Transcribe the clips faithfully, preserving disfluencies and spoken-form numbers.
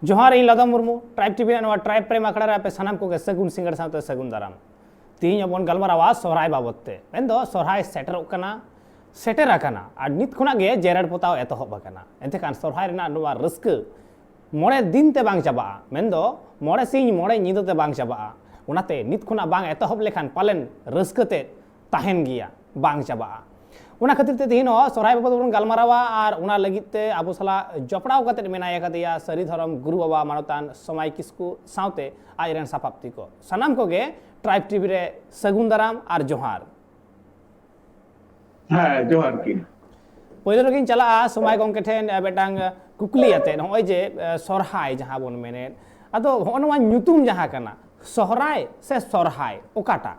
ᱡᱚᱦᱟᱨ, ᱤᱧ ᱞᱟᱫᱟ Murmu. Tribe TV ᱨᱮᱱᱟᱜ ᱱᱚᱣᱟ ᱴᱨᱟᱭᱤᱵᱽ ᱯᱨᱮᱢ ᱟᱠᱷᱲᱟ ᱨᱮ ᱟᱯᱮ ᱥᱟᱱᱟᱢ ᱠᱚᱜᱮ ᱥᱟᱹᱜᱩᱱ ᱥᱤᱸᱜᱟᱹᱲ ᱥᱟᱶᱛᱮ ᱥᱟᱹᱜᱩᱱ ᱫᱟᱨᱟᱢ᱾ ᱛᱤᱦᱤᱧ ᱟᱵᱚᱱ ᱜᱟᱞᱢᱟᱨᱟᱣᱟ ᱥᱚᱦᱨᱟᱭ ᱵᱟᱵᱚᱛ ᱛᱮ᱾ ᱢᱮᱱᱫᱚ ᱥᱚᱦᱨᱟᱭ ᱥᱮᱴᱮᱨᱚᱜ ᱠᱟᱱᱟ, ᱥᱮᱴᱮᱨ ᱟᱠᱟᱱᱟ, ᱟᱨ ᱱᱤᱛ ᱠᱷᱚᱱᱟᱜ ᱜᱮ ᱡᱮᱨᱮᱲ ᱯᱚᱛᱟᱣ ᱮᱛᱚᱦᱚᱵ ᱟᱠᱟᱱᱟ᱾ ᱮᱱᱛᱮ ᱠᱷᱟᱱ ᱥᱚᱦᱨᱟᱭ ᱨᱮᱱᱟᱜ ᱱᱚᱣᱟ ᱨᱟᱹᱥᱠᱟᱹ ᱢᱚᱬᱮ ᱫᱤᱱ ᱛᱮ ᱵᱟᱝ ᱪᱟᱵᱟᱜᱼᱟ, ᱢᱮᱱᱫᱚ ᱢᱚᱬᱮ ᱥᱤᱧ ᱢᱚᱬᱮ ᱧᱤᱫᱟᱹ ᱛᱮ ᱵᱟᱝ ᱪᱟᱵᱟᱜᱼᱟ᱾ ᱚᱱᱟᱛᱮ ᱱᱤᱛ ᱠᱷᱚᱱᱟᱜ ᱵᱟᱝ ᱮᱛᱚᱦᱚᱵ ᱞᱮᱠᱷᱟᱱ ᱯᱟᱞᱮᱱ ᱨᱟᱹᱥᱠᱟᱹ ᱛᱮ ᱛᱟᱦᱮᱱ ᱜᱮᱭᱟ, ᱵᱟᱝ ᱪᱟᱵᱟᱜᱼᱟ᱾ ᱚᱱᱟ ᱠᱷᱟᱹᱛᱤᱨ ᱛᱮ ᱛᱮᱦᱮᱧ ᱦᱚᱸ ᱥᱚᱦᱨᱟᱭ ᱵᱟᱵᱚᱫ ᱵᱚᱱ ᱜᱟᱞᱢᱟᱨᱟᱣᱟ, ᱟᱨ ᱚᱱᱟ ᱞᱟᱹᱜᱤᱫ ᱛᱮ ᱟᱵᱚ ᱥᱟᱞᱟᱜ ᱡᱚᱯᱲᱟᱣ ᱠᱟᱛᱮ ᱢᱮᱱᱟᱭ ᱟᱠᱟᱫᱮᱭᱟ ᱥᱟᱹᱨᱤ ᱫᱷᱚᱨᱚᱢ ᱜᱩᱨᱩ ᱵᱟᱵᱟ ᱢᱟᱱᱚᱛᱟᱱ ᱥᱚᱢᱟᱭ ᱠᱤᱥᱠᱩ ᱥᱟᱶᱛᱮ ᱟᱡ ᱨᱮᱱ ᱥᱟᱯᱟᱵ ᱛᱤᱠᱚ᱾ ᱥᱟᱱᱟᱢ ᱠᱚᱜᱮ ᱴᱨᱟᱭᱤᱵᱽ ᱴᱤᱵᱷᱤ ᱨᱮ ᱥᱟᱹᱜᱩᱱ ᱫᱟᱨᱟᱢ ᱟᱨ ᱡᱚᱦᱟᱨ᱾ ᱦᱮᱸ, ᱡᱚᱦᱟᱨ ᱜᱮ᱾ ᱯᱳᱭᱞᱳ ᱨᱮᱜᱮᱧ ᱪᱟᱞᱟᱜᱼᱟ ᱥᱚᱢᱟᱭ ᱜᱚᱢᱠᱮ ᱴᱷᱮᱱ, ᱮ, ᱢᱤᱫᱴᱟᱝ, ᱮ, ᱠᱩᱠᱞᱤ ᱟᱛᱮ, ᱱᱚᱜᱼᱚᱭ ᱡᱮ, ᱮ, ᱥᱚᱨᱦᱟᱭ ᱡᱟᱦᱟᱸ ᱵᱚᱱ ᱢᱮᱱᱮᱫ, ᱟᱫᱚ ᱦᱚᱸᱜᱼᱚ ᱱᱚᱣᱟ ᱧᱩᱛᱩᱢ ᱡᱟᱦᱟᱸ ᱠᱟᱱᱟ, ᱥᱚᱦᱨᱟᱭ ᱥᱮ ᱥᱚᱨᱦᱟᱭ, ᱚᱠᱟᱴᱟᱜ?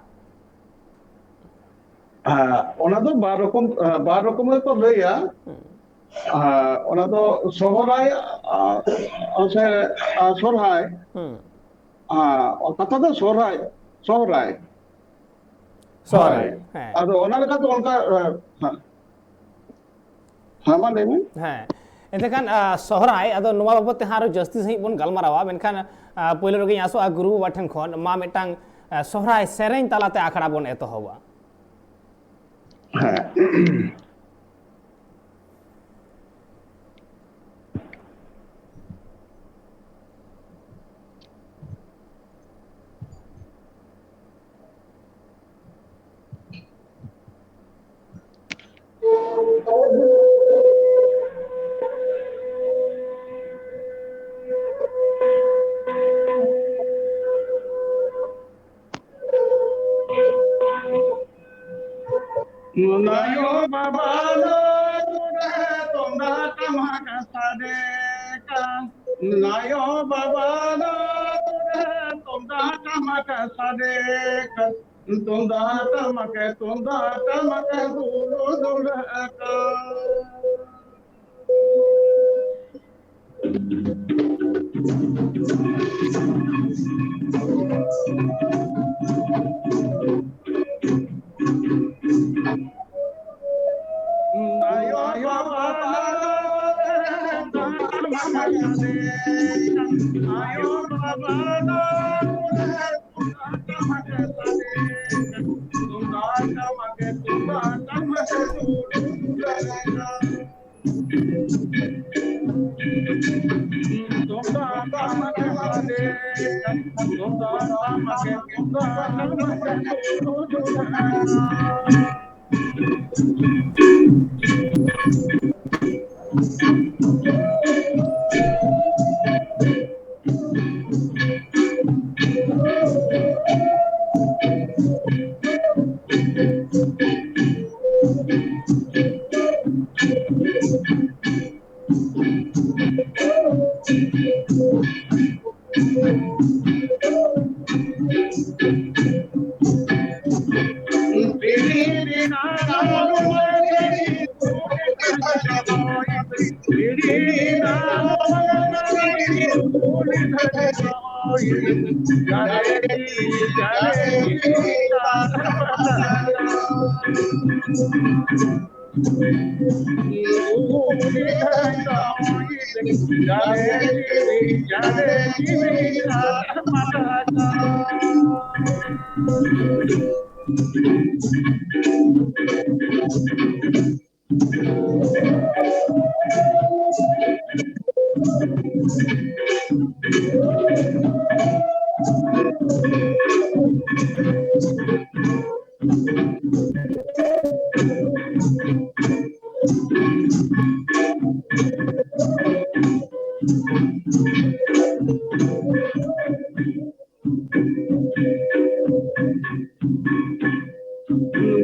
ᱦᱮᱸ, ᱚᱱᱟ ᱫᱚ ᱵᱟᱨ ᱨᱚᱠᱚᱢ, ᱮ, ᱵᱟᱨ ᱨᱚᱠᱚᱢ ᱜᱮᱠᱚ ᱞᱟᱹᱭᱟ᱾ ᱦᱩᱸ᱾ ᱮ, ᱚᱱᱟ ᱫᱚ ᱥᱚᱦᱨᱟᱭ, ᱟ, ᱥᱮ, ᱟ, ᱥᱚᱨᱦᱟᱭ᱾ ᱦᱩᱸ᱾ ᱟ, ᱠᱟᱛᱷᱟ ᱫᱚ ᱥᱚᱦᱨᱟᱭ, ᱥᱚᱦᱨᱟᱭ᱾ ᱥᱚᱦᱨᱟᱭ, ᱦᱳᱭ᱾ ᱦᱮᱸ᱾ ᱟᱫᱚ ᱚᱱᱟ ᱞᱮᱠᱟᱛᱮ ᱚᱱᱠᱟ, ᱮ, ᱦᱮᱸ᱾ ᱦᱮᱸ, ᱢᱟ ᱞᱟᱹᱭ ᱢᱮ᱾ ᱦᱮᱸ, ᱮᱱᱛᱮ ᱠᱷᱟᱱ, ᱟ, ᱥᱚᱦᱨᱟᱭ, ᱟᱫᱚ ᱱᱚᱣᱟ ᱵᱟᱵᱚᱫ ᱛᱮ ᱦᱟᱸᱜ ᱟᱨᱚ ᱡᱟᱹᱥᱛᱤ ᱥᱟᱺᱦᱤᱡ ᱵᱚᱱ ᱜᱟᱞᱢᱟᱨᱟᱣᱟ, ᱢᱮᱱᱠᱷᱟᱱ, ᱟ, ᱯᱳᱭᱞᱳ ᱨᱮᱜᱮᱧ ᱟᱥᱚᱜᱼᱟ ᱜᱩᱨᱩ ᱵᱟᱵᱟ ᱴᱷᱮᱱ ᱠᱷᱚᱱ ᱢᱟ ᱢᱤᱫᱴᱟᱝ, ᱟ, ᱥᱚᱦᱨᱟᱭ ᱥᱮᱨᱮᱧ ᱛᱟᱞᱟᱛᱮ ᱟᱠᱷᱲᱟ ᱵᱚᱱ ᱮᱛᱚᱦᱚᱵᱟ᱾ ᱦᱮᱸ᱾ ᱱᱟᱭᱚ ᱵᱟᱵᱟ ᱫᱚ ᱛᱩᱢᱫᱟᱜ ᱴᱟᱢᱟᱠ ᱥᱟᱰᱮ ᱠᱟᱱ, ᱱᱟᱭᱚ ᱵᱟᱵᱟ ᱫᱚ ᱛᱩᱢᱫᱟᱜ ᱴᱟᱢᱟᱠ ᱥᱟᱰᱮ ᱠᱟᱱ, ᱛᱩᱢᱫᱟᱜ ᱴᱟᱢᱟᱠ, ᱛᱩᱢᱫᱟᱜ ᱴᱟᱢᱟᱠ ᱦᱩᱞᱩ ᱫᱩᱞᱟᱹᱜ ᱠᱟᱱ᱾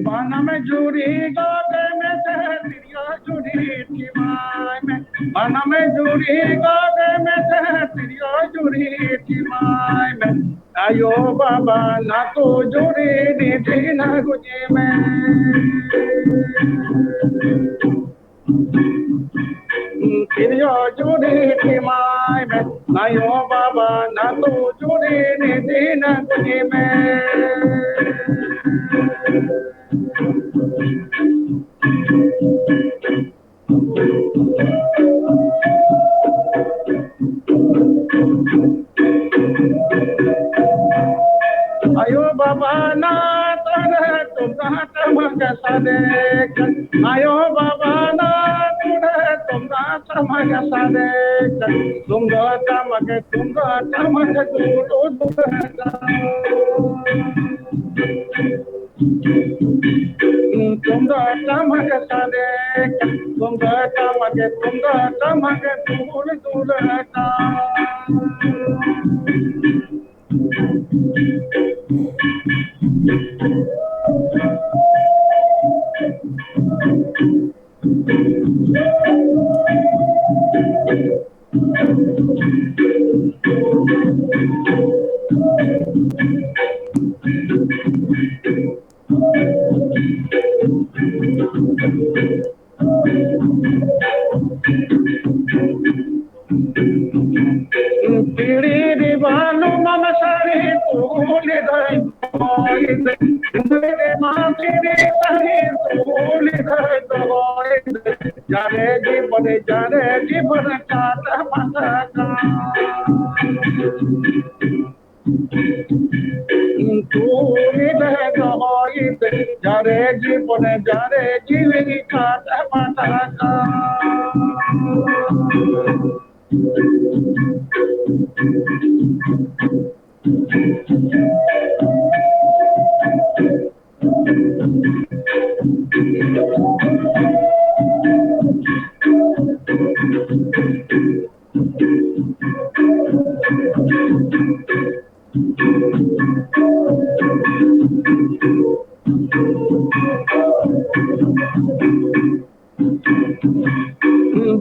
ᱵᱟᱱᱟᱢ ᱡᱩᱨᱤ ᱜᱚᱜ ᱢᱮᱥᱮ, ᱛᱤᱨᱭᱳ ᱡᱩᱨᱤ ᱴᱷᱤᱢᱟᱭ ᱢᱮ᱾ ᱵᱟᱱᱟᱢ ᱡᱩᱨᱤ ᱜᱚᱜ ᱢᱮᱥᱮ, ᱛᱤᱨᱭᱳ ᱡᱩᱨᱤ ᱴᱷᱤᱢᱟᱭ ᱢᱮ᱾ ᱟᱭᱳ ᱵᱟᱵᱟ ᱱᱟᱛᱳ ᱡᱩᱨᱤ ᱱᱤᱫᱷᱤ ᱱᱟᱜᱩᱡᱤ ᱢᱮ᱾ ᱛᱤᱨᱭᱳ ᱡᱩᱨᱤ ᱴᱷᱤᱢᱟᱭ ᱢᱮ, ᱟᱭᱳ ᱵᱟᱵᱟ ᱱᱟᱛᱳ ᱡᱩᱨᱤ ᱱᱤᱫᱷᱤ ᱱᱟᱜᱩᱡᱤ ᱢᱮ᱾ ᱟᱭᱳ ᱵᱟᱵᱟ ᱱᱟᱛᱳ ᱨᱮ ᱛᱩᱢᱫᱟᱜ ᱴᱟᱢᱟᱠ ᱥᱟᱰᱮ ᱠᱟᱱ᱾ ᱟᱭᱳ ᱵᱟᱵᱟ ᱱᱟᱛᱳ ᱨᱮ ᱛᱩᱢᱫᱟᱜ ᱴᱟᱢᱟᱠ ᱥᱟᱰᱮ ᱠᱟᱱ, ᱛᱩᱢᱫᱟᱜ ᱴᱟᱢᱟᱠ, ᱛᱩᱢᱫᱟᱜ ᱴᱟᱢᱟᱠ ᱫᱩᱞ ᱫᱩᱞ ᱠᱟᱱ᱾ ᱛᱩᱢᱫᱟᱜ ᱴᱟᱢᱟᱠ ᱥᱟᱰᱮ ᱠᱟᱱ, ᱛᱩᱢᱫᱟᱜ ᱴᱟᱢᱟᱠ, ᱛᱩᱢᱫᱟᱜ ᱴᱟᱢᱟᱠ ᱫᱩᱞ ᱫᱩᱞ ᱠᱟᱱ᱾ ᱯᱤᱲᱤ ᱨᱮ ᱵᱟᱹᱱᱩ ᱢᱟᱢᱟ ᱥᱟᱹᱲᱤ ᱛᱩᱞᱤ ᱫᱟᱹᱭ ᱫᱚᱦᱚᱭ ᱫᱟᱹᱭ᱾ ᱯᱤᱲᱤ ᱨᱮ ᱢᱟ ᱯᱤᱲᱤ ᱥᱟᱹᱲᱤ ᱛᱩᱞᱤ ᱫᱟᱹᱭ ᱫᱚᱦᱚᱭ ᱫᱟᱹᱭ᱾ ᱡᱟᱨᱮ ᱡᱤᱵᱚᱱᱮ ᱡᱟᱨᱮ ᱡᱤᱵᱚᱱᱮ ᱠᱟᱴᱟ ᱯᱟᱴᱟ ᱠᱟ᱾ ᱛᱩᱞᱤ ᱫᱟᱹᱭ ᱫᱚᱦᱚᱭ ᱫᱟᱹᱭ᱾ ᱡᱟᱨᱮ ᱡᱤᱵᱚᱱᱮ ᱡᱟᱨᱮ ᱡᱤᱣᱤ ᱠᱟᱴᱟ ᱯᱟᱴᱟ ᱠᱟ᱾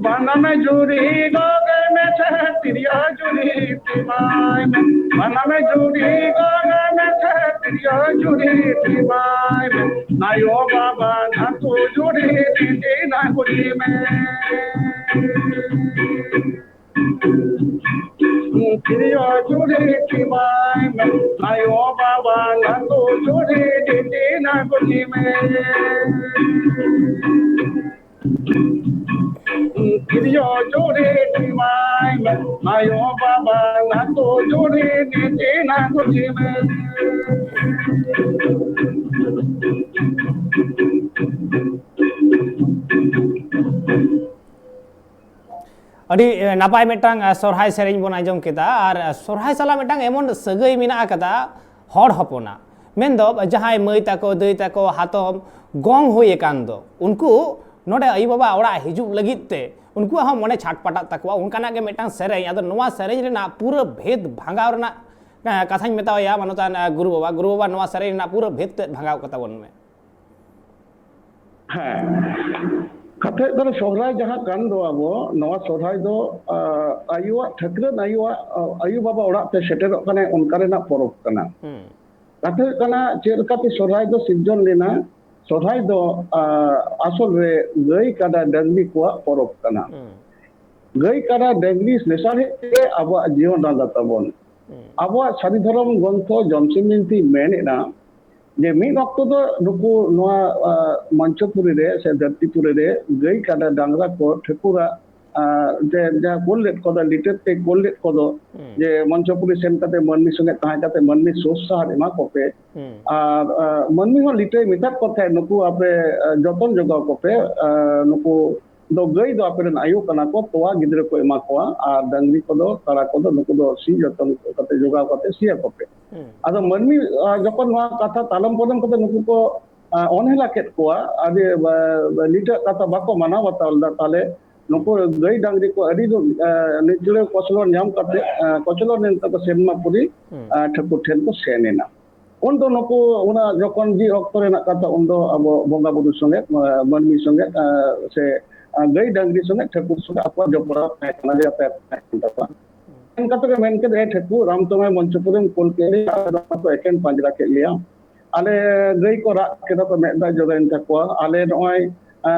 ᱵᱟᱱᱟᱢ ᱡᱩᱨᱤ ᱜᱚᱜ ᱢᱮᱥᱮ ᱛᱤᱨᱭᱳ ᱡᱩᱨᱤ ᱴᱤᱢᱟᱭ ᱢᱮ᱾ ᱵᱟᱱᱟᱢ ᱡᱩᱨᱤ ᱜᱚᱜ ᱢᱮᱥᱮ ᱛᱤᱨᱭᱳ ᱡᱩᱨᱤ ᱴᱤᱢᱟᱭ ᱢᱮ᱾ ᱱᱟᱭᱳ ᱵᱟᱵᱟ ᱱᱟᱛᱩ ᱡᱩᱨᱤ ᱫᱤᱫᱤ ᱱᱟᱜᱩᱨᱤ ᱢᱮ᱾ ᱛᱤᱨᱭᱳ ᱡᱩᱨᱤ ᱴᱤᱢᱟᱭ ᱢᱮ, ᱟᱭᱳ ᱵᱟᱵᱟ ᱱᱟᱛᱩ ᱡᱩᱨᱤ ᱫᱤᱫᱤ ᱱᱟᱜᱩᱨᱤ ᱢᱮ᱾ ᱛᱤᱨᱭᱳ ᱡᱩᱨᱤ ᱴᱤᱢᱟᱭ ᱢᱮ, ᱟᱭᱳ ᱵᱟᱵᱟ ᱱᱟᱛᱩ ᱡᱩᱨᱤ ᱫᱤᱫᱤ ᱱᱟᱜᱩᱨᱤ ᱢᱮ᱾ ᱟᱹᱰᱤ ᱱᱟᱯᱟᱭ ᱢᱤᱫᱴᱟᱝ ᱥᱚᱨᱦᱟᱭ ᱥᱮᱨᱮᱧ ᱵᱚᱱ ᱟᱸᱡᱚᱢ ᱠᱮᱫᱟ᱾ ᱟᱨ ᱥᱚᱨᱦᱟᱭ ᱥᱟᱞᱟᱜ ᱢᱤᱫᱴᱟᱝ ᱮᱢᱚᱱ ᱥᱟᱹᱜᱟᱹᱭ ᱢᱮᱱᱟᱜ ᱟᱠᱟᱫᱟ ᱦᱚᱲ ᱦᱚᱯᱚᱱᱟᱜ, ᱢᱮᱱᱫᱚ ᱡᱟᱦᱟᱸᱭ ᱢᱟᱹᱭ ᱛᱟᱠᱚ, ᱫᱟᱹᱭ ᱛᱟᱠᱚ, ᱦᱟᱛᱚᱢ, ᱜᱚᱝ ᱦᱩᱭ ᱟᱠᱟᱱ ᱫᱚ, ᱩᱱᱠᱩ ᱱᱚᱰᱮ ᱟᱭᱳᱼᱵᱟᱵᱟ ᱚᱲᱟᱜ ᱦᱤᱡᱩᱜ ᱞᱟᱹᱜᱤᱫ ᱛᱮ ᱩᱱᱠᱩᱣᱟᱜ ᱦᱚᱸ ᱢᱚᱱᱮ ᱪᱷᱟᱴᱯᱟᱴᱟᱜ ᱛᱟᱠᱚᱣᱟ᱾ ᱚᱱᱠᱟᱱᱟᱜ ᱜᱮ ᱢᱤᱫᱴᱟᱝ ᱥᱮᱨᱮᱧ᱾ ᱟᱫᱚ ᱱᱚᱣᱟ ᱥᱮᱨᱮᱧ ᱨᱮᱱᱟᱜ ᱯᱩᱨᱟᱹ ᱵᱷᱮᱫᱽ ᱵᱷᱟᱸᱜᱟᱣ ᱨᱮᱱᱟᱜ, ᱮᱸ, ᱠᱟᱛᱷᱟᱧ ᱢᱮᱛᱟᱣᱟᱭᱟ ᱢᱟᱱᱚᱛᱟᱱ, ᱮᱸ, ᱜᱩᱨᱩ ᱵᱟᱵᱟ᱾ ᱜᱩᱨᱩ ᱵᱟᱵᱟ, ᱱᱚᱣᱟ ᱥᱮᱨᱮᱧ ᱨᱮᱱᱟᱜ ᱯᱩᱨᱟᱹ ᱵᱷᱮᱫᱽ ᱛᱮᱫ ᱵᱷᱟᱸᱜᱟᱣ ᱠᱟᱛᱟ ᱵᱚᱱ ᱢᱮ᱾ ᱦᱮᱸ, ᱠᱟᱛᱷᱟ ᱦᱩᱭᱩᱜ ᱠᱟᱱᱟ, ᱥᱚᱦᱨᱟᱭ ᱡᱟᱦᱟᱸ ᱠᱟᱱ ᱫᱚ, ᱟᱵᱚ ᱱᱚᱣᱟ ᱥᱚᱦᱨᱟᱭ ᱫᱚ, ᱟ, ᱟᱭᱳᱣᱟᱜ, ᱴᱷᱟᱹᱠᱨᱟᱹᱱ ᱟᱭᱳᱣᱟᱜ, ᱟ, ᱟᱭᱳ ᱵᱟᱵᱟ ᱚᱲᱟᱜ ᱛᱮ ᱥᱮᱴᱮᱨᱚᱜ ᱠᱟᱱᱟᱭ, ᱚᱱᱠᱟ ᱨᱮᱱᱟᱜ ᱯᱚᱨᱚᱵᱽ ᱠᱟᱱᱟ᱾ ᱦᱩᱸ᱾ ᱠᱟᱛᱷᱟ ᱦᱩᱭᱩᱜ ᱠᱟᱱᱟ, ᱪᱮᱫ ᱞᱮᱠᱟᱛᱮ ᱥᱚᱦᱨᱟᱭ ᱫᱚ ᱥᱤᱨᱡᱚᱱ ᱞᱮᱱᱟ? ᱥᱚᱦᱨᱟᱭ ᱫᱚ, ᱟ, ᱟᱥᱚᱞ ᱨᱮ ᱜᱟᱹᱭ ᱠᱟᱰᱟ ᱰᱟᱹᱝᱨᱤ ᱠᱚᱣᱟᱜ ᱯᱚᱨᱚᱵᱽ ᱠᱟᱱᱟ᱾ ᱦᱩᱸ᱾ ᱜᱟᱹᱭ ᱠᱟᱰᱟ ᱰᱟᱹᱝᱨᱤ ᱞᱮᱥᱟᱲᱦᱮᱫ ᱛᱮ ᱟᱵᱚᱣᱟᱜ ᱡᱤᱭᱚᱱ ᱰᱟᱸᱰᱟ ᱛᱟᱵᱚᱱ᱾ ᱦᱩᱸ᱾ ᱟᱵᱚᱣᱟᱜ ᱥᱟᱹᱨᱤ ᱫᱷᱚᱨᱚᱢ ᱜᱨᱚᱱᱛᱷᱚ ᱡᱚᱢᱥᱤᱢ ᱵᱤᱱᱛᱤ ᱢᱮᱱᱮᱫᱼᱟ ᱡᱮ ᱢᱤᱫ ᱚᱠᱛᱚ ᱫᱚ ᱱᱩᱠᱩ ᱱᱚᱣᱟ, ᱟ, ᱢᱚᱧᱪᱚᱯᱩᱨᱤ ᱨᱮ ᱥᱮ ᱫᱷᱟᱹᱨᱛᱤᱯᱩᱨᱤ ᱨᱮ ᱜᱟᱹᱭ ᱠᱟᱰᱟ ᱰᱟᱝᱨᱟ ᱠᱚ ᱴᱷᱟᱹᱠᱩᱨᱟᱜ, ᱟ, ᱡᱮ ᱡᱟᱦᱟᱸ ᱠᱳᱞ ᱞᱮᱫ ᱠᱚᱫᱚ, ᱞᱤᱴᱟᱹ ᱛᱮ ᱠᱳᱞ ᱞᱮᱫ ᱠᱚᱫᱚ, ᱦᱩᱸ᱾ ᱡᱮ ᱢᱚᱧᱪᱚᱯᱩᱨᱤ ᱥᱮᱱ ᱠᱟᱛᱮ ᱢᱟᱹᱱᱢᱤ ᱥᱚᱸᱜᱮ ᱛᱟᱦᱮᱸ ᱠᱟᱛᱮ ᱢᱟᱹᱱᱢᱤ ᱥᱳᱥ ᱥᱟᱦᱟᱨ ᱮᱢᱟ ᱠᱚᱯᱮ᱾ ᱦᱩᱸ᱾ ᱟᱨ, ᱟ, ᱢᱟᱹᱱᱢᱤ ᱦᱚᱸ ᱞᱤᱴᱟᱹᱭ ᱢᱮᱛᱟᱫ ᱠᱚ ᱛᱟᱦᱮᱸᱫ, ᱱᱩᱠᱩ ᱟᱯᱮ, ᱟ, ᱡᱚᱛᱚᱱ ᱡᱚᱜᱟᱣ ᱠᱚᱯᱮ, ᱟ, ᱱᱩᱠᱩ ᱫᱚ ᱜᱟᱹᱭ ᱫᱚ ᱟᱯᱮ ᱨᱮᱱ ᱟᱭᱳ ᱠᱟᱱᱟ ᱠᱚ, ᱛᱚᱣᱟ ᱜᱤᱫᱽᱨᱟᱹ ᱠᱚ ᱮᱢᱟ ᱠᱚᱣᱟ, ᱟᱨ ᱰᱟᱝᱨᱤ ᱠᱚᱫᱚ, ᱠᱟᱲᱟ ᱠᱚᱫᱚ, ᱱᱩᱠᱩ ᱫᱚ ᱥᱤ ᱡᱚᱛᱚᱱ ᱠᱟᱛᱮ ᱡᱚᱜᱟᱣ ᱠᱟᱛᱮ ᱥᱤᱭᱟ ᱠᱚᱯᱮ᱾ ᱦᱩᱸ᱾ ᱟᱫᱚ ᱢᱟᱹᱱᱢᱤ, ᱟ, ᱡᱚᱠᱷᱚᱱ ᱱᱚᱣᱟ ᱠᱟᱛᱷᱟ ᱛᱟᱞᱚᱢ ᱯᱟᱞᱚᱢ ᱠᱟᱛᱮ ᱱᱩᱠᱩ ᱠᱚ, ᱟ, ᱚᱱᱦᱮᱞᱟ ᱠᱮᱫ ᱠᱚᱣᱟ, ᱟᱹᱰᱤ, ᱟ, ᱞᱤᱴᱟᱹ ᱠᱟᱛᱷᱟ ᱵᱟᱠᱚ ᱢᱟᱱᱟᱣ ᱵᱟᱛᱟᱣ ᱞᱮᱫᱟ, ᱛᱟᱦᱞᱮ ᱱᱩᱠᱩ ᱜᱟᱹᱭ ᱰᱟᱝᱨᱤ ᱠᱚ ᱟᱹᱰᱤ, ᱟ, ᱱᱤᱪᱲᱟᱹᱣ ᱠᱚᱪᱞᱚᱱ ᱧᱟᱢ ᱠᱟᱛᱮ, ᱟ, ᱠᱚᱪᱞᱚᱱ ᱮᱱ ᱛᱮᱠᱚ ᱥᱮᱨᱢᱟ ᱯᱩᱨᱤ, ᱦᱩᱸ᱾ ᱟ, ᱴᱷᱟᱹᱠᱩᱨ ᱴᱷᱮᱱ ᱠᱚ ᱥᱮᱱ ᱮᱱᱟ᱾ ᱩᱱ ᱫᱚ ᱱᱩᱠᱩ, ᱚᱱᱟ ᱡᱚᱠᱷᱚᱱ ᱡᱮ ᱚᱠᱛᱚ ᱨᱮᱱᱟᱜ ᱠᱟᱛᱷᱟ, ᱩᱱ ᱫᱚ ᱟᱵᱚ ᱵᱚᱸᱜᱟ ᱵᱩᱨᱩ ᱥᱚᱸᱜᱮ, ᱟ, ᱢᱟᱹᱱᱢᱤ ᱥᱚᱸᱜᱮ, ᱟ, ᱥᱮ, ᱟ, ᱜᱟᱹᱭ ᱰᱟᱝᱨᱤ ᱥᱚᱸᱜᱮ ᱴᱷᱟᱹᱠᱩᱨ ᱥᱚᱸᱜᱮ ᱟᱠᱚᱣᱟᱜ ᱡᱚᱯᱲᱟᱣ ᱛᱟᱦᱮᱸ ᱠᱟᱱᱟ, ᱡᱟᱛᱟᱭᱟᱛ ᱛᱟᱦᱮᱸ ᱠᱟᱱ ᱛᱟᱠᱚᱣᱟ᱾ ᱢᱮᱱ ᱠᱟᱛᱮ ᱜᱮ ᱢᱮᱱ ᱠᱮᱫ, "ᱮ ᱴᱷᱟᱹᱠᱩᱨ, ᱟᱢ ᱛᱚ ᱱᱚᱜᱼᱚᱭ ᱢᱚᱧᱪᱚᱯᱩᱨᱤᱢ ᱠᱩᱞ ᱠᱮᱫ ᱞᱮᱭᱟ, ᱟᱞᱮ ᱫᱚ ᱟᱯᱮ ᱮᱠᱮᱱ ᱯᱟᱸᱡᱽᱨᱟ ᱠᱮᱫ ᱞᱮᱭᱟ᱾ ᱟᱞᱮ ᱜᱟᱹᱭ ᱠᱚ ᱨᱟᱜ ᱠᱮᱫᱟ ᱠᱚ, ᱢᱮᱫ ᱫᱟᱜ ᱡᱚᱨᱚᱭᱮᱱ ᱛᱟᱠᱚᱣᱟ᱾ ᱟᱞᱮ ᱱᱚᱜᱼᱚᱭ, ᱮ,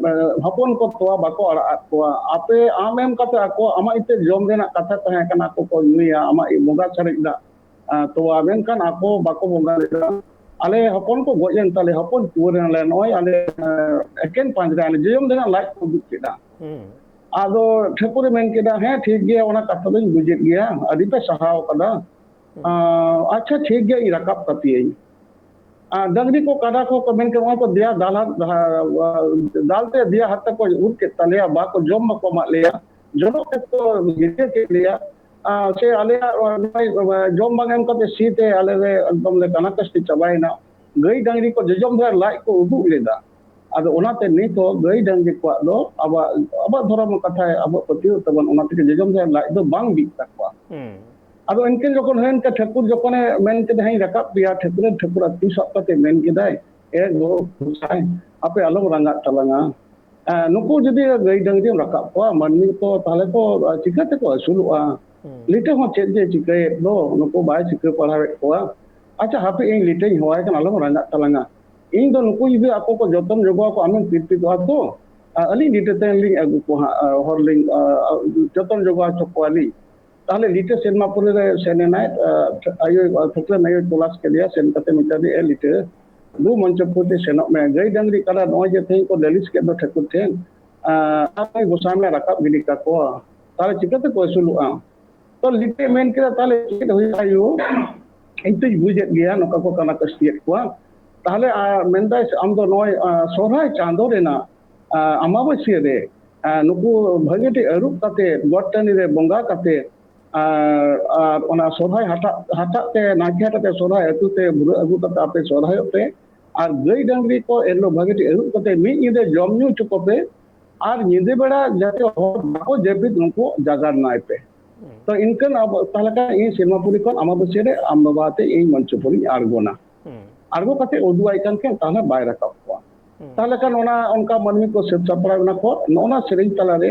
ᱮ, ᱦᱚᱯᱚᱱ ᱠᱚ ᱛᱚᱣᱟ ᱵᱟᱠᱚ ᱟᱲᱟᱜ ᱟᱫ ᱠᱚᱣᱟ᱾ ᱟᱯᱮ, ᱟᱢ ᱮᱢ ᱠᱟᱛᱮ ᱟᱠᱚ, ᱟᱢᱟᱜ ᱤᱛᱟᱹ ᱡᱚᱢ ᱨᱮᱱᱟᱜ ᱠᱟᱛᱷᱟ ᱛᱟᱦᱮᱸ ᱠᱟᱱᱟ, ᱟᱠᱚ ᱠᱚ ᱧᱩᱭᱟ ᱟᱢᱟᱜ ᱵᱚᱸᱜᱟ ᱥᱟᱨᱮᱡ ᱫᱟᱜ, ᱟ, ᱛᱚᱣᱟ, ᱢᱮᱱᱠᱷᱟᱱ ᱟᱠᱚ ᱵᱟᱠᱚ ᱵᱚᱸᱜᱟ ᱞᱮᱫᱟ᱾ ᱟᱞᱮ ᱦᱚᱯᱚᱱ ᱠᱚ ᱜᱚᱡ ᱮᱱ ᱛᱟᱞᱮ, ᱦᱚᱯᱚᱱ ᱴᱩᱣᱟᱹᱨ ᱮᱱᱟᱞᱮ, ᱱᱚᱜᱼᱚᱭ ᱟᱞᱮ, ᱮ, ᱮᱠᱮᱱ ᱯᱟᱸᱡᱽᱨᱟ, ᱟᱞᱮ ᱡᱚᱡᱚᱢ ᱫᱚ ᱱᱟᱜ ᱞᱟᱡ ᱠᱚ ᱩᱫᱩᱜ ᱠᱮᱫᱟ᱾" ᱦᱩᱸ᱾ ᱟᱫᱚ ᱴᱷᱟᱹᱠᱩᱨᱮ ᱢᱮᱱ ᱠᱮᱫᱟ, "ᱦᱮᱸ, ᱴᱷᱤᱠ ᱜᱮᱭᱟ, ᱚᱱᱟ ᱠᱟᱛᱷᱟ ᱫᱚᱧ ᱵᱩᱡᱮᱫ ᱜᱮᱭᱟ, ᱟᱹᱰᱤ ᱯᱮ ᱥᱟᱦᱟᱣ ᱠᱟᱫᱟ᱾ ᱦᱩᱸ᱾ ᱟ, ᱟᱪᱪᱷᱟ, ᱴᱷᱤᱠ ᱜᱮᱭᱟ, ᱤᱧ ᱨᱟᱠᱟᱵ ᱠᱟᱯᱮᱭᱟᱹᱧ᱾" ᱟᱨ ᱰᱟᱝᱨᱤ ᱠᱚ, ᱠᱟᱰᱟ ᱠᱚ ᱠᱚ ᱢᱮᱱ ᱠᱮᱫᱟ, "ᱱᱚᱜᱼᱚᱭ ᱛᱚ ᱫᱮᱭᱟ ᱫᱟᱞ ᱦᱟᱛ-, ᱫᱟᱞ ᱛᱮ ᱫᱮᱭᱟ ᱦᱟᱨᱛᱟ ᱠᱚ ᱩᱨ ᱠᱮᱫ ᱛᱟᱞᱮᱭᱟ, ᱵᱟᱠᱚ ᱡᱚᱢ ᱵᱟᱠᱚ ᱮᱢᱟᱜ ᱞᱮᱭᱟ, ᱡᱚᱱᱚᱜ ᱛᱮᱠᱚ ᱜᱤᱛᱤᱡ ᱠᱮᱫ ᱞᱮᱭᱟ᱾ ᱟᱨ ᱥᱮ ᱟᱞᱮᱭᱟᱜ ᱱᱚᱜᱼᱚᱭ ᱡᱚᱢ ᱵᱟᱝ ᱮᱢ ᱠᱟᱛᱮ ᱥᱤ ᱛᱮ ᱟᱞᱮ ᱞᱮ ᱮᱠᱫᱚᱢ ᱞᱮ ᱠᱟᱱᱟ ᱠᱟᱥᱛᱤ ᱪᱟᱵᱟᱭᱮᱱᱟ᱾ ᱜᱟᱹᱭ ᱰᱟᱝᱨᱤ ᱠᱚ ᱡᱚᱡᱚᱢ ᱫᱷᱟᱨᱮ ᱞᱟᱡ ᱠᱚ ᱩᱫᱩᱜ ᱞᱮᱫᱟ᱾ ᱟᱫᱚ ᱚᱱᱟᱛᱮ ᱱᱤᱛ ᱦᱚᱸ ᱜᱟᱹᱭ ᱰᱟᱝᱨᱤ ᱠᱚᱣᱟᱜ ᱫᱚ ᱟᱵᱚᱣᱟᱜ, ᱟᱵᱚᱣᱟᱜ ᱫᱷᱚᱨᱚᱢ ᱠᱟᱛᱷᱟ, ᱟᱵᱚᱣᱟᱜ ᱯᱟᱹᱛᱭᱟᱹᱣ ᱛᱟᱵᱚᱱ, ᱚᱱᱟ ᱛᱮᱜᱮ ᱡᱚᱡᱚᱢ ᱫᱷᱟᱨᱮ ᱞᱟᱡ ᱫᱚ ᱵᱟᱝ ᱵᱤᱜ ᱛᱟᱠᱚᱣᱟ᱾ ᱦᱩᱸ᱾ ᱟᱫᱚ ᱤᱱᱠᱟᱹ ᱡᱚᱠᱷᱚᱱ ᱦᱩᱭᱮᱱ ᱠᱷᱟᱱ ᱴᱷᱟᱹᱠᱩᱨ ᱡᱚᱠᱷᱚᱱᱮ ᱢᱮᱱ ᱠᱮᱫᱟ, "ᱦᱮᱸᱧ ᱨᱟᱠᱟᱵ ᱯᱮᱭᱟ", ᱴᱷᱟᱹᱠᱩᱨ ᱨᱮᱱ ᱴᱷᱟᱹᱠᱩᱨ ᱟᱨ ᱛᱤ ᱥᱟᱵ ᱠᱟᱛᱮ ᱢᱮᱱ ᱠᱮᱫᱟᱭ, "ᱮ ᱜᱚ ᱜᱚᱸᱥᱟᱭ, ᱟᱯᱮ ᱟᱞᱚᱢ ᱨᱟᱸᱜᱟᱜ ᱛᱟᱞᱟᱝᱟ᱾ ᱮ, ᱱᱩᱠᱩ ᱡᱩᱫᱤ ᱜᱟᱹᱭ ᱰᱟᱝᱨᱤᱢ ᱨᱟᱠᱟᱵ ᱠᱚᱣᱟ, ᱢᱟᱹᱱᱢᱤ ᱠᱚ ᱛᱟᱦᱞᱮ ᱠᱚ, ᱟ, ᱪᱤᱠᱟᱹ ᱛᱮᱠᱚ ᱟᱹᱥᱩᱞᱚᱜᱼᱟ? ᱦᱩᱸ᱾ ᱞᱤᱴᱟᱹ ᱦᱚᱸ ᱪᱮᱫ ᱡᱮ ᱪᱤᱠᱟᱹᱭᱮᱫ ᱫᱚ, ᱱᱩᱠᱩ ᱵᱟᱭ ᱪᱤᱠᱟᱹ ᱯᱟᱲᱦᱟᱣᱮᱫ ᱠᱚᱣᱟ᱾ ᱟᱪᱪᱷᱟ, ᱦᱟᱯᱮ ᱤᱧ ᱞᱤᱴᱟᱹᱧ ᱦᱚᱦᱚᱣᱟᱭ ᱠᱟᱱᱟ, ᱟᱞᱚᱢ ᱨᱟᱸᱜᱟᱜ ᱛᱟᱞᱟᱝᱟ᱾ ᱤᱧ ᱫᱚ ᱱᱩᱠᱩ ᱡᱩᱫᱤ ᱟᱠᱚ ᱠᱚ ᱡᱚᱛᱚᱱ ᱡᱚᱜᱟᱣ ᱠᱚᱣᱟ, ᱟᱢᱮᱢ ᱛᱤᱨᱯᱤᱫᱚᱜᱼᱟ ᱛᱚ? ᱟ, ᱟᱹᱞᱤᱧ ᱞᱤᱴᱟᱹ ᱛᱮ ᱞᱤᱧ ᱟᱹᱜᱩ ᱠᱚᱣᱟ ᱦᱟᱸᱜ, ᱟ, ᱦᱚᱨ ᱞᱤᱧ, ᱟ, ᱟ, ᱡᱚᱛᱚᱱ ᱡᱚᱜᱟᱣ ᱦᱚᱪᱚ ᱠᱚᱣᱟᱞᱤᱧ᱾" ᱛᱟᱦᱞᱮ ᱞᱤᱴᱟᱹ ᱥᱮᱱᱢᱟᱯᱩᱨᱤ ᱨᱮ ᱥᱮᱱ ᱮᱱᱟᱭ, ᱟ, ᱟᱭᱳ, ᱟ, ᱴᱷᱟᱹᱠᱨᱟᱹᱱ ᱟᱭᱳᱭ ᱛᱚᱞᱟᱥ ᱠᱮᱫᱮᱭᱟ, ᱥᱮᱱ ᱠᱟᱛᱮ ᱢᱮᱛᱟ ᱫᱮᱭᱟ, "ᱮ ᱞᱤᱴᱟᱹ, ᱫᱩ ᱢᱚᱧᱪᱚᱯᱩᱨᱤ ᱛᱮ ᱥᱮᱱᱚᱜ ᱢᱮ, ᱜᱟᱹᱭ ᱰᱟᱝᱨᱤ ᱠᱟᱰᱟ ᱱᱚᱜᱼᱚᱭ ᱡᱮ ᱛᱮᱦᱮᱧ ᱠᱚ ᱞᱟᱹᱞᱤᱥ ᱠᱮᱫ ᱫᱚ ᱴᱷᱟᱹᱠᱩᱨ ᱴᱷᱮᱱ, ᱟ, ᱟᱨ ᱱᱩᱭ ᱜᱚᱸᱥᱟᱭ ᱢᱮ ᱨᱟᱠᱟᱵ ᱜᱤᱰᱤ ᱠᱟᱠᱚᱣᱟ, ᱛᱟᱦᱞᱮ ᱪᱤᱠᱟᱹ ᱛᱮᱠᱚ ᱟᱹᱥᱩᱞᱚᱜᱼᱟ?" ᱛᱚ ᱞᱤᱴᱟᱹᱭ ᱢᱮᱱ ᱠᱮᱫᱟ, "ᱛᱟᱦᱞᱮ ᱪᱮᱫ ᱦᱩᱭᱩᱜᱼᱟ ᱟᱭᱳ? ᱤᱧ ᱛᱚᱧ ᱵᱩᱡᱮᱫ ᱜᱮᱭᱟ ᱱᱚᱝᱠᱟ ᱠᱚ ᱠᱟᱱᱟ ᱠᱟᱹᱥᱛᱤᱭᱮᱫ ᱠᱚᱣᱟ᱾ ᱛᱟᱦᱞᱮ, ᱟ, ᱢᱮᱱᱫᱟᱭ ᱟᱢ ᱫᱚ ᱱᱚᱜᱼᱚᱭ, ᱟ, ᱥᱚᱦᱨᱟᱭ ᱪᱟᱸᱫᱚ ᱨᱮᱱᱟᱜ, ᱟ, ᱟᱢᱟᱵᱟᱹᱥᱭᱟᱹ ᱨᱮ, ᱟ, ᱱᱩᱠᱩ ᱵᱷᱟᱹᱜᱤ ᱴᱷᱤᱠ ᱟᱹᱨᱩᱵ ᱠᱟᱛᱮ ᱜᱚᱴ ᱴᱟᱺᱰᱤ ᱨᱮ ᱵᱚᱸᱜᱟ ᱠᱟᱛᱮ, ᱟᱨ, ᱟᱨ ᱚᱱᱟ ᱥᱚᱨᱦᱟᱭ ᱦᱟᱴᱟᱜ, ᱦᱟᱴᱟᱜ ᱛᱮ, ᱱᱟᱭᱠᱮ ᱦᱟᱴᱟᱜ ᱛᱮ ᱥᱚᱨᱦᱟᱭ ᱟᱹᱛᱩ ᱛᱮ ᱵᱷᱩᱨᱟᱹ ᱟᱹᱜᱩ ᱠᱟᱛᱮ ᱟᱯᱮ ᱥᱚᱨᱦᱟᱭᱚᱜ ᱯᱮ᱾ ᱟᱨ ᱜᱟᱹᱭ ᱰᱟᱝᱨᱤ ᱠᱚ ᱮᱱᱦᱤᱞᱳᱜ ᱵᱷᱟᱹᱜᱤ ᱴᱷᱤᱠ ᱟᱹᱨᱩᱵ ᱠᱟᱛᱮ ᱢᱤᱫ ᱧᱤᱫᱟᱹ ᱡᱚᱢ ᱧᱩ ᱦᱚᱪᱚ ᱠᱚᱯᱮ᱾ ᱟᱨ ᱧᱤᱫᱟᱹ ᱵᱮᱲᱟ ᱡᱟᱛᱮ ᱦᱚᱲ ᱵᱟᱠᱚ ᱡᱟᱹᱯᱤᱫ, ᱩᱱᱠᱩ ᱡᱟᱜᱟᱨᱱᱟᱭ ᱯᱮ᱾" ᱦᱩᱸ᱾ ᱛᱚ ᱤᱱᱠᱟᱹᱱ ᱟᱵᱚ, ᱛᱟᱦᱞᱮ ᱠᱷᱟᱱ ᱤᱧ ᱥᱮᱨᱢᱟᱯᱩᱨᱤ ᱠᱷᱚᱱ ᱟᱢᱵᱟᱵᱟᱹᱥᱭᱟᱹ ᱨᱮ ᱟᱢ ᱵᱟᱵᱟ ᱟᱛᱮ ᱤᱧ ᱢᱚᱧᱪᱚᱯᱩᱨᱤᱧ ᱟᱬᱜᱚᱱᱟ᱾ ᱦᱩᱸ᱾ ᱟᱬᱜᱚ ᱠᱟᱛᱮ ᱩᱫᱩᱜ ᱟᱭ ᱠᱟᱱ ᱠᱷᱟᱱ ᱛᱟᱦᱞᱮ ᱵᱟᱭ ᱨᱟᱠᱟᱵ ᱠᱚᱣᱟ᱾ ᱦᱩᱸ᱾ ᱛᱟᱦᱞᱮ ᱠᱷᱟᱱ ᱚᱱᱟ ᱚᱱᱠᱟ ᱢᱟᱹᱱᱢᱤ ᱠᱚ ᱥᱟᱹᱛ ᱥᱟᱯᱲᱟᱣ ᱮᱱᱟ ᱠᱚ᱾ ᱱᱚᱜᱼᱚ ᱱᱟ ᱥᱮᱨᱮᱧ ᱛᱟᱞᱟᱨᱮ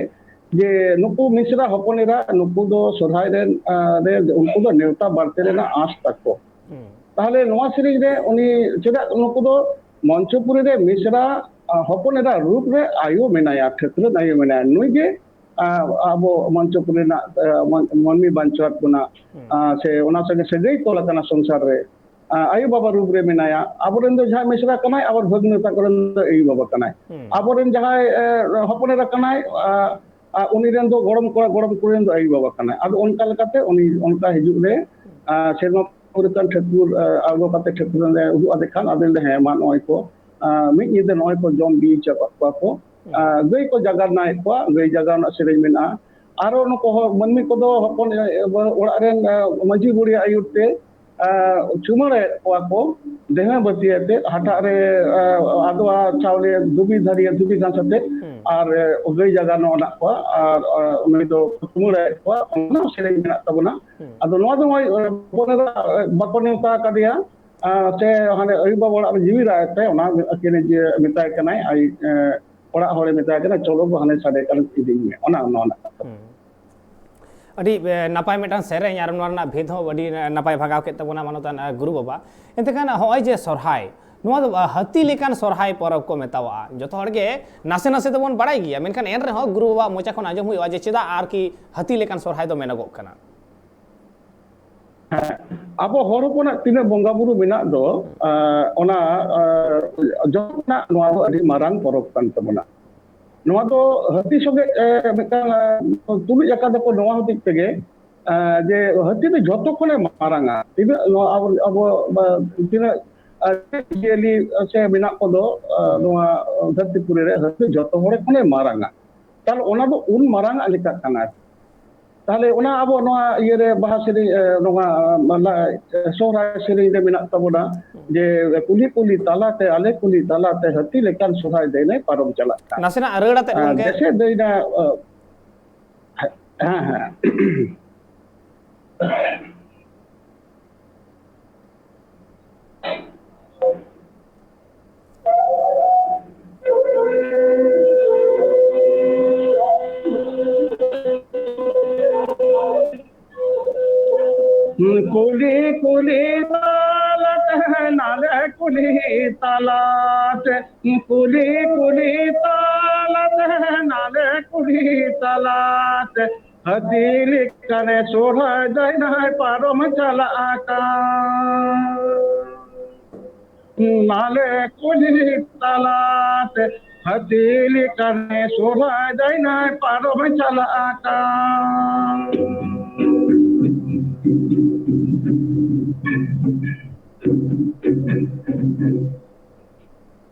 ᱡᱮ ᱱᱩᱠᱩ ᱢᱤᱥᱨᱟ ᱦᱚᱯᱚᱱ ᱮᱨᱟ, ᱱᱩᱠᱩ ᱫᱚ ᱥᱚᱨᱦᱟᱭ ᱨᱮᱱ, ᱟ, ᱨᱮ ᱩᱱᱠᱩ ᱫᱚ ᱱᱮᱣᱛᱟ ᱵᱟᱨᱛᱮ ᱨᱮᱱᱟᱜ ᱟᱸᱥ ᱛᱟᱠᱚ᱾ ᱦᱩᱸ᱾ ᱛᱟᱦᱞᱮ ᱱᱚᱣᱟ ᱥᱮᱨᱮᱧ ᱨᱮ ᱩᱱᱤ ᱪᱮᱫᱟᱜ ᱱᱩᱠᱩ ᱫᱚ ᱢᱚᱧᱪᱚᱯᱩᱨᱤ ᱨᱮ ᱢᱤᱥᱨᱟ, ᱟ, ᱦᱚᱯᱚᱱ ᱮᱨᱟ ᱨᱩᱯ ᱨᱮ ᱟᱭᱳ ᱢᱮᱱᱟᱭᱟ, ᱴᱷᱟᱹᱠᱨᱟᱹᱱ ᱟᱭᱳ ᱢᱮᱱᱟᱭᱟ, ᱱᱩᱭ ᱜᱮ, ᱟ, ᱟᱵᱚ ᱢᱚᱧᱪᱚᱯᱩᱨᱤ ᱨᱮᱱᱟᱜ, ᱟ, ᱢᱟᱹᱱ-, ᱢᱟᱹᱱᱢᱤ ᱵᱟᱧᱪᱟᱣ ᱟᱫ ᱵᱚᱱᱟ, ᱦᱩᱸ᱾ ᱟ, ᱥᱮ ᱚᱱᱟ ᱥᱟᱝᱜᱮ ᱥᱟᱹᱜᱟᱹᱭ ᱛᱚᱞ ᱟᱠᱟᱱᱟ ᱥᱚᱝᱥᱟᱨ ᱨᱮ᱾ ᱟ, ᱟᱭᱳ ᱵᱟᱵᱟ ᱨᱩᱯ ᱨᱮ ᱢᱮᱱᱟᱭᱟ᱾ ᱟᱵᱚᱨᱮᱱ ᱫᱚ ᱡᱟᱦᱟᱸᱭ ᱢᱤᱥᱨᱟ ᱠᱟᱱᱟᱭ, ᱟᱵᱚᱨ ᱵᱷᱟᱹᱜᱽᱱᱟᱹ ᱛᱟᱠᱚ ᱨᱮᱱ ᱫᱚ ᱟᱭᱳ ᱵᱟᱵᱟ ᱠᱟᱱᱟᱭ᱾ ᱦᱩᱸ᱾ ᱟᱵᱚᱨᱮᱱ ᱡᱟᱦᱟᱸᱭ, ᱮ, ᱦᱚᱯᱚᱱ ᱮᱨᱟ ᱠᱟᱱᱟᱭ, ᱟ, ᱟ, ᱩᱱᱤ ᱨᱮᱱ ᱫᱚ ᱜᱚᱲᱚᱢ ᱠᱚᱲᱟ, ᱜᱚᱲᱚᱢ ᱠᱩᱲᱤ ᱨᱮᱱ ᱫᱚ ᱟᱭᱳ ᱵᱟᱵᱟ ᱠᱟᱱᱟᱭ᱾ ᱟᱫᱚ ᱚᱱᱠᱟ ᱞᱮᱠᱟᱛᱮ ᱩᱱᱤ ᱚᱱᱠᱟ ᱦᱤᱡᱩᱜ ᱨᱮ, ᱟ, ᱥᱮᱨᱢᱟ ᱯᱩᱨᱤ ᱠᱟᱱ ᱴᱷᱟᱹᱠᱩᱨ, ᱟ, ᱟᱬᱜᱚ ᱠᱟᱛᱮ ᱴᱷᱟᱹᱠᱩᱨ ᱨᱮ ᱩᱫᱩᱜ ᱟᱫᱮ ᱠᱷᱟᱱ, ᱟᱫᱚ ᱞᱟᱹᱭᱫᱟ, "ᱦᱮᱸ, ᱢᱟ, ᱱᱚᱜᱼᱚᱭ ᱠᱚ, ᱟ, ᱢᱤᱫ ᱧᱤᱫᱟᱹ ᱱᱚᱜᱼᱚᱭ ᱠᱚ ᱡᱚᱢ ᱵᱤ ᱦᱚᱪᱚ ᱟᱠᱟᱫ ᱠᱚᱣᱟ ᱠᱚ᱾" ᱦᱩᱸ᱾ ᱟ, ᱜᱟᱹᱭ ᱠᱚ ᱡᱟᱜᱟᱣ ᱨᱮᱱᱟᱜ ᱥᱮᱨᱮᱧ ᱢᱮᱱᱟᱜᱼᱟ᱾ ᱟᱨᱚ ᱱᱩᱠᱩ ᱦᱚᱲ, ᱢᱟᱹᱱᱢᱤ ᱠᱚᱫᱚ ᱦᱚᱯᱚᱱ, ᱮ, ᱚᱲᱟᱜ ᱨᱮᱱ, ᱮ, ᱢᱟᱹᱡᱷᱤ ᱵᱩᱲᱦᱤᱭᱟᱜ ᱟᱹᱭᱩᱨ ᱛᱮ, ᱮ, ᱪᱩᱢᱟᱹᱲᱟᱭᱮᱫ ᱠᱚᱣᱟ ᱠᱚ, ᱫᱮᱦᱟᱹ ᱵᱟᱹᱛᱤ ᱟᱛᱮᱫ, ᱦᱟᱴᱟᱜ ᱨᱮ, ᱮ, ᱟᱫᱣᱟ ᱪᱟᱣᱞᱮ ᱫᱷᱩᱵᱤ ᱫᱷᱟᱹᱨᱤᱭᱟᱹ, ᱫᱷᱩᱵᱤ ᱜᱷᱟᱥ ᱟᱛᱮᱫ, ᱦᱩᱸ᱾ ᱟᱨ, ᱮ, ᱜᱟᱹᱭ ᱡᱟᱜᱟᱣ ᱱᱚᱜᱼᱚ ᱱᱟ ᱠᱚᱣᱟ, ᱟᱨ, ᱮ, ᱩᱱᱤ ᱫᱚ ᱪᱩᱢᱟᱹᱲᱟᱭᱮᱫ ᱠᱚᱣᱟ, ᱚᱱᱟ ᱥᱮᱨᱮᱧ ᱢᱮᱱᱟᱜ ᱛᱟᱵᱚᱱᱟ᱾ ᱦᱩᱸ᱾ ᱟᱫᱚ ᱱᱚᱣᱟ ᱫᱚ ᱱᱚᱜᱼᱚᱭ, ᱮ, ᱦᱚᱯᱚᱱ ᱮᱨᱟ, ᱮ, ᱵᱟᱠᱚ ᱱᱮᱣᱛᱟ ᱟᱠᱟᱫᱮᱭᱟ, ᱮ, ᱥᱮ ᱦᱟᱱᱮ ᱟᱹᱭᱩ ᱵᱟᱵᱟ ᱚᱲᱟᱜ ᱨᱮ ᱡᱤᱣᱤ ᱨᱟᱜ ᱮᱫ ᱛᱟᱭ, ᱚᱱᱟ ᱟᱹᱠᱤᱱ ᱡᱮ ᱢᱮᱛᱟᱭ ᱠᱟᱱᱟᱭ, ᱟᱡ, ᱮ, ᱚᱲᱟᱜ ᱦᱚᱲᱮ ᱢᱮᱛᱟᱭ ᱠᱟᱱᱟ, "ᱪᱚᱞᱚ ᱜᱚ, ᱦᱟᱱᱮ ᱥᱟᱰᱮ ᱠᱟᱱ, ᱤᱫᱤᱧ ᱢᱮ", ᱚᱱᱟ, ᱚᱱᱟ, ᱚᱱᱟ ᱠᱟᱛᱷᱟ᱾ ᱦᱩᱸ᱾ ᱟᱹᱰᱤ, ᱮ, ᱱᱟᱯᱟᱭ ᱢᱤᱫᱴᱟᱝ ᱥᱮᱨᱮᱧ ᱟᱨ ᱱᱚᱣᱟ ᱨᱮᱱᱟᱜ ᱵᱷᱮᱫ ᱦᱚᱸ ᱟᱹᱰᱤ ᱱᱟᱯᱟᱭ ᱵᱷᱟᱜᱟᱣ ᱠᱮᱫ ᱛᱟᱵᱚᱱᱟ ᱢᱟᱱᱚᱛᱟᱱ, ᱮ, ᱜᱩᱨᱩ ᱵᱟᱵᱟ᱾ ᱮᱱᱛᱮ ᱠᱷᱟᱱ ᱦᱚᱸᱜᱼᱚᱭ ᱡᱮ ᱥᱚᱨᱦᱟᱭ, ᱱᱚᱣᱟ ᱫᱚ, ᱮ, ᱦᱟᱹᱛᱤ ᱞᱮᱠᱟᱱ ᱥᱚᱨᱦᱟᱭ ᱯᱚᱨᱚᱵᱽ ᱠᱚ ᱢᱮᱛᱟᱣᱟᱜᱼᱟ᱾ ᱡᱚᱛᱚ ᱦᱚᱲ ᱜᱮ ᱱᱟᱥᱮ ᱱᱟᱥᱮ ᱫᱚᱵᱚᱱ ᱵᱟᱲᱟᱭ ᱜᱮᱭᱟ, ᱢᱮᱱᱠᱷᱟᱱ ᱮᱱ ᱨᱮᱦᱚᱸ ᱜᱩᱨᱩ ᱵᱟᱵᱟ ᱢᱚᱪᱟ ᱠᱷᱚᱱ ᱟᱸᱡᱚᱢ ᱦᱩᱭᱩᱜᱼᱟ ᱡᱮ ᱪᱮᱫᱟᱜ ᱟᱨᱠᱤ ᱦᱟᱹᱛᱤ ᱞᱮᱠᱟᱱ ᱥᱚᱨᱦᱟᱭ ᱫᱚ ᱢᱮᱱᱚᱜᱚᱜ ᱠᱟᱱᱟ? ᱦᱮᱸ, ᱟᱵᱚ ᱦᱚᱲ ᱦᱚᱯᱚᱱᱟᱜ ᱛᱤᱱᱟᱹᱜ ᱵᱚᱸᱜᱟ ᱵᱩᱨᱩ ᱢᱮᱱᱟᱜ ᱫᱚ, ᱟ, ᱚᱱᱟ, ᱟ, ᱡᱚᱛᱚ ᱠᱷᱚᱱᱟᱜ ᱱᱚᱣᱟ ᱫᱚ ᱟᱹᱰᱤ ᱢᱟᱨᱟᱝ ᱯᱚᱨᱚᱵᱽ ᱠᱟᱱ ᱛᱟᱵᱚᱱᱟ᱾ ᱱᱚᱣᱟ ᱫᱚ ᱦᱟᱹᱛᱤ ᱥᱚᱸᱜᱮ, ᱮ, ᱢᱤᱫᱴᱟᱝ, ᱮ, ᱛᱩᱞᱩᱡ ᱟᱠᱟᱫᱟ ᱠᱚ ᱱᱚᱣᱟ ᱦᱚᱛᱮᱡ ᱛᱮᱜᱮ, ᱮ, ᱡᱮ ᱦᱟᱹᱛᱤ ᱫᱚ ᱡᱚᱛᱚ ᱠᱷᱚᱱᱮ ᱢᱟᱨᱟᱝᱟ᱾ ᱛᱤᱱᱟᱹᱜ ᱱᱚᱣᱟ ᱟᱵᱚ, ᱟᱵᱚ, ᱵᱟ, ᱛᱤᱱᱟᱹᱜ, ᱮ, ᱡᱤᱭᱟᱹᱞᱤ ᱥᱮ ᱢᱮᱱᱟᱜ ᱠᱚᱫᱚ, ᱮ, ᱱᱚᱣᱟ ᱫᱷᱟᱹᱨᱛᱤ ᱯᱩᱨᱤ ᱨᱮ ᱦᱟᱹᱛᱤ ᱡᱚᱛᱚ ᱦᱚᱲ ᱠᱷᱚᱱᱮ ᱢᱟᱨᱟᱝᱟ᱾ ᱛᱟᱦᱞᱮ ᱚᱱᱟ ᱫᱚ ᱩᱱ ᱢᱟᱨᱟᱝ ᱟᱜ ᱞᱮᱠᱟᱜ ᱠᱟᱱᱟ᱾ ᱛᱟᱦᱞᱮ ᱚᱱᱟ ᱟᱵᱚ ᱱᱚᱣᱟ ᱤᱭᱟᱹᱨᱮ ᱵᱟᱦᱟ ᱥᱮᱨᱮᱧ, ᱮ, ᱱᱚᱣᱟ, ᱮ, ᱞᱟ-, ᱮ, ᱥᱚᱦᱨᱟᱭ ᱥᱮᱨᱮᱧ ᱨᱮ ᱢᱮᱱᱟᱜ ᱛᱟᱵᱚᱱᱟ ᱡᱮ, "ᱠᱩᱞᱦᱤ ᱠᱩᱞᱦᱤ ᱛᱟᱞᱟᱛᱮ, ᱟᱞᱮ ᱠᱩᱞᱦᱤ ᱛᱟᱞᱟᱛᱮ, ᱦᱟᱹᱛᱤ ᱞᱮᱠᱟᱱ ᱥᱚᱦᱨᱟᱭ ᱫᱟᱹᱭᱱᱟᱭ ᱯᱟᱨᱚᱢ ᱪᱟᱞᱟᱜ ᱠᱟᱱ᱾ ᱱᱟᱥᱮᱱᱟᱜ ᱨᱟᱹᱲ ᱟᱛᱮᱫ ᱟᱨ ᱜᱚᱢᱠᱮ᱾ ᱫᱮᱥᱮ ᱫᱟᱹᱭᱱᱟ", ᱮ, ᱦᱮᱸ, ᱦᱮᱸ᱾ ᱠᱩᱞᱦᱤ ᱠᱩᱞᱦᱤ ᱛᱟᱞᱟᱛᱮ, ᱱᱟᱞᱮ ᱠᱩᱞᱦᱤ ᱛᱟᱞᱟᱛᱮ, ᱠᱩᱞᱦᱤ ᱠᱩᱞᱦᱤ ᱛᱟᱞᱟᱛᱮ, ᱱᱟᱞᱮ ᱠᱩᱞᱦᱤ ᱛᱟᱞᱟᱛᱮ, ᱦᱟᱹᱛᱤ ᱞᱮᱠᱟᱱᱮ ᱥᱚᱦᱨᱟᱭ ᱫᱟᱹᱭᱱᱟᱭ ᱯᱟᱨᱚᱢ ᱪᱟᱞᱟᱜ ᱠᱟᱱ᱾ ᱱᱟᱞᱮ ᱠᱩᱞᱦᱤ ᱛᱟᱞᱟᱛᱮ ᱦᱟᱹᱛᱤ ᱞᱮᱠᱟᱱᱮ ᱥᱚᱦᱨᱟᱭ ᱫᱟᱹᱭᱱᱟᱭ ᱯᱟᱨᱚᱢ ᱪᱟᱞᱟᱜ ᱠᱟᱱ᱾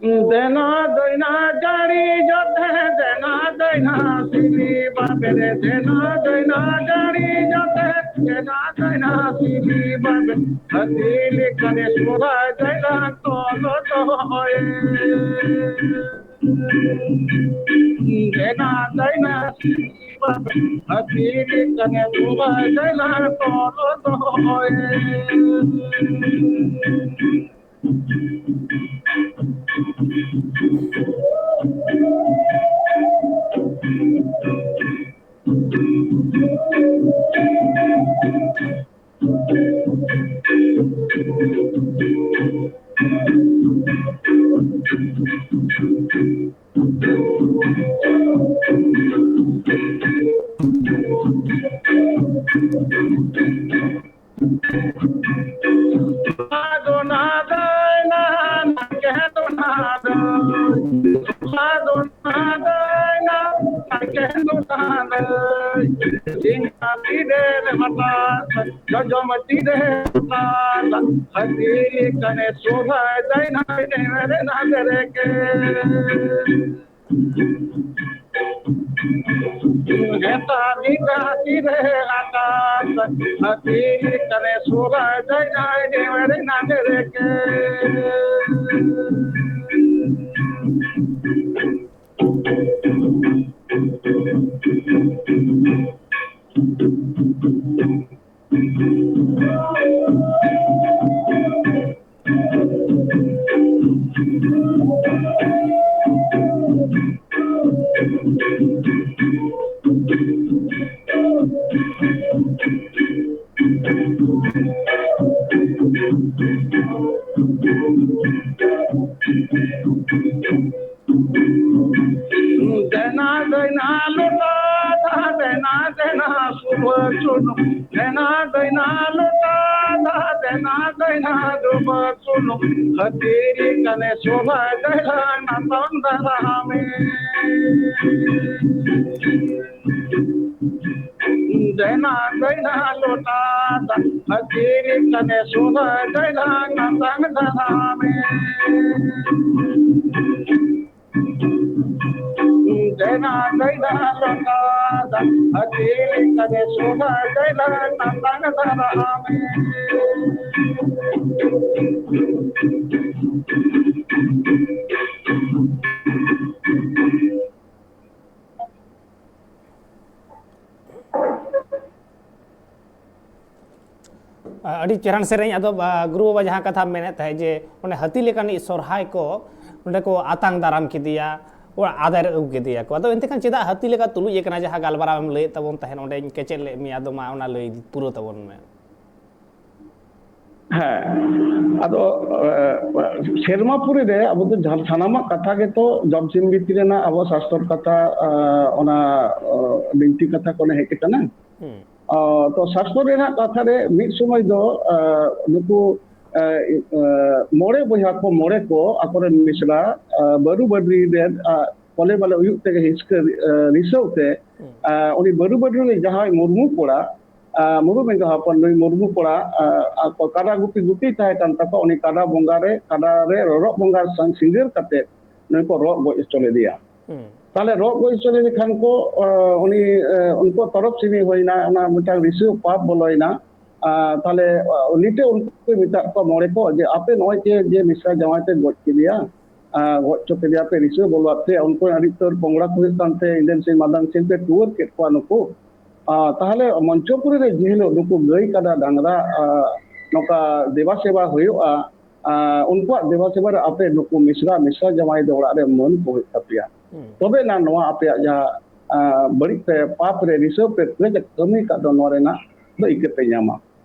ᱫᱮᱱᱟ ᱫᱟᱹᱭᱱᱟ ᱡᱟᱹᱲᱤ ᱡᱚᱛᱮ, ᱫᱮᱱᱟ ᱫᱟᱹᱭᱱᱟ ᱫᱟᱹᱭᱱᱟ ᱥᱤᱵᱤ ᱵᱟᱵᱮᱨᱮ ᱫᱮᱱᱟ ᱫᱟᱹᱭᱱᱟ ᱡᱟᱹᱲᱤ ᱡᱟᱛᱮ ᱫᱮᱱᱟ ᱫᱟᱹᱭᱱᱟ ᱥᱤᱵᱤ ᱵᱟᱵᱮ ᱦᱟᱹᱛᱤ ᱞᱮᱠᱟᱱᱮ ᱥᱚᱨᱦᱟᱭ ᱫᱟᱹᱭᱱᱟ ᱛᱚᱞᱚ ᱫᱚᱦᱚᱭᱮ᱾ ᱫᱮᱱᱟ ᱫᱟᱹᱭᱱᱟ ᱥᱤᱵᱤ ᱵᱟᱵᱮ ᱦᱟᱹᱛᱤ ᱞᱮᱠᱟᱱᱮ ᱥᱚᱨᱦᱟᱭ ᱫᱟᱹᱭᱱᱟ ᱛᱚᱞᱚ ᱫᱚᱦᱚᱭᱮ᱾ ᱟᱫᱚ ᱱᱟᱫᱟᱭ ᱱᱟ, ᱱᱟᱜᱮ ᱫᱚ ᱱᱟᱫᱟᱭ᱾ ᱟᱫᱚ ᱱᱟᱫᱟᱭ ᱱᱟ, ᱱᱟᱜᱮ ᱫᱚ ᱱᱟᱫᱟᱭ᱾ ᱤᱧ ᱦᱟᱹᱛᱤ ᱨᱮ ᱢᱟᱛᱟ, ᱡᱚᱡᱚᱢ ᱛᱤ ᱨᱮ ᱢᱟᱛᱟ᱾ ᱦᱟᱹᱛᱤ ᱠᱟᱱᱮ ᱥᱚᱨᱦᱟᱭ ᱫᱟᱭ ᱱᱟᱭ ᱨᱮ ᱱᱟᱫᱮ ᱨᱮ ᱜᱮ᱾ ᱦᱮᱸ, ᱛᱟᱹᱨᱤ ᱨᱟᱹᱛᱤ ᱨᱮ ᱟᱠᱟᱥ, ᱦᱟᱹᱛᱤ ᱠᱟᱱᱮ ᱥᱚᱨᱦᱟᱭ ᱫᱟᱸᱭ ᱨᱮ ᱱᱟᱰᱮ ᱨᱮ ᱜᱮ᱾ ᱫᱮᱱᱟ ᱫᱟᱹᱭᱱᱟ ᱞᱚᱴᱟ ᱫᱟᱜ, ᱫᱮᱱᱟ ᱫᱮᱱᱟ ᱥᱩᱵᱟᱹ ᱥᱩᱱᱩᱢ᱾ ᱫᱮᱱᱟ ᱫᱟᱹᱭᱱᱟ ᱞᱚᱴᱟ ᱫᱟᱜ, ᱫᱮᱱᱟ ᱫᱟᱹᱭᱱᱟ ᱥᱩᱵᱟᱹ ᱥᱩᱱᱩᱢ᱾ ᱦᱟᱹᱛᱤ ᱠᱟᱱᱮ ᱥᱚᱨᱦᱟᱭ ᱫᱟᱹᱭᱱᱟ ᱱᱟᱛᱚᱱ ᱫᱟᱨᱟᱢᱮ᱾ ᱫᱮᱱᱟ ᱫᱟᱹᱭᱱᱟ ᱞᱚᱴᱟ ᱫᱟᱜ, ᱦᱟᱹᱛᱤ ᱠᱟᱱᱮ ᱥᱚᱨᱦᱟᱭ ᱫᱟᱹᱭᱱᱟ ᱱᱟᱛᱚᱱ ᱫᱟᱨᱟᱢᱮ᱾ ᱫᱮᱱᱟ ᱱᱟᱜᱟᱭ ᱫᱟᱜ ᱞᱚᱴᱟ ᱫᱟᱜ, ᱦᱟᱹᱛᱤ ᱞᱮᱠᱟᱱᱮ ᱥᱚᱫᱟ ᱜᱟᱭᱞᱟ ᱱᱟᱜᱟᱭ ᱫᱟᱜ ᱟᱢᱮ᱾ ᱟᱹᱰᱤ ᱪᱮᱦᱨᱟᱱ ᱥᱮᱨᱮᱧ᱾ ᱟᱫᱚ, ᱟ, ᱜᱩᱨᱩ ᱵᱟᱵᱟ, ᱡᱟᱦᱟᱸ ᱠᱟᱛᱷᱟᱢ ᱢᱮᱱᱮᱫ ᱛᱟᱦᱮᱸᱫ ᱡᱮ ᱚᱱᱮ ᱦᱟᱹᱛᱤ ᱞᱮᱠᱟᱱᱤᱡ ᱥᱚᱨᱦᱟᱭ ᱠᱚ ᱚᱸᱰᱮ ᱠᱚ ᱟᱛᱟᱝ ᱫᱟᱨᱟᱢ ᱠᱮᱫᱮᱭᱟ, ᱚᱲᱟᱜ ᱟᱫᱮᱨ ᱟᱹᱜᱩ ᱠᱮᱫᱮᱭᱟ ᱠᱚ᱾ ᱟᱫᱚ ᱮᱱᱛᱮ ᱠᱷᱟᱱ ᱪᱮᱫᱟᱜ ᱦᱟᱹᱛᱤ ᱞᱮᱠᱟ ᱛᱩᱞᱩᱡ ᱟᱠᱟᱱᱟ, ᱡᱟᱦᱟᱸ ᱜᱟᱞᱢᱟᱨᱟᱣ ᱮᱢ ᱞᱟᱹᱭᱮᱫ ᱛᱟᱵᱚᱱ ᱛᱟᱦᱮᱸᱫ, ᱚᱸᱰᱮᱧ ᱠᱮᱪᱮᱫ ᱞᱮᱫ ᱢᱮᱭᱟ, ᱟᱫᱚ ᱢᱟ ᱚᱱᱟ ᱞᱟᱹᱭ ᱯᱩᱨᱟᱹᱣ ᱛᱟᱵᱚᱱ ᱢᱮ᱾ ᱦᱮᱸ, ᱟᱫᱚ, ᱮ, ᱥᱮᱨᱢᱟ ᱯᱩᱨᱤ ᱨᱮ ᱟᱵᱚ ᱫᱚ ᱡᱟᱦᱟᱸ ᱥᱟᱱᱟᱢᱟᱜ ᱠᱟᱛᱷᱟ ᱜᱮᱛᱚ ᱡᱚᱢᱥᱤᱢ ᱵᱤᱱᱛᱤ ᱨᱮᱱᱟᱜ ᱟᱵᱚ ᱥᱟᱥᱛᱚᱨ ᱠᱟᱛᱷᱟ, ᱮ, ᱚᱱᱟ, ᱮ, ᱵᱤᱱᱛᱤ ᱠᱟᱛᱷᱟ ᱠᱷᱚᱱ ᱦᱮᱡ ᱟᱠᱟᱱᱟ᱾ ᱦᱩᱸ᱾ ᱚ, ᱛᱚ, ᱥᱟᱥᱛᱚᱨ ᱨᱮᱱᱟᱜ ᱠᱟᱛᱷᱟ ᱨᱮ ᱢᱤᱫ ᱥᱚᱢᱚᱭ ᱫᱚ, ᱟ, ᱱᱩᱠᱩ, ᱟ, ᱟ, ᱢᱚᱬᱮ ᱵᱚᱭᱦᱟ ᱠᱚ, ᱢᱚᱬᱮ ᱠᱚ ᱟᱠᱚᱨᱮᱱ ᱢᱤᱥᱨᱟ, ᱟ, ᱵᱟᱹᱨᱩ ᱵᱟᱹᱨᱤ ᱨᱮᱱ, ᱟ, ᱠᱚᱞᱮ ᱵᱟᱞᱮ ᱦᱩᱭᱩᱜ ᱛᱮᱜᱮ ᱦᱤᱥᱠᱟᱹ, ᱟ, ᱨᱤᱥᱟᱹᱣ ᱛᱮ, ᱦᱩᱸ᱾ ᱟ, ᱩᱱᱤ ᱵᱟᱹᱨᱩ ᱵᱟᱹᱨᱤ ᱨᱮᱱ ᱡᱟᱦᱟᱸᱭ ᱢᱩᱨᱢᱩ ᱠᱚᱲᱟ, ᱟ, ᱢᱩᱨᱢᱩ ᱮᱸᱜᱟ ᱦᱚᱯᱚᱱ ᱱᱩᱭ ᱢᱩᱨᱢᱩ ᱠᱚᱲᱟ, ᱟ, ᱟ, ᱠᱟᱰᱟ ᱜᱩᱯᱤ ᱜᱩᱯᱤ ᱛᱟᱦᱮᱸ ᱠᱟᱱ ᱛᱟᱠᱚ, ᱩᱱᱤ ᱠᱟᱰᱟ ᱵᱚᱸᱜᱟ ᱨᱮ, ᱠᱟᱰᱟ ᱨᱮ ᱨᱚᱨᱚᱜ ᱵᱚᱸᱜᱟ ᱥᱟᱝ ᱥᱤᱸᱜᱟᱹᱨ ᱠᱟᱛᱮ ᱱᱩᱭ ᱠᱚ ᱨᱚᱜ ᱜᱚᱡ ᱦᱚᱪᱚ ᱞᱮᱫᱮᱭᱟ᱾ ᱦᱩᱸ᱾ ᱛᱟᱦᱞᱮ ᱨᱚᱜ ᱜᱚᱡ ᱦᱚᱪᱚ ᱞᱮᱫᱮ ᱠᱷᱟᱱ ᱠᱚ, ᱟ, ᱩᱱᱤ, ᱟ, ᱩᱱᱠᱩᱣᱟᱜ ᱛᱚᱨᱚᱯ ᱥᱤᱢᱤ ᱦᱩᱭᱱᱟ, ᱚᱱᱟ ᱢᱤᱫᱴᱟᱝ ᱨᱤᱥᱟᱹ ᱯᱟᱯ ᱵᱚᱞᱚᱭᱮᱱᱟ᱾ ᱟ, ᱛᱟᱦᱞᱮ, ᱟ, ᱱᱤᱛᱚᱜ ᱩᱱᱠᱩ ᱠᱚ ᱢᱮᱛᱟᱜ ᱠᱚᱣᱟ ᱢᱚᱬᱮ ᱠᱚ ᱡᱮ, "ᱟᱯᱮ ᱱᱚᱜᱼᱚᱭ ᱡᱮ, ᱡᱮ ᱢᱤᱥᱨᱟ ᱡᱟᱶᱟᱭ ᱯᱮ ᱜᱚᱡ ᱠᱮᱫᱮᱭᱟ, ᱟ, ᱜᱚᱡ ᱦᱚᱪᱚ ᱠᱮᱫᱮᱭᱟ ᱯᱮ, ᱨᱤᱥᱟᱹ ᱵᱚᱞᱚᱣᱟᱫ ᱯᱮ, ᱩᱱᱠᱩ ᱟᱹᱰᱤ ᱩᱛᱟᱹᱨ ᱯᱚᱝᱲᱟ ᱠᱚ ᱦᱩᱭᱩᱜ ᱠᱟᱱ ᱛᱮ, ᱤᱸᱫᱟᱹᱱ ᱥᱤᱧ ᱢᱟᱸᱫᱟᱱ ᱥᱤᱧ ᱯᱮ ᱴᱩᱣᱟᱹᱨ ᱠᱮᱫ ᱠᱚᱣᱟ ᱱᱩᱠᱩ᱾ ᱟ, ᱛᱟᱦᱞᱮ ᱢᱚᱧᱪᱚᱯᱩᱨᱤ ᱨᱮ ᱡᱮ ᱦᱤᱞᱳᱜ ᱱᱩᱠᱩ ᱜᱟᱹᱭ ᱠᱟᱰᱟ ᱰᱟᱝᱨᱟ, ᱟ, ᱱᱚᱝᱠᱟ ᱫᱮᱵᱟ ᱥᱮᱵᱟ ᱦᱩᱭᱩᱜᱼᱟ, ᱟ, ᱩᱱᱠᱩᱣᱟᱜ ᱫᱮᱵᱟ ᱥᱮᱵᱟ ᱨᱮ ᱟᱯᱮ ᱱᱩᱠᱩ ᱢᱤᱥᱨᱟ, ᱢᱤᱥᱨᱟ ᱡᱟᱶᱟᱭ ᱫᱚ ᱚᱲᱟᱜ ᱨᱮ ᱢᱟᱹᱱ ᱠᱚ ᱦᱩᱭᱩᱜ ᱛᱟᱯᱮᱭᱟ᱾ ᱦᱩᱸ᱾ ᱛᱚᱵᱮ ᱱᱟ ᱱᱚᱣᱟ ᱟᱯᱮᱭᱟᱜ ᱡᱟᱦᱟᱸ, ᱟ, ᱵᱟᱹᱲᱤᱡ ᱯᱮ, ᱯᱟᱯ ᱨᱮ ᱨᱤᱥᱟᱹᱣ ᱯᱮ ᱠᱟᱹᱡ ᱠᱟᱹᱢᱤ ᱠᱟᱜ ᱫᱚ, ᱱᱚᱣᱟ ᱨᱮᱱᱟᱜ ᱫᱚ ᱤᱠᱟᱹ ᱯᱮ ᱧᱟᱢᱟ᱾"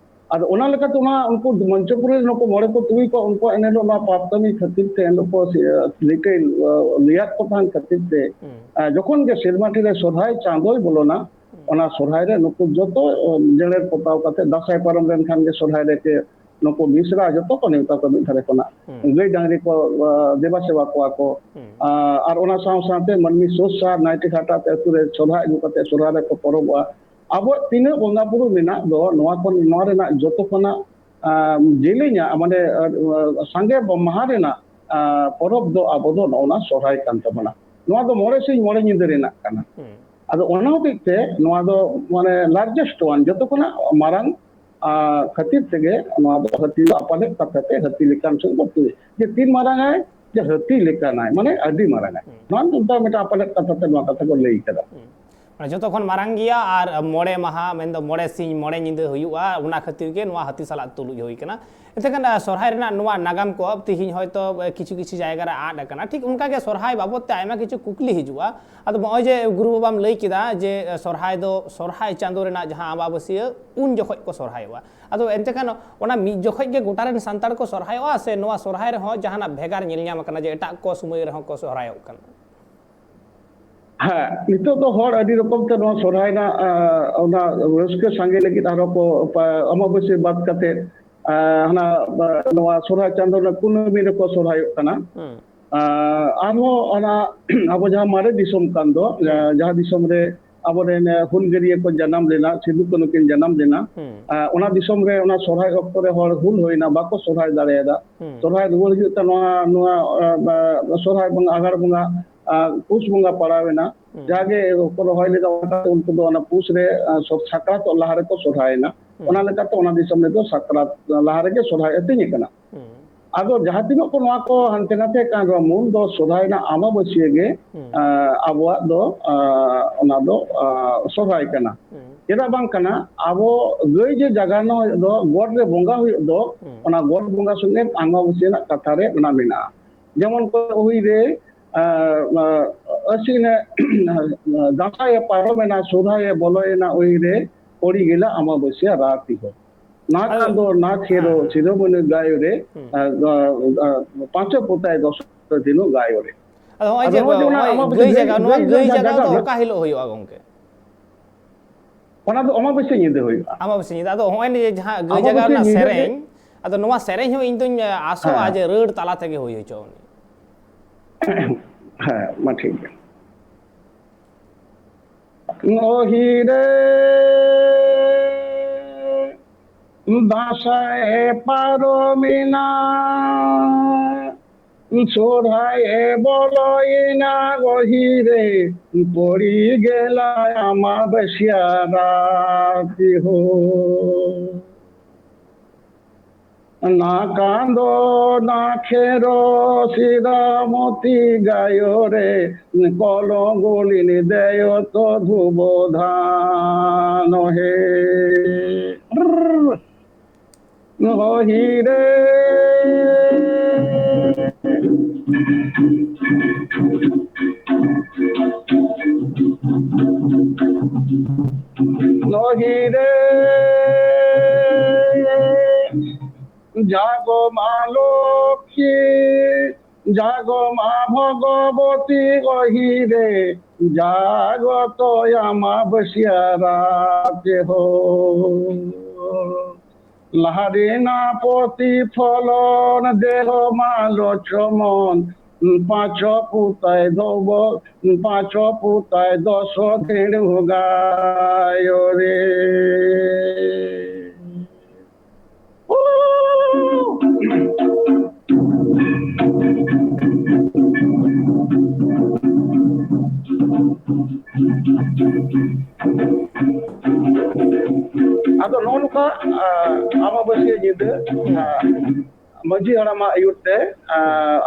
ᱟᱫᱚ ᱚᱱᱟ ᱞᱮᱠᱟᱛᱮ ᱚᱱᱟ ᱩᱱᱠᱩ ᱢᱚᱧᱪᱚᱯᱩᱨᱤ ᱨᱮ ᱱᱩᱠᱩ ᱢᱚᱬᱮ ᱠᱚ ᱛᱩᱨᱩᱭ ᱠᱚ, ᱩᱱᱠᱩᱣᱟᱜ ᱮᱱ ᱦᱤᱞᱳᱜ ᱱᱚᱣᱟ ᱯᱟᱯ ᱠᱟᱹᱢᱤ ᱠᱷᱟᱹᱛᱤᱨ ᱛᱮ, ᱮᱱ ᱦᱤᱞᱳᱜ ᱠᱚ ᱥᱤ-, ᱨᱤᱠᱟᱹᱭ, ᱟ, ᱞᱟᱹᱭᱟᱫ ᱠᱚ ᱛᱟᱦᱮᱱ ᱠᱷᱟᱹᱛᱤᱨ ᱛᱮ, ᱦᱩᱸ᱾ ᱟ, ᱡᱚᱠᱷᱚᱱ ᱜᱮ ᱥᱮᱨᱢᱟ ᱴᱷᱤᱠ ᱨᱮ ᱥᱚᱨᱦᱟᱭ ᱪᱟᱸᱫᱳᱭ ᱵᱚᱞᱚᱱᱟ, ᱦᱩᱸ᱾ ᱚᱱᱟ ᱥᱚᱨᱦᱟᱭ ᱨᱮ ᱱᱩᱠᱩ ᱡᱚᱛᱚ, ᱟ, ᱡᱮᱨᱮᱲ ᱯᱚᱛᱟᱣ ᱠᱟᱛᱮ, ᱫᱟᱸᱥᱟᱭ ᱯᱟᱨᱚᱢ ᱞᱮᱱᱠᱷᱟᱱ ᱜᱮ ᱥᱚᱨᱦᱟᱭ ᱨᱮ ᱠᱮ-, ᱱᱩᱠᱩ ᱢᱤᱥᱨᱟ ᱡᱚᱛᱚ ᱠᱚ ᱱᱮᱣᱛᱟ ᱠᱚ ᱢᱤᱫ ᱫᱷᱟᱨᱮ ᱠᱷᱚᱱᱟᱜ᱾ ᱦᱩᱸ᱾ ᱜᱟᱹᱭ ᱰᱟᱝᱨᱤ ᱠᱚ, ᱟ, ᱫᱮᱵᱟ ᱥᱮᱵᱟ ᱠᱚᱣᱟ ᱠᱚ᱾ ᱦᱩᱸ᱾ ᱟ, ᱟᱨ ᱚᱱᱟ ᱥᱟᱶ ᱥᱟᱶᱛᱮ ᱢᱟᱹᱱᱢᱤ ᱥᱳᱥ ᱟᱨ ᱱᱟᱭᱠᱮ ᱜᱷᱟᱴ ᱟᱛᱮ ᱟᱹᱛᱩ ᱨᱮ ᱥᱚᱨᱦᱟᱭ ᱟᱹᱜᱩ ᱠᱟᱛᱮ ᱥᱚᱨᱦᱟᱭ ᱨᱮᱠᱚ ᱯᱚᱨᱚᱵᱚᱜᱼᱟ᱾ ᱟᱵᱚᱣᱟᱜ ᱛᱤᱱᱟᱹᱜ ᱵᱚᱸᱜᱟ ᱵᱩᱨᱩ ᱢᱮᱱᱟᱜ ᱫᱚ, ᱱᱚᱣᱟ ᱠᱷᱚᱱ, ᱱᱚᱣᱟ ᱨᱮᱱᱟᱜ ᱡᱚᱛᱚ ᱠᱷᱚᱱᱟᱜ, ᱟ, ᱡᱮᱞᱮᱧᱟ, ᱢᱟᱱᱮ, ᱟ, ᱥᱟᱸᱜᱮ ᱢᱟᱦᱟ ᱨᱮᱱᱟᱜ, ᱟ, ᱯᱚᱨᱚᱵᱽ ᱫᱚ ᱟᱵᱚ ᱫᱚ ᱱᱚᱜᱼᱚ ᱱᱟ ᱥᱚᱨᱦᱟᱭ ᱠᱟᱱ ᱛᱟᱵᱚᱱᱟ᱾ ᱱᱚᱣᱟ ᱫᱚ ᱢᱚᱬᱮ ᱥᱤᱧ ᱢᱚᱬᱮ ᱧᱤᱫᱟᱹ ᱨᱮᱱᱟᱜ ᱠᱟᱱᱟ᱾ ᱦᱩᱸ᱾ ᱟᱫᱚ ᱚᱱᱟ ᱦᱚᱛᱮᱡ ᱛᱮ ᱱᱚᱣᱟ ᱫᱚ ᱢᱟᱱᱮ largest one, ᱡᱚᱛᱚ ᱠᱷᱚᱱᱟᱜ ᱢᱟᱨᱟᱝ, ᱟᱨ, ᱠᱷᱟᱹᱛᱤᱨ ᱛᱮᱜᱮ ᱱᱚᱣᱟ ᱫᱚ ᱦᱟᱹᱛᱤ ᱫᱚ ᱟᱯᱟᱞᱮᱫ ᱠᱟᱛᱷᱟ ᱛᱮ ᱦᱟᱹᱛᱤ ᱞᱮᱠᱟᱱ ᱥᱮᱫ ᱫᱚ ᱛᱩᱭ᱾ ᱡᱮ ᱛᱤᱱ ᱢᱟᱨᱟᱝ ᱟᱭ, ᱡᱮ ᱦᱟᱹᱛᱤ ᱞᱮᱠᱟᱱᱟᱭ, ᱢᱟᱱᱮ ᱟᱹᱰᱤ ᱢᱟᱨᱟᱝ ᱟᱭ᱾ ᱦᱩᱸ᱾ ᱱᱚᱣᱟ ᱫᱚ ᱢᱤᱫᱴᱟᱝ ᱟᱯᱟᱞᱮᱫ ᱠᱟᱛᱷᱟ ᱛᱮ ᱱᱚᱣᱟ ᱠᱟᱛᱷᱟ ᱠᱚ ᱞᱟᱹᱭ ᱠᱟᱫᱟ᱾ ᱦᱩᱸ᱾ ᱢᱟᱱᱮ ᱡᱚᱛᱚ ᱠᱷᱚᱱ ᱢᱟᱨᱟᱝ ᱜᱮᱭᱟ ᱟᱨ ᱢᱚᱬᱮ ᱢᱟᱦᱟ, ᱢᱮᱱᱫᱚ ᱢᱚᱬᱮ ᱥᱤᱧ ᱢᱚᱬᱮ ᱧᱤᱫᱟᱹ ᱦᱩᱭᱩᱜᱼᱟ, ᱚᱱᱟ ᱠᱷᱟᱹᱛᱤᱨ ᱜᱮ ᱱᱚᱣᱟ ᱦᱟᱹᱛᱤ ᱥᱟᱞᱟᱜ ᱛᱩᱞᱩᱡ ᱦᱩᱭ ᱠᱟᱱᱟ᱾ ᱮᱱᱛᱮ ᱠᱷᱟᱱ, ᱟᱸ, ᱥᱚᱨᱦᱟᱭ ᱨᱮᱱᱟᱜ ᱱᱚᱣᱟ ᱱᱟᱜᱟᱢ ᱠᱚ ᱛᱤᱦᱤᱧ ᱦᱚᱭᱛᱳ, ᱟᱸ, ᱠᱤᱪᱷᱩ ᱠᱤᱪᱷᱩ ᱡᱟᱭᱜᱟ ᱨᱮ ᱟᱫ ᱟᱠᱟᱱᱟ᱾ ᱴᱷᱤᱠ ᱚᱱᱠᱟ ᱜᱮ ᱥᱚᱨᱦᱟᱭ ᱵᱟᱵᱚᱫ ᱛᱮ ᱟᱭᱢᱟ ᱠᱤᱪᱷᱩ ᱠᱩᱠᱞᱤ ᱦᱤᱡᱩᱜᱼᱟ᱾ ᱟᱫᱚ ᱱᱚᱜᱼᱚᱭ ᱡᱮ ᱜᱩᱨᱩ ᱵᱟᱵᱟᱢ ᱞᱟᱹᱭ ᱠᱮᱫᱟ ᱡᱮ, ᱟᱸ, ᱥᱚᱨᱦᱟᱭ ᱫᱚ ᱥᱚᱨᱦᱟᱭ ᱪᱟᱸᱫᱳ ᱨᱮᱱᱟᱜ ᱡᱟᱦᱟᱸ ᱟᱢᱵᱟᱵᱟᱹᱥᱭᱟᱹ, ᱩᱱ ᱡᱚᱠᱷᱚᱡ ᱠᱚ ᱥᱚᱨᱦᱟᱭᱚᱜᱼᱟ᱾ ᱟᱫᱚ ᱮᱱᱛᱮ ᱠᱷᱟᱱ ᱚᱱᱟ ᱢᱤᱫ ᱡᱚᱠᱷᱚᱡ ᱜᱮ ᱜᱚᱴᱟ ᱨᱮᱱ ᱥᱟᱱᱛᱟᱲ ᱠᱚ ᱥᱚᱨᱦᱟᱭᱚᱜᱼᱟ, ᱥᱮ ᱱᱚᱣᱟ ᱥᱚᱨᱦᱟᱭ ᱨᱮᱦᱚᱸ ᱡᱟᱦᱟᱱᱟᱜ ᱵᱷᱮᱜᱟᱨ ᱧᱮᱞ ᱧᱟᱢ ᱟᱠᱟᱱᱟ ᱡᱮ ᱮᱴᱟᱜ ᱠᱚ ᱥᱚᱢᱚᱭ ᱨᱮᱦᱚᱸ ᱠᱚ ᱥᱚᱨᱦᱟᱭᱚᱜ ᱠᱟᱱᱟ? ᱦᱮᱸ, ᱱᱤᱛᱚᱜ ᱫᱚ ᱦᱚᱲ ᱟᱹᱰᱤ ᱨᱚᱠᱚᱢ ᱛᱮ ᱱᱚᱣᱟ ᱥᱚᱨᱦᱟᱭ ᱨᱮᱱᱟᱜ, ᱟᱸ, ᱚᱱᱟ ᱨᱟᱹᱥᱠᱟᱹ ᱥᱟᱸᱜᱮ ᱞᱟᱹᱜᱤᱫ ᱟᱨᱦᱚᱸ ᱠᱚ, ᱯᱟ-, ᱟᱢᱵᱟᱵᱟᱹᱥᱭᱟᱹ ᱵᱟᱫ ᱠᱟᱛᱮ, ᱟᱸ, ᱦᱟᱱᱟ, ᱵᱟ-, ᱱᱚᱣᱟ ᱥᱚᱨᱦᱟᱭ ᱪᱟᱸᱫᱳ ᱨᱮᱱᱟᱜ ᱠᱩᱱᱟᱹᱢᱤ ᱨᱮᱠᱚ ᱥᱚᱨᱦᱟᱭᱚᱜ ᱠᱟᱱᱟ᱾ ᱦᱩᱸ᱾ ᱟᱸ, ᱟᱨᱦᱚᱸ ᱚᱱᱟ ᱟᱵᱚ ᱡᱟᱦᱟᱸ ᱢᱟᱨᱮ ᱫᱤᱥᱚᱢ ᱠᱟᱱ ᱫᱚ, ᱦᱩᱸ᱾ ᱟᱸ, ᱡᱟᱦᱟᱸ ᱫᱤᱥᱚᱢ ᱨᱮ ᱟᱵᱚᱨᱮᱱ, ᱟᱸ, ᱦᱩᱞᱜᱟᱹᱨᱤᱭᱟᱹ ᱠᱚ ᱡᱟᱱᱟᱢ ᱞᱮᱱᱟ, ᱥᱤᱫᱩ ᱠᱟᱹᱱᱦᱩ ᱠᱤᱱ ᱡᱟᱱᱟᱢ ᱞᱮᱱᱟ, ᱦᱩᱸ᱾ ᱟᱸ, ᱚᱱᱟ ᱫᱤᱥᱚᱢ ᱨᱮ ᱚᱱᱟ ᱥᱚᱨᱦᱟᱭ ᱚᱠᱛᱚ ᱨᱮ ᱦᱚᱲ ᱦᱩᱞ ᱦᱩᱭᱱᱟ, ᱵᱟᱠᱚ ᱥᱚᱨᱦᱟᱭ ᱫᱟᱲᱮᱭᱟᱫᱟ᱾ ᱦᱩᱸ᱾ ᱥᱚᱨᱦᱟᱭ ᱨᱩᱣᱟᱹᱲ ᱦᱤᱡᱩᱜ ᱛᱮ ᱱᱚᱣᱟ, ᱱᱚᱣᱟ, ᱟᱸ, ᱟᱸ, ᱥᱚᱨᱦᱟᱭ ᱵᱚᱸᱜᱟ, ᱟᱜᱷᱟᱲ ᱵᱚᱸᱜᱟ, ᱟᱸ, ᱯᱩᱥ ᱵᱚᱸᱜᱟ ᱯᱟᱲᱟᱣ ᱮᱱᱟ᱾ ᱦᱩᱸ᱾ ᱡᱟᱜᱮ ᱠᱚ ᱨᱚᱦᱚᱭ ᱞᱮᱫᱟ, ᱚᱱᱟ ᱠᱟᱛᱮ ᱩᱱᱠᱩ ᱫᱚ ᱚᱱᱟ ᱯᱩᱥ ᱨᱮ, ᱟᱸ, ᱥᱚ-, ᱥᱟᱠᱨᱟᱛᱚᱜ ᱞᱟᱦᱟ ᱨᱮᱠᱚ ᱥᱚᱨᱦᱟᱭ ᱮᱱᱟ᱾ ᱦᱩᱸ᱾ ᱚᱱᱟ ᱞᱮᱠᱟᱛᱮ ᱚᱱᱟ ᱫᱤᱥᱚᱢ ᱨᱮᱫᱚ ᱥᱟᱠᱨᱟᱛ ᱞᱟᱦᱟ ᱨᱮᱜᱮ ᱥᱚᱨᱦᱟᱭ ᱦᱟᱹᱴᱤᱧ ᱟᱠᱟᱱᱟ᱾ ᱦᱩᱸ᱾ ᱟᱫᱚ ᱡᱟᱦᱟᱸ ᱛᱤᱱᱟᱹᱜ ᱠᱚ ᱱᱚᱣᱟ ᱠᱚ ᱦᱟᱱᱛᱮ ᱱᱟᱛᱮ ᱠᱟᱱ ᱨᱮᱦᱚᱸ, ᱢᱩᱞ ᱫᱚ ᱥᱚᱨᱦᱟᱭ ᱨᱮᱱᱟᱜ ᱟᱢᱵᱟᱵᱟᱹᱥᱭᱟᱹ ᱜᱮ, ᱦᱩᱸ᱾ ᱟᱸ, ᱟᱵᱚᱣᱟᱜ ᱫᱚ, ᱟᱸ, ᱚᱱᱟ ᱫᱚ, ᱟᱸ, ᱥᱚᱨᱦᱟᱭ ᱠᱟᱱᱟ᱾ ᱦᱩᱸ᱾ ᱪᱮᱫᱟᱜ ᱵᱟᱝ ᱠᱟᱱᱟ? ᱟᱵᱚ ᱜᱟᱹᱭ ᱡᱮ ᱡᱟᱜᱟᱣᱱᱟ ᱦᱩᱭᱩᱜ ᱫᱚ, ᱜᱚᱴ ᱨᱮ ᱵᱚᱸᱜᱟ ᱦᱩᱭᱩᱜ ᱫᱚ, ᱦᱩᱸ᱾ ᱚᱱᱟ ᱜᱚᱴ ᱵᱚᱸᱜᱟ ᱥᱚᱸᱜᱮ ᱟᱢᱵᱟᱵᱟᱹᱥᱭᱟᱹ ᱨᱮᱱᱟᱜ ᱠᱟᱛᱷᱟ ᱨᱮ ᱚᱱᱟ ᱢᱮᱱᱟᱜᱼᱟ᱾ ᱡᱮᱢᱚᱱ ᱠᱚ ᱦᱩᱭ ᱨᱮ, ᱟᱸ, ᱟᱸ, ᱟᱹᱥᱤᱱ ᱮ, ᱫᱟᱸᱥᱟᱭ ᱮ ᱯᱟᱨᱚᱢᱮᱱᱟ, ᱥᱚᱨᱦᱟᱭ ᱮ ᱵᱚᱞᱚᱭᱮᱱᱟ, ᱩᱭ ᱨᱮ ᱯᱚᱲᱤ ᱜᱮᱞᱟ ᱟᱢᱟᱵᱟᱹᱥᱭᱟᱹ ᱨᱟᱛ ᱦᱚᱸ᱾ ᱱᱟ ᱟᱫᱚ ᱠᱟᱸᱫᱚ ᱱᱟ ᱠᱷᱮᱨᱚ ᱦᱮᱸ, ᱦᱮᱸ᱾ ᱥᱤᱨᱟᱹ ᱢᱟᱹᱱᱟᱹ ᱜᱟᱭᱚ ᱨᱮ, ᱦᱩᱸ᱾ ᱟᱸ, ᱟᱸ, ᱟᱸ, ᱯᱟᱸᱪᱚ ᱯᱚᱛᱟᱭ ᱫᱚᱥᱚ ᱫᱤᱱᱚ ᱜᱟᱭᱚ ᱨᱮ᱾ ᱟᱫᱚ ᱦᱚᱸᱜᱼᱚᱭ ᱟᱫᱚ ᱡᱮ, ᱱᱚᱜᱼᱚᱭ ᱡᱮ ᱚᱱᱟ ᱦᱚᱸᱜᱼᱚᱭ ᱟᱢᱟᱵᱟᱹᱥᱭᱟᱹ ᱜᱟᱹᱭ ᱜᱟᱹᱭ, ᱡᱟᱜᱟᱣ, ᱱᱚᱣᱟ ᱜᱟᱹᱭ ᱜᱟᱹᱭ ᱡᱟᱜᱟᱣ ᱡᱟᱜᱟᱣ ᱫᱚ ᱨᱮᱱᱟᱜ ᱚᱠᱟ ᱦᱤᱞᱳᱜ ᱦᱩᱭᱩᱜᱼᱟ ᱜᱚᱝᱠᱮ? ᱚᱱᱟ ᱫᱚ ᱟᱢᱟᱵᱟᱹᱥᱭᱟᱹ ᱧᱤᱫᱟᱹ ᱦᱩᱭᱩᱜᱼᱟ᱾ ᱟᱢᱟᱵᱟᱹᱥᱭᱟᱹ ᱧᱤᱫᱟᱹ᱾ ᱟᱫᱚ ᱦᱚᱸᱜᱼᱚᱭ ᱱᱤᱭᱟᱹ ᱡᱟᱦᱟᱸ ᱜᱟᱹᱭ ᱡᱟᱜᱟᱣ ᱟᱢᱟᱵᱟᱹᱥᱭᱟᱹ ᱨᱮᱱᱟᱜ ᱧᱤᱫᱟᱹ ᱜᱮ᱾ ᱥᱮᱨᱮᱧ, ᱟᱫᱚ ᱱᱚᱣᱟ ᱥᱮᱨᱮᱧ ᱦᱚᱸ ᱤᱧ ᱫᱚᱧ ᱟᱥᱚᱜᱼᱟ ᱦᱮᱸ᱾ ᱡᱮ ᱨᱟᱹᱲ ᱛᱟᱞᱟ ᱛᱮᱜᱮ ᱦᱩᱭ ᱦᱚᱪᱚ ᱟᱹᱱᱤᱡ᱾ ᱦᱮᱸ, ᱢᱟ ᱴᱷᱤᱠ ᱜᱮᱭᱟ᱾ ᱚᱦᱤ ᱨᱮ ᱫᱟᱸᱥᱟᱭ ᱯᱟᱨᱚᱢᱮᱱᱟ, ᱥᱚᱨᱦᱟᱭ ᱮ ᱵᱚᱞᱚᱭᱮᱱᱟ ᱜᱚᱦᱤᱨᱮ, ᱯᱚᱲᱤ ᱜᱮᱞᱟ ᱟᱢᱟᱵᱟᱹᱥᱭᱟ ᱨᱟᱛ ᱦᱳ᱾ ᱱᱟ ᱠᱟᱸᱫᱚ ᱱᱟ ᱠᱷᱮᱨᱚ ᱥᱤᱨᱟᱢᱚᱛᱤ ᱜᱟᱭᱚ ᱨᱮ, ᱠᱚᱞᱚᱝᱜᱚᱞᱤᱱ ᱫᱮᱭᱚ ᱛᱚ ᱫᱷᱩᱵᱚ ᱫᱷᱟᱱᱚ ᱦᱮ᱾ ᱜᱚᱦᱤᱨᱮ᱾ ᱜᱚᱦᱤᱨᱮ᱾ ᱡᱟᱜᱚ ᱢᱟ ᱞᱚᱠᱠᱷᱤ, ᱡᱟᱜᱚ ᱢᱟ ᱵᱷᱚᱜᱚᱵᱚᱛᱤ ᱜᱚᱦᱤᱨᱮ, ᱡᱟᱜᱚ ᱛᱚ ᱟᱢᱟᱵᱟᱹᱥᱭᱟ ᱨᱟᱛ ᱦᱳ᱾ ᱞᱟᱦᱟᱨᱮᱱᱟ ᱯᱨᱚᱛᱤᱯᱷᱚᱞᱚᱱ ᱫᱮᱦᱚ ᱢᱟ ᱞᱚᱪᱷᱢᱚᱱ, ᱯᱟᱸᱪ ᱯᱩᱛᱟᱭ ᱫᱚᱵᱚ, ᱯᱟᱸᱪ ᱯᱩᱛᱟᱭ ᱫᱚᱥᱚ ᱫᱷᱮᱬᱩ ᱜᱟᱭᱚ ᱨᱮ᱾ ᱟᱫᱚ ᱱᱚᱜᱼᱚ ᱱᱚᱝᱠᱟ, ᱟ, ᱟᱢᱵᱟᱵᱟᱹᱥᱭᱟᱹ ᱧᱤᱫᱟᱹ, ᱟ, ᱢᱟᱹᱡᱷᱤ ᱦᱟᱲᱟᱢᱟᱜ ᱟᱹᱭᱩᱨ ᱛᱮ, ᱟ,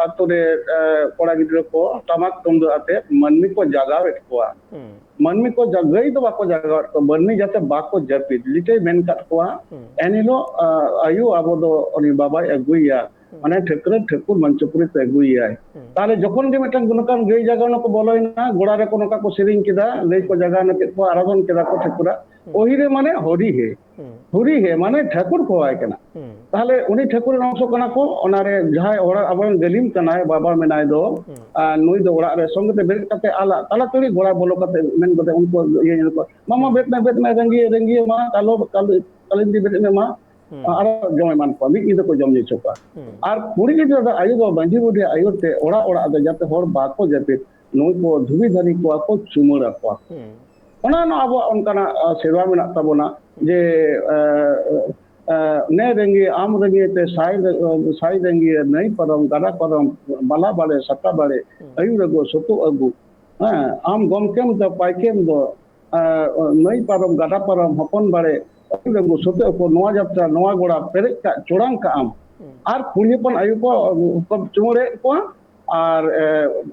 ᱟᱛᱳ ᱨᱮ, ᱟ, ᱠᱚᱲᱟ ᱜᱤᱫᱽᱨᱟᱹ ᱠᱚ ᱴᱟᱢᱟᱠ ᱛᱩᱢᱫᱟᱹᱜ ᱟᱛᱮ ᱢᱟᱹᱱᱢᱤ ᱠᱚ ᱡᱟᱜᱟᱣᱮᱫ ᱠᱚᱣᱟ᱾ ᱦᱩᱸ᱾ ᱢᱟᱹᱱᱢᱤ ᱠᱚ ᱡᱟ-, ᱜᱟᱹᱭ ᱫᱚ ᱵᱟᱠᱚ ᱡᱟᱜᱟᱣᱮᱫ ᱠᱚᱣᱟ, ᱢᱟᱹᱱᱢᱤ ᱡᱟᱛᱮ ᱵᱟᱠᱚ ᱡᱟᱹᱯᱤᱫ, ᱞᱤᱴᱟᱹᱭ ᱢᱮᱱ ᱠᱟᱫ ᱠᱚᱣᱟ᱾ ᱦᱩᱸ᱾ ᱮᱱᱦᱤᱞᱳᱜ, ᱟ, ᱟᱭᱩ ᱟᱵᱚ ᱫᱚ ᱩᱱᱤ ᱵᱟᱵᱟᱭ ᱟᱹᱜᱩᱭᱟ, ᱦᱩᱸ᱾ ᱢᱟᱱᱮ ᱴᱷᱟᱹᱠᱨᱟᱹᱱ ᱴᱷᱟᱹᱠᱩᱨ ᱢᱚᱧᱪᱚᱯᱩᱨᱤ ᱛᱮ ᱟᱹᱜᱩᱭᱟᱭ᱾ ᱦᱩᱸ᱾ ᱛᱟᱦᱞᱮ ᱡᱚᱠᱷᱚᱱ ᱜᱮ ᱢᱤᱫᱴᱟᱝ ᱜᱩᱱᱟᱹᱠᱟᱱ ᱜᱟᱹᱭ ᱡᱟᱜᱟᱣ ᱱᱟᱠᱚ ᱵᱚᱞᱚᱭᱮᱱᱟ, ᱜᱚᱲᱟ ᱨᱮᱠᱚ ᱱᱚᱝᱠᱟ ᱠᱚ ᱥᱮᱨᱮᱧ ᱠᱮᱫᱟ, ᱜᱟᱹᱭ ᱠᱚ ᱦᱩᱸ᱾ ᱡᱟᱜᱟᱣ ᱱᱟ ᱠᱮᱫ ᱠᱚᱣᱟ, ᱟᱨᱟᱫᱷᱚᱱ ᱠᱮᱫᱟ ᱠᱚ ᱴᱷᱟᱹᱠᱩᱨᱟᱜ᱾ ᱦᱩᱸ᱾ ᱚᱦᱤᱨᱮ ᱢᱟᱱᱮ ᱦᱚᱨᱤ ᱦᱮ᱾ ᱦᱩᱸ᱾ ᱦᱚᱨᱤ ᱦᱮ ᱢᱟᱱᱮ ᱴᱷᱟᱹᱠᱩᱨ ᱠᱚ ᱦᱚᱦᱚᱣᱟᱭ ᱠᱟᱱᱟ᱾ ᱦᱩᱸ᱾ ᱛᱟᱦᱞᱮ ᱩᱱᱤ ᱴᱷᱟᱹᱠᱩᱨ ᱨᱮᱱ ᱚᱝᱥᱚ ᱠᱟᱱᱟ ᱠᱚ, ᱚᱱᱟᱨᱮ ᱡᱟᱦᱟᱸᱭ ᱦᱚᱲ ᱟᱵᱚᱨᱮᱱ ᱜᱟᱹᱞᱤᱢ ᱠᱟᱱᱟᱭ, ᱵᱟᱵᱟ ᱢᱮᱱᱟᱭ ᱫᱚ, ᱦᱩᱸ᱾ ᱟᱨ ᱱᱩᱭ ᱫᱚ ᱚᱲᱟᱜ ᱨᱮ ᱥᱚᱸᱜᱮ ᱛᱮ ᱵᱮᱨᱮᱫ ᱠᱟᱛᱮ ᱟᱞᱟᱜ ᱛᱟᱞᱟ ᱠᱩᱞᱦᱤ ᱜᱚᱲᱟ ᱵᱚᱞᱚ ᱠᱟᱛᱮ ᱢᱮᱱ ᱠᱟᱛᱮ ᱩᱱᱠᱩ ᱤᱭᱟᱹ ᱧᱮᱞ ᱠᱚ, "ᱢᱟᱢᱟ ᱦᱩᱸ᱾ ᱵᱮᱨᱮᱫ ᱢᱮ, ᱵᱮᱨᱮᱫ ᱢᱮ, ᱨᱮᱸᱜᱤᱭᱮ, ᱨᱮᱸᱜᱤᱭᱮ ᱢᱟ, ᱠᱟᱞᱚ, ᱠᱟᱞᱚ, ᱠᱟᱞᱤᱱᱫᱤ ᱵᱮᱨᱮᱫ ᱢᱮ ᱢᱟ, ᱦᱩᱸ᱾ ᱟᱨᱚ ᱡᱚᱢ ᱮᱢᱟᱱ ᱠᱚᱣᱟ", ᱢᱤᱫ ᱧᱤᱫᱟᱹ ᱠᱚ ᱡᱚᱢ ᱧᱩ ᱦᱚᱪᱚ ᱠᱚᱣᱟ᱾ ᱦᱩᱸ᱾ ᱟᱨ ᱠᱩᱲᱤ ᱜᱤᱫᱽᱨᱟᱹ ᱫᱚ ᱟᱭᱳ ᱫᱚ ᱢᱟᱹᱡᱷᱤ ᱵᱩᱰᱷᱤ ᱟᱭᱳ ᱛᱮ ᱚᱲᱟᱜ ᱚᱲᱟᱜ ᱫᱚ ᱡᱟᱛᱮ ᱦᱚᱲ ᱵᱟᱠᱚ ᱡᱟᱹᱯᱤᱫ, ᱱᱩᱭ ᱠᱚ ᱫᱷᱩᱵᱤ ᱫᱷᱟᱹᱨᱤ ᱠᱚᱣᱟ ᱠᱚ, ᱪᱩᱢᱟᱹᱲ ᱟᱠᱚᱣᱟ᱾ ᱦᱩᱸ᱾ ᱚᱱᱟ ᱱᱚᱣᱟ ᱟᱵᱚᱣᱟᱜ ᱚᱱᱠᱟᱱᱟᱜ, ᱟ, ᱥᱮᱨᱣᱟ ᱢᱮᱱᱟᱜ ᱛᱟᱵᱚᱱᱟ ᱦᱩᱸ᱾ ᱡᱮ, ᱟ, ᱮ, ᱱᱮ ᱨᱮᱸᱜᱮ ᱟᱢ ᱨᱮᱸᱜᱮ ᱛᱮ ᱥᱟᱭ ᱨᱮ-, ᱥᱟᱭ ᱨᱮᱸᱜᱮ ᱱᱟᱹᱭ ᱯᱟᱨᱚᱢ ᱜᱟᱰᱟ ᱯᱟᱨᱚᱢ ᱵᱟᱞᱟ ᱵᱟᱲᱮ ᱥᱟᱠᱟ ᱵᱟᱲᱮ ᱟᱭᱩ ᱨᱮᱜᱚ ᱥᱚᱛᱚ ᱟᱹᱜᱩ᱾ ᱦᱮᱸ, ᱟᱢ ᱜᱚᱢᱠᱮᱢ ᱫᱚ ᱯᱟᱭᱠᱮᱢ ᱫᱚ, ᱮ, ᱱᱟᱹᱭ ᱯᱟᱨᱚᱢ ᱜᱟᱰᱟ ᱯᱟᱨᱚᱢ ᱦᱚᱯᱚᱱ ᱵᱟᱲᱮ ᱟᱭᱩ ᱨᱮᱜᱚ ᱥᱚᱛᱚ ᱟᱹᱜᱩ ᱱᱚᱣᱟ ᱡᱟᱛᱨᱟ ᱱᱚᱣᱟ ᱜᱚᱲᱟ ᱯᱮᱨᱮᱡ ᱠᱟᱜ ᱪᱚᱲᱟᱝ ᱠᱟᱜ ᱟᱢ᱾ ᱟᱨ ᱠᱩᱲᱤ ᱦᱚᱯᱚᱱ ᱟᱭᱳ ᱠᱚ, ᱠᱚ ᱪᱩᱢᱟᱹᱲᱮᱫ ᱠᱚᱣᱟ᱾ ᱟᱨ, ᱮ,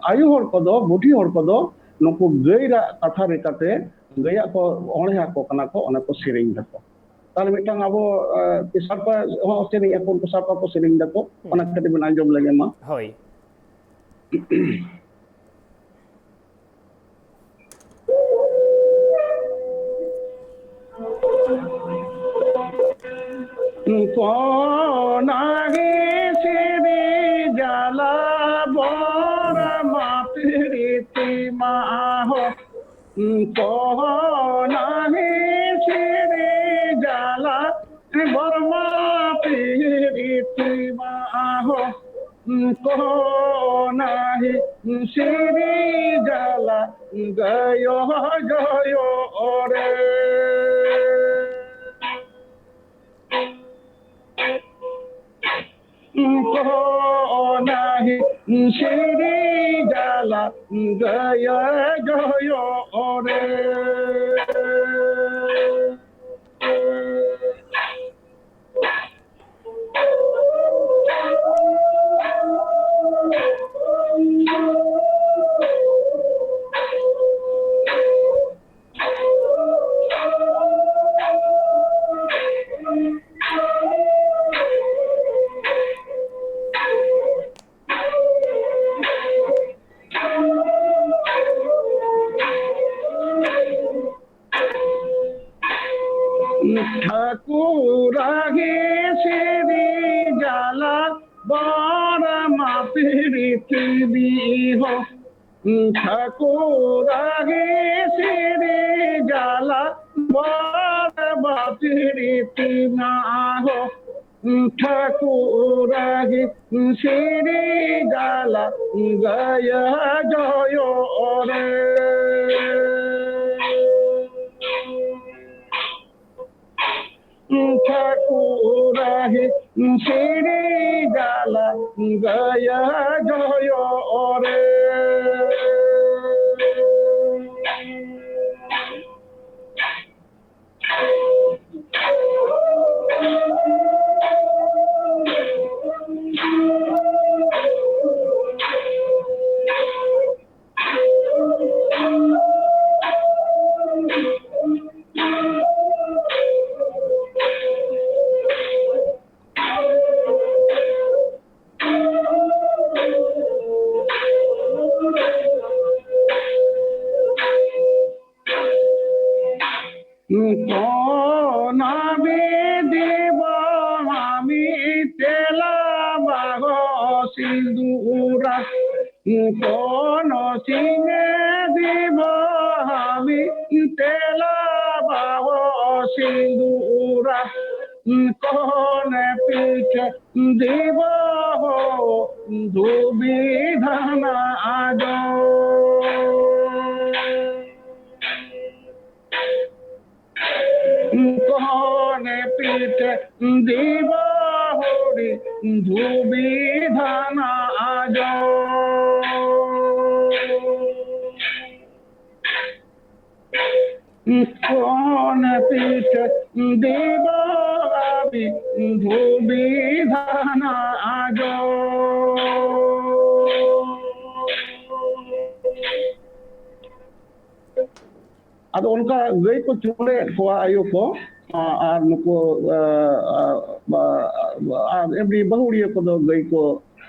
ᱟᱭᱳ ᱦᱚᱲ ᱠᱚᱫᱚ, ᱵᱩᱰᱷᱤ ᱦᱚᱲ ᱠᱚᱫᱚ ᱱᱩᱠᱩ ᱜᱟᱹᱭ ᱨᱟᱜ ᱠᱟᱛᱷᱟ ᱞᱮᱠᱟᱛᱮ ᱜᱟᱹᱭᱟᱜ ᱠᱚ ᱚᱬᱦᱮ ᱟᱠᱚ ᱠᱟᱱᱟ ᱠᱚ, ᱚᱱᱟ ᱠᱚ ᱥᱮᱨᱮᱧ ᱫᱟᱠᱚ᱾ ᱛᱟᱦᱞᱮ ᱢᱤᱫᱴᱟᱝ ᱟᱵᱚ, ᱮ, ᱥᱟᱲᱯᱟ ᱦᱚᱸ ᱥᱮᱨᱮᱧ ᱟᱠᱚ, ᱩᱱᱠᱩ ᱥᱟᱲᱯᱟ ᱠᱚ ᱥᱮᱨᱮᱧ ᱫᱟᱠᱚ, ᱚᱱᱟ ᱠᱟᱹᱴᱤᱡ ᱵᱚᱱ ᱟᱸᱡᱚᱢ ᱞᱮᱜᱮ ᱢᱟ᱾ ᱦᱳᱭ᱾ ᱠᱚᱱᱟᱦᱤ ᱥᱤᱨᱤ ᱡᱟᱞᱟ ᱵᱚᱨ ᱢᱟ ᱯᱤᱨᱤᱛᱤ ᱢᱟ ᱦᱚ᱾ ᱠᱚᱱᱟᱦᱤ ᱥᱤᱨᱤ ᱡᱟᱞᱟ ᱵᱚᱨ ᱢᱟ ᱯᱤᱨᱤᱛᱤ ᱢᱟ ᱦᱚ᱾ ᱠᱚᱱᱟᱦᱤ ᱥᱤᱨᱤ ᱡᱟᱞᱟ ᱜᱟᱭᱚ ᱡᱚᱭᱚ ᱨᱮ᱾ ᱠᱚᱱᱟᱦᱤ ᱥᱤᱨᱤ ᱡᱟᱞᱟ ᱜᱟᱭᱚ ᱡᱚᱭᱚ ᱨᱮ᱾ ᱴᱷᱟᱠᱩᱨᱟᱜᱮ ᱥᱤᱨᱤ ᱡᱟᱞᱟ ᱵᱟᱨ ᱢᱟ ᱯᱤᱨᱤᱛᱤ ᱵᱤᱦᱚ᱾ ᱴᱷᱟᱠᱩᱨᱟᱜᱮ ᱥᱤᱨᱤ ᱡᱟᱞᱟ ᱵᱟᱨ ᱢᱟ ᱯᱤᱨᱤᱛᱤ ᱢᱟ ᱦᱚ᱾ ᱴᱷᱟᱠᱩᱨᱟᱜᱮ ᱥᱤᱨᱤ ᱡᱟᱞᱟ ᱜᱟᱭᱟ ᱡᱚᱭᱚ ᱨᱮ᱾ ᱴᱷᱟᱹᱠᱩᱨᱟᱦᱤ ᱥᱤᱨᱤ ᱡᱟᱞᱟ ᱜᱟᱭᱟ ᱡᱚᱭᱚ ᱨᱮ᱾ ᱠᱚᱱᱟ ᱵᱤᱫᱤ ᱵᱟᱢᱤ ᱛᱮᱞᱟ ᱵᱟᱜᱚ ᱥᱤᱸᱫᱩᱨᱟ᱾ ᱠᱚᱱᱚ ᱥᱤᱧᱮ ᱫᱤᱵᱟᱢᱤ ᱛᱮᱞᱟ ᱵᱟᱜᱚ ᱥᱤᱸᱫᱩᱨᱟ᱾ ᱠᱚᱱᱮ ᱯᱤᱪᱷᱮ ᱫᱤᱵᱚ ᱫᱷᱩᱵᱤ ᱫᱷᱟᱱᱟ ᱟᱡᱚ᱾ ᱠᱚᱱᱮ ᱯᱤᱪᱷᱮ ᱫᱤᱵᱚ ᱦᱚᱨᱤ ᱫᱷᱩᱵᱤ ᱫᱷᱟᱱᱟ ᱟᱡᱚ᱾ ᱠᱚᱱᱮ ᱯᱤᱪᱷᱮ ᱫᱤᱵᱚ ᱟᱵᱤ ᱫᱷᱩᱵᱤ ᱫᱷᱟᱱᱟ ᱟᱡᱚ᱾ ᱟᱫᱚ ᱚᱱᱠᱟ ᱜᱟᱹᱭ ᱠᱚ ᱪᱩᱢᱟᱹᱲᱟᱭᱮᱫ ᱠᱚᱣᱟ ᱟᱭᱳ ᱠᱚ, ᱟ-, ᱟᱨ ᱱᱩᱠᱩ, ᱟ-, ᱟ-, ᱟ-, ᱟᱨ ᱮᱢᱱᱤ ᱵᱟᱹᱦᱩᱲᱤᱭᱟᱹ ᱠᱚᱫᱚ ᱜᱟᱹᱭ ᱠᱚ,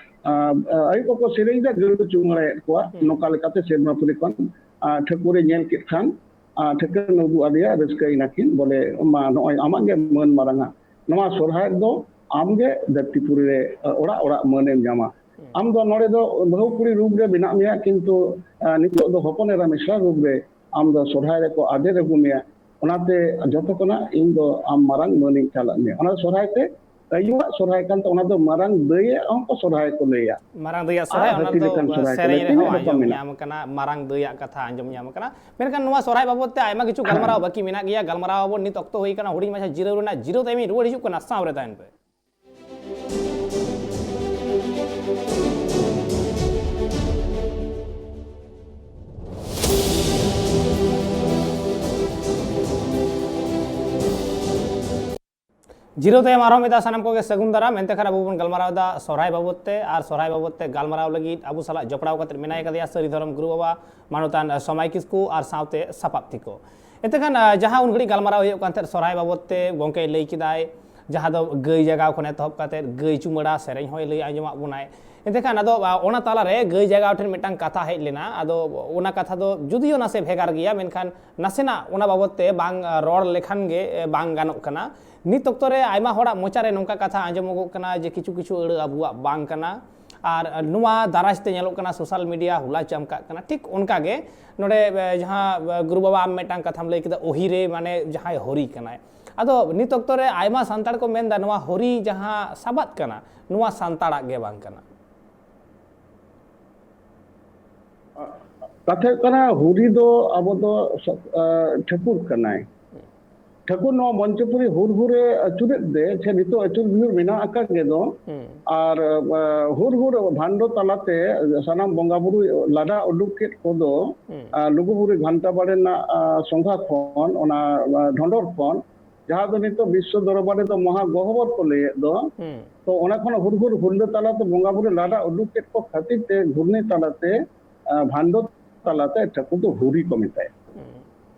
ᱟ-, ᱟ-, ᱟᱭᱳ ᱠᱚᱠᱚ ᱥᱮᱨᱮᱧ ᱮᱫᱟ, ᱜᱟᱹᱭ ᱠᱚ ᱪᱩᱢᱟᱹᱲᱟᱭᱮᱫ ᱠᱚᱣᱟ᱾ ᱦᱩᱸ᱾ ᱱᱚᱝᱠᱟ ᱞᱮᱠᱟᱛᱮ ᱥᱮᱨᱢᱟ ᱯᱩᱨᱤ ᱠᱷᱚᱱ, ᱟ, ᱴᱷᱟᱹᱠᱩᱨᱮ ᱧᱮᱞ ᱠᱮᱫ ᱠᱷᱟᱱ, ᱟ, ᱴᱷᱟᱹᱠᱩᱨᱮ ᱩᱫᱩᱜ ᱟᱫᱮᱭᱟ, ᱨᱟᱹᱥᱠᱟᱹᱭᱮᱱᱟ ᱠᱤᱱ, ᱵᱚᱞᱮ, "ᱢᱟ, ᱱᱚᱜᱼᱚᱭ ᱟᱢᱟᱜ ᱜᱮ ᱢᱟᱹᱱ ᱢᱟᱨᱟᱝᱟ᱾ ᱱᱚᱣᱟ ᱥᱚᱨᱦᱟᱭ ᱨᱮᱫᱚ ᱟᱢ ᱜᱮ ᱫᱷᱟᱹᱨᱛᱤᱯᱩᱨᱤ ᱨᱮ, ᱟ, ᱚᱲᱟᱜ ᱚᱲᱟᱜ ᱢᱟᱹᱱᱮᱢ ᱧᱟᱢᱟ᱾ ᱦᱩᱸ᱾ ᱟᱢ ᱫᱚ ᱱᱚᱰᱮ ᱫᱚ ᱵᱟᱹᱦᱩ ᱠᱩᱲᱤ ᱨᱩᱯ ᱨᱮ ᱢᱮᱱᱟᱜ ᱢᱮᱭᱟ, ᱠᱤᱱᱛᱩ, ᱟ, ᱱᱤᱛᱚᱜ ᱫᱚ ᱦᱚᱯᱚᱱ ᱮᱨᱟ ᱢᱤᱥᱨᱟ ᱨᱩᱯ ᱨᱮ ᱟᱢ ᱫᱚ ᱥᱚᱨᱦᱟᱭ ᱨᱮᱠᱚ ᱟᱫᱮᱨ ᱟᱹᱜᱩ ᱢᱮᱭᱟ᱾ ᱚᱱᱟᱛᱮ ᱡᱚᱛᱚ ᱠᱷᱚᱱᱟᱜ ᱤᱧ ᱫᱚ ᱟᱢ ᱢᱟᱨᱟᱝ ᱢᱟᱹᱱᱤᱧ ᱪᱟᱞᱟᱜ ᱢᱮᱭᱟ᱾" ᱚᱱᱟ ᱥᱚᱨᱦᱟᱭ ᱛᱮ ᱟᱭᱳᱣᱟᱜ ᱥᱚᱨᱦᱟᱭ ᱠᱟᱱ ᱛᱟᱵᱚᱱᱟ, ᱚᱱᱟ ᱫᱚ ᱢᱟᱨᱟᱝ ᱫᱟᱹᱭᱟᱜ ᱦᱚᱸ ᱠᱚ ᱥᱚᱨᱦᱟᱭ ᱠᱚ ᱞᱟᱹᱭᱟ᱾ ᱢᱟᱨᱟᱝ ᱫᱟᱹᱭᱟᱜ ᱥᱚᱨᱦᱟᱭ, ᱟᱨ ᱚᱱᱟ ᱦᱟᱹᱛᱤ ᱫᱚ ᱞᱮᱠᱟᱱ ᱥᱚᱨᱦᱟᱭ ᱠᱚ ᱥᱮᱨᱮᱧ ᱞᱟᱹᱭᱟ, ᱨᱮᱦᱚᱸ ᱛᱤᱱᱟᱹᱜ ᱨᱚᱠᱚᱢ ᱟᱸᱡᱚᱢ ᱢᱮᱱᱟᱜᱼᱟ᱾ ᱧᱟᱢ ᱟᱠᱟᱱᱟ, ᱢᱟᱨᱟᱝ ᱫᱟᱹᱭᱟᱜ ᱠᱟᱛᱷᱟ ᱟᱸᱡᱚᱢ ᱧᱟᱢ ᱟᱠᱟᱱᱟ᱾ ᱢᱮᱱᱠᱷᱟᱱ ᱱᱚᱣᱟ ᱥᱚᱨᱦᱟᱭ ᱵᱟᱵᱚᱫ ᱛᱮ ᱟᱭᱢᱟ ᱠᱤᱪᱷᱩ ᱜᱟᱞᱢᱟᱨᱟᱣ ᱵᱟᱹᱠᱤ ᱢᱮᱱᱟᱜ ᱜᱮᱭᱟ, ᱜᱟᱞᱢᱟᱨᱟᱣ ᱟᱵᱚᱱ᱾ ᱱᱤᱛ ᱚᱠᱛᱚ ᱦᱩᱭ ᱟᱠᱟᱱᱟ ᱦᱩᱰᱤᱧ ᱢᱟᱪᱷᱟ ᱡᱤᱨᱟᱹᱣ ᱨᱮᱱᱟᱜ, ᱡᱤᱨᱟᱹᱣ ᱛᱟᱭᱚᱢ ᱤᱧ ᱨᱩᱣᱟᱹᱲ ᱦᱤᱡᱩᱜ ᱠᱟᱱᱟ, ᱥᱟᱶ ᱨᱮ ᱛᱟᱦᱮᱱ ᱯᱮ᱾ ᱡᱤᱨᱟᱹᱣ ᱛᱟᱭᱚᱢ ᱟᱨᱦᱚᱸ ᱢᱤᱫ ᱫᱷᱟᱣ ᱥᱟᱱᱟᱢ ᱠᱚᱜᱮ ᱥᱟᱹᱜᱩᱱ ᱫᱟᱨᱟᱢ᱾ ᱮᱱᱛᱮ ᱠᱷᱟᱱ ᱟᱵᱚ ᱵᱚᱱ ᱜᱟᱞᱢᱟᱨᱟᱣ ᱮᱫᱟ ᱥᱚᱨᱦᱟᱭ ᱵᱟᱵᱚᱫ ᱛᱮ, ᱟᱨ ᱥᱚᱨᱦᱟᱭ ᱵᱟᱵᱚᱫ ᱛᱮ ᱜᱟᱞᱢᱟᱨᱟᱣ ᱞᱟᱹᱜᱤᱫ ᱟᱵᱚ ᱥᱟᱞᱟᱜ ᱡᱚᱯᱲᱟᱣ ᱠᱟᱛᱮ ᱢᱮᱱᱟᱭ ᱠᱟᱫᱮᱭᱟ ᱥᱟᱹᱨᱤ ᱫᱷᱚᱨᱚᱢ ᱜᱩᱨᱩ ᱵᱟᱵᱟ ᱢᱟᱱᱚᱛᱟᱱ ᱥᱚᱢᱟᱭ ᱠᱤᱥᱠᱩ ᱟᱨ ᱥᱟᱶᱛᱮ ᱥᱟᱯᱟᱵ ᱛᱤᱠᱚ᱾ ᱮᱱᱛᱮ ᱠᱷᱟᱱ, ᱟᱸ, ᱡᱟᱦᱟᱸ ᱩᱱ ᱜᱷᱟᱹᱲᱤᱡ ᱜᱟᱞᱢᱟᱨᱟᱣ ᱦᱩᱭᱩᱜ ᱠᱟᱱ ᱛᱟᱦᱮᱸᱫ ᱥᱚᱨᱦᱟᱭ ᱵᱟᱵᱚᱫ ᱛᱮ, ᱜᱚᱢᱠᱮᱭ ᱞᱟᱹᱭ ᱠᱮᱫᱟᱭ, ᱡᱟᱦᱟᱸ ᱫᱚ ᱜᱟᱹᱭ ᱡᱟᱜᱟᱣ ᱠᱷᱚᱱ ᱮᱛᱚᱦᱚᱵ ᱠᱟᱛᱮ ᱜᱟᱹᱭ ᱪᱩᱢᱟᱹᱲᱟ ᱥᱮᱨᱮᱧ ᱦᱚᱸᱭ ᱞᱟᱹᱭ ᱟᱸᱡᱚᱢᱟᱫ ᱵᱚᱱᱟᱭ᱾ ᱮᱱᱛᱮ ᱠᱷᱟᱱ ᱟᱫᱚ, ᱟᱸ, ᱚᱱᱟ ᱛᱟᱞᱟᱨᱮ ᱜᱟᱹᱭ ᱡᱟᱜᱟᱣ ᱴᱷᱮᱱ ᱢᱤᱫᱴᱟᱝ ᱠᱟᱛᱷᱟ ᱦᱮᱡ ᱞᱮᱱᱟ᱾ ᱟᱫᱚ ᱚᱱᱟ ᱠᱟᱛᱷᱟ ᱫᱚ ᱡᱩᱫᱤᱭᱳ ᱱᱟᱥᱮ ᱵᱷᱮᱜᱟᱨ ᱜᱮᱭᱟ, ᱢᱮᱱᱠᱷᱟᱱ ᱱᱟᱥᱮᱱᱟᱜ ᱚᱱᱟ ᱵᱟᱵᱚᱫ ᱛᱮ ᱵᱟᱝ, ᱟᱸ, ᱨᱚᱲ ᱞᱮᱠᱷᱟᱱ ᱜᱮ, ᱮ, ᱵᱟᱝ ᱜᱟᱱᱚᱜ ᱠᱟᱱᱟ᱾ ᱱᱤᱛ ᱚᱠᱛᱚ ᱨᱮ ᱟᱭᱢᱟ ᱦᱚᱲᱟᱜ ᱢᱚᱪᱟ ᱨᱮ ᱱᱚᱝᱠᱟ ᱠᱟᱛᱷᱟ ᱟᱸᱡᱚᱢᱚᱜᱚᱜ ᱠᱟᱱᱟ ᱡᱮ ᱠᱤᱪᱷᱩ ᱠᱤᱪᱷᱩ ᱟᱹᱲᱟᱹ ᱟᱵᱚᱣᱟᱜ ᱵᱟᱝ ᱠᱟᱱᱟ, ᱟᱨ ᱱᱚᱣᱟ ᱫᱟᱨᱟᱭ ᱛᱮ ᱧᱮᱞᱚᱜ ᱠᱟᱱᱟ ᱥᱳᱥᱟᱞ ᱢᱤᱰᱤᱭᱟ ᱦᱚᱞᱟ ᱪᱟᱢᱠᱟᱜ ᱠᱟᱱᱟ᱾ ᱴᱷᱤᱠ ᱚᱱᱠᱟ ᱜᱮ ᱱᱚᱰᱮ, ᱮ, ᱡᱟᱦᱟᱸ, ᱮ, ᱜᱩᱨᱩ ᱵᱟᱵᱟ ᱟᱢ ᱢᱤᱫᱴᱟᱝ ᱠᱟᱛᱷᱟᱢ ᱞᱟᱹᱭ ᱠᱮᱫᱟ, ᱚᱦᱤᱨᱮ, ᱢᱟᱱᱮ ᱡᱟᱦᱟᱸᱭ ᱦᱚᱨᱤ ᱠᱟᱱᱟᱭ᱾ ᱟᱫᱚ ᱱᱤᱛ ᱚᱠᱛᱚ ᱨᱮ ᱟᱭᱢᱟ ᱥᱟᱱᱛᱟᱲ ᱠᱚ ᱢᱮᱱᱫᱟ ᱱᱚᱣᱟ ᱦᱚᱨᱤ ᱡᱟᱦᱟᱸ ᱥᱟᱵᱟᱫ ᱠᱟᱱᱟ, ᱱᱚᱣᱟ ᱥᱟᱱᱛᱟᱲᱟᱜ ᱜᱮ ᱵᱟᱝ ᱠᱟᱱᱟ᱾ ᱠᱟᱛᱷᱟ ᱦᱩᱭᱩᱜ ᱠᱟᱱᱟ, ᱦᱩᱨᱤ ᱫᱚ ᱟᱵᱚ ᱫᱚ ᱥᱚ-, ᱟ, ᱴᱷᱟᱹᱠᱩᱨ ᱠᱟᱱᱟᱭ᱾ ᱴᱷᱟᱹᱠᱩᱨ ᱱᱚᱣᱟ ᱢᱚᱧᱪᱚᱯᱩᱨᱤ ᱦᱩᱨ ᱦᱩᱨᱮ ᱟᱹᱪᱩᱨᱮᱫ ᱫᱮ, ᱥᱮ ᱱᱤᱛᱚᱜ ᱟᱹᱪᱩᱨ ᱵᱤᱦᱩᱨ ᱢᱮᱱᱟᱜ ᱟᱠᱟᱫ ᱜᱮ ᱫᱚ᱾ ᱦᱩᱸ᱾ ᱟᱨ, ᱟ, ᱦᱩᱨ ᱦᱩᱨ ᱵᱷᱟᱱᱰᱚ ᱛᱟᱞᱟᱛᱮ ᱥᱟᱱᱟᱢ ᱵᱚᱸᱜᱟ ᱵᱩᱨᱩ ᱞᱟᱰᱟ ᱩᱰᱩᱠ ᱠᱮᱫ ᱠᱚᱫᱚ, ᱦᱩᱸ᱾ ᱟ, ᱞᱩᱜᱩ ᱵᱩᱨᱩ ᱜᱷᱟᱱᱴᱟ ᱵᱟᱲᱮ ᱨᱮᱱᱟᱜ, ᱟ, ᱥᱚᱸᱜᱷᱟ ᱠᱷᱚᱱ, ᱚᱱᱟ, ᱟ, ᱰᱷᱚᱸᱰᱚᱨ ᱠᱷᱚᱱ, ᱡᱟᱦᱟᱸ ᱫᱚ ᱱᱤᱛᱚᱜ ᱵᱤᱥᱥᱚ ᱫᱚᱨᱵᱟᱨ ᱨᱮᱫᱚ ᱢᱚᱦᱟ ᱜᱚᱦᱚᱵᱚᱨ ᱠᱚ ᱞᱟᱹᱭᱮᱫ ᱫᱚ, ᱦᱩᱸ᱾ ᱛᱚ ᱚᱱᱟ ᱠᱷᱚᱱ ᱦᱩᱨ ᱦᱩᱨ ᱦᱩᱞᱞᱟᱹ ᱛᱟᱞᱟᱛᱮ ᱵᱚᱸᱜᱟ ᱵᱩᱨᱩ ᱞᱟᱰᱟ ᱩᱰᱩᱠ ᱠᱮᱫ ᱠᱚ ᱠᱷᱟᱹᱛᱤᱨ ᱛᱮ ᱜᱷᱩᱨᱱᱤ ᱛᱟᱞᱟᱛᱮ, ᱟ, ᱵᱷᱟᱱᱰᱚ ᱛᱟᱞᱟᱛᱮ ᱴᱷᱟᱹᱠᱩᱨ ᱫᱚ ᱦᱩᱨᱤ ᱠᱚ ᱢᱮᱛᱟᱭᱟ᱾ ᱦᱩᱸ᱾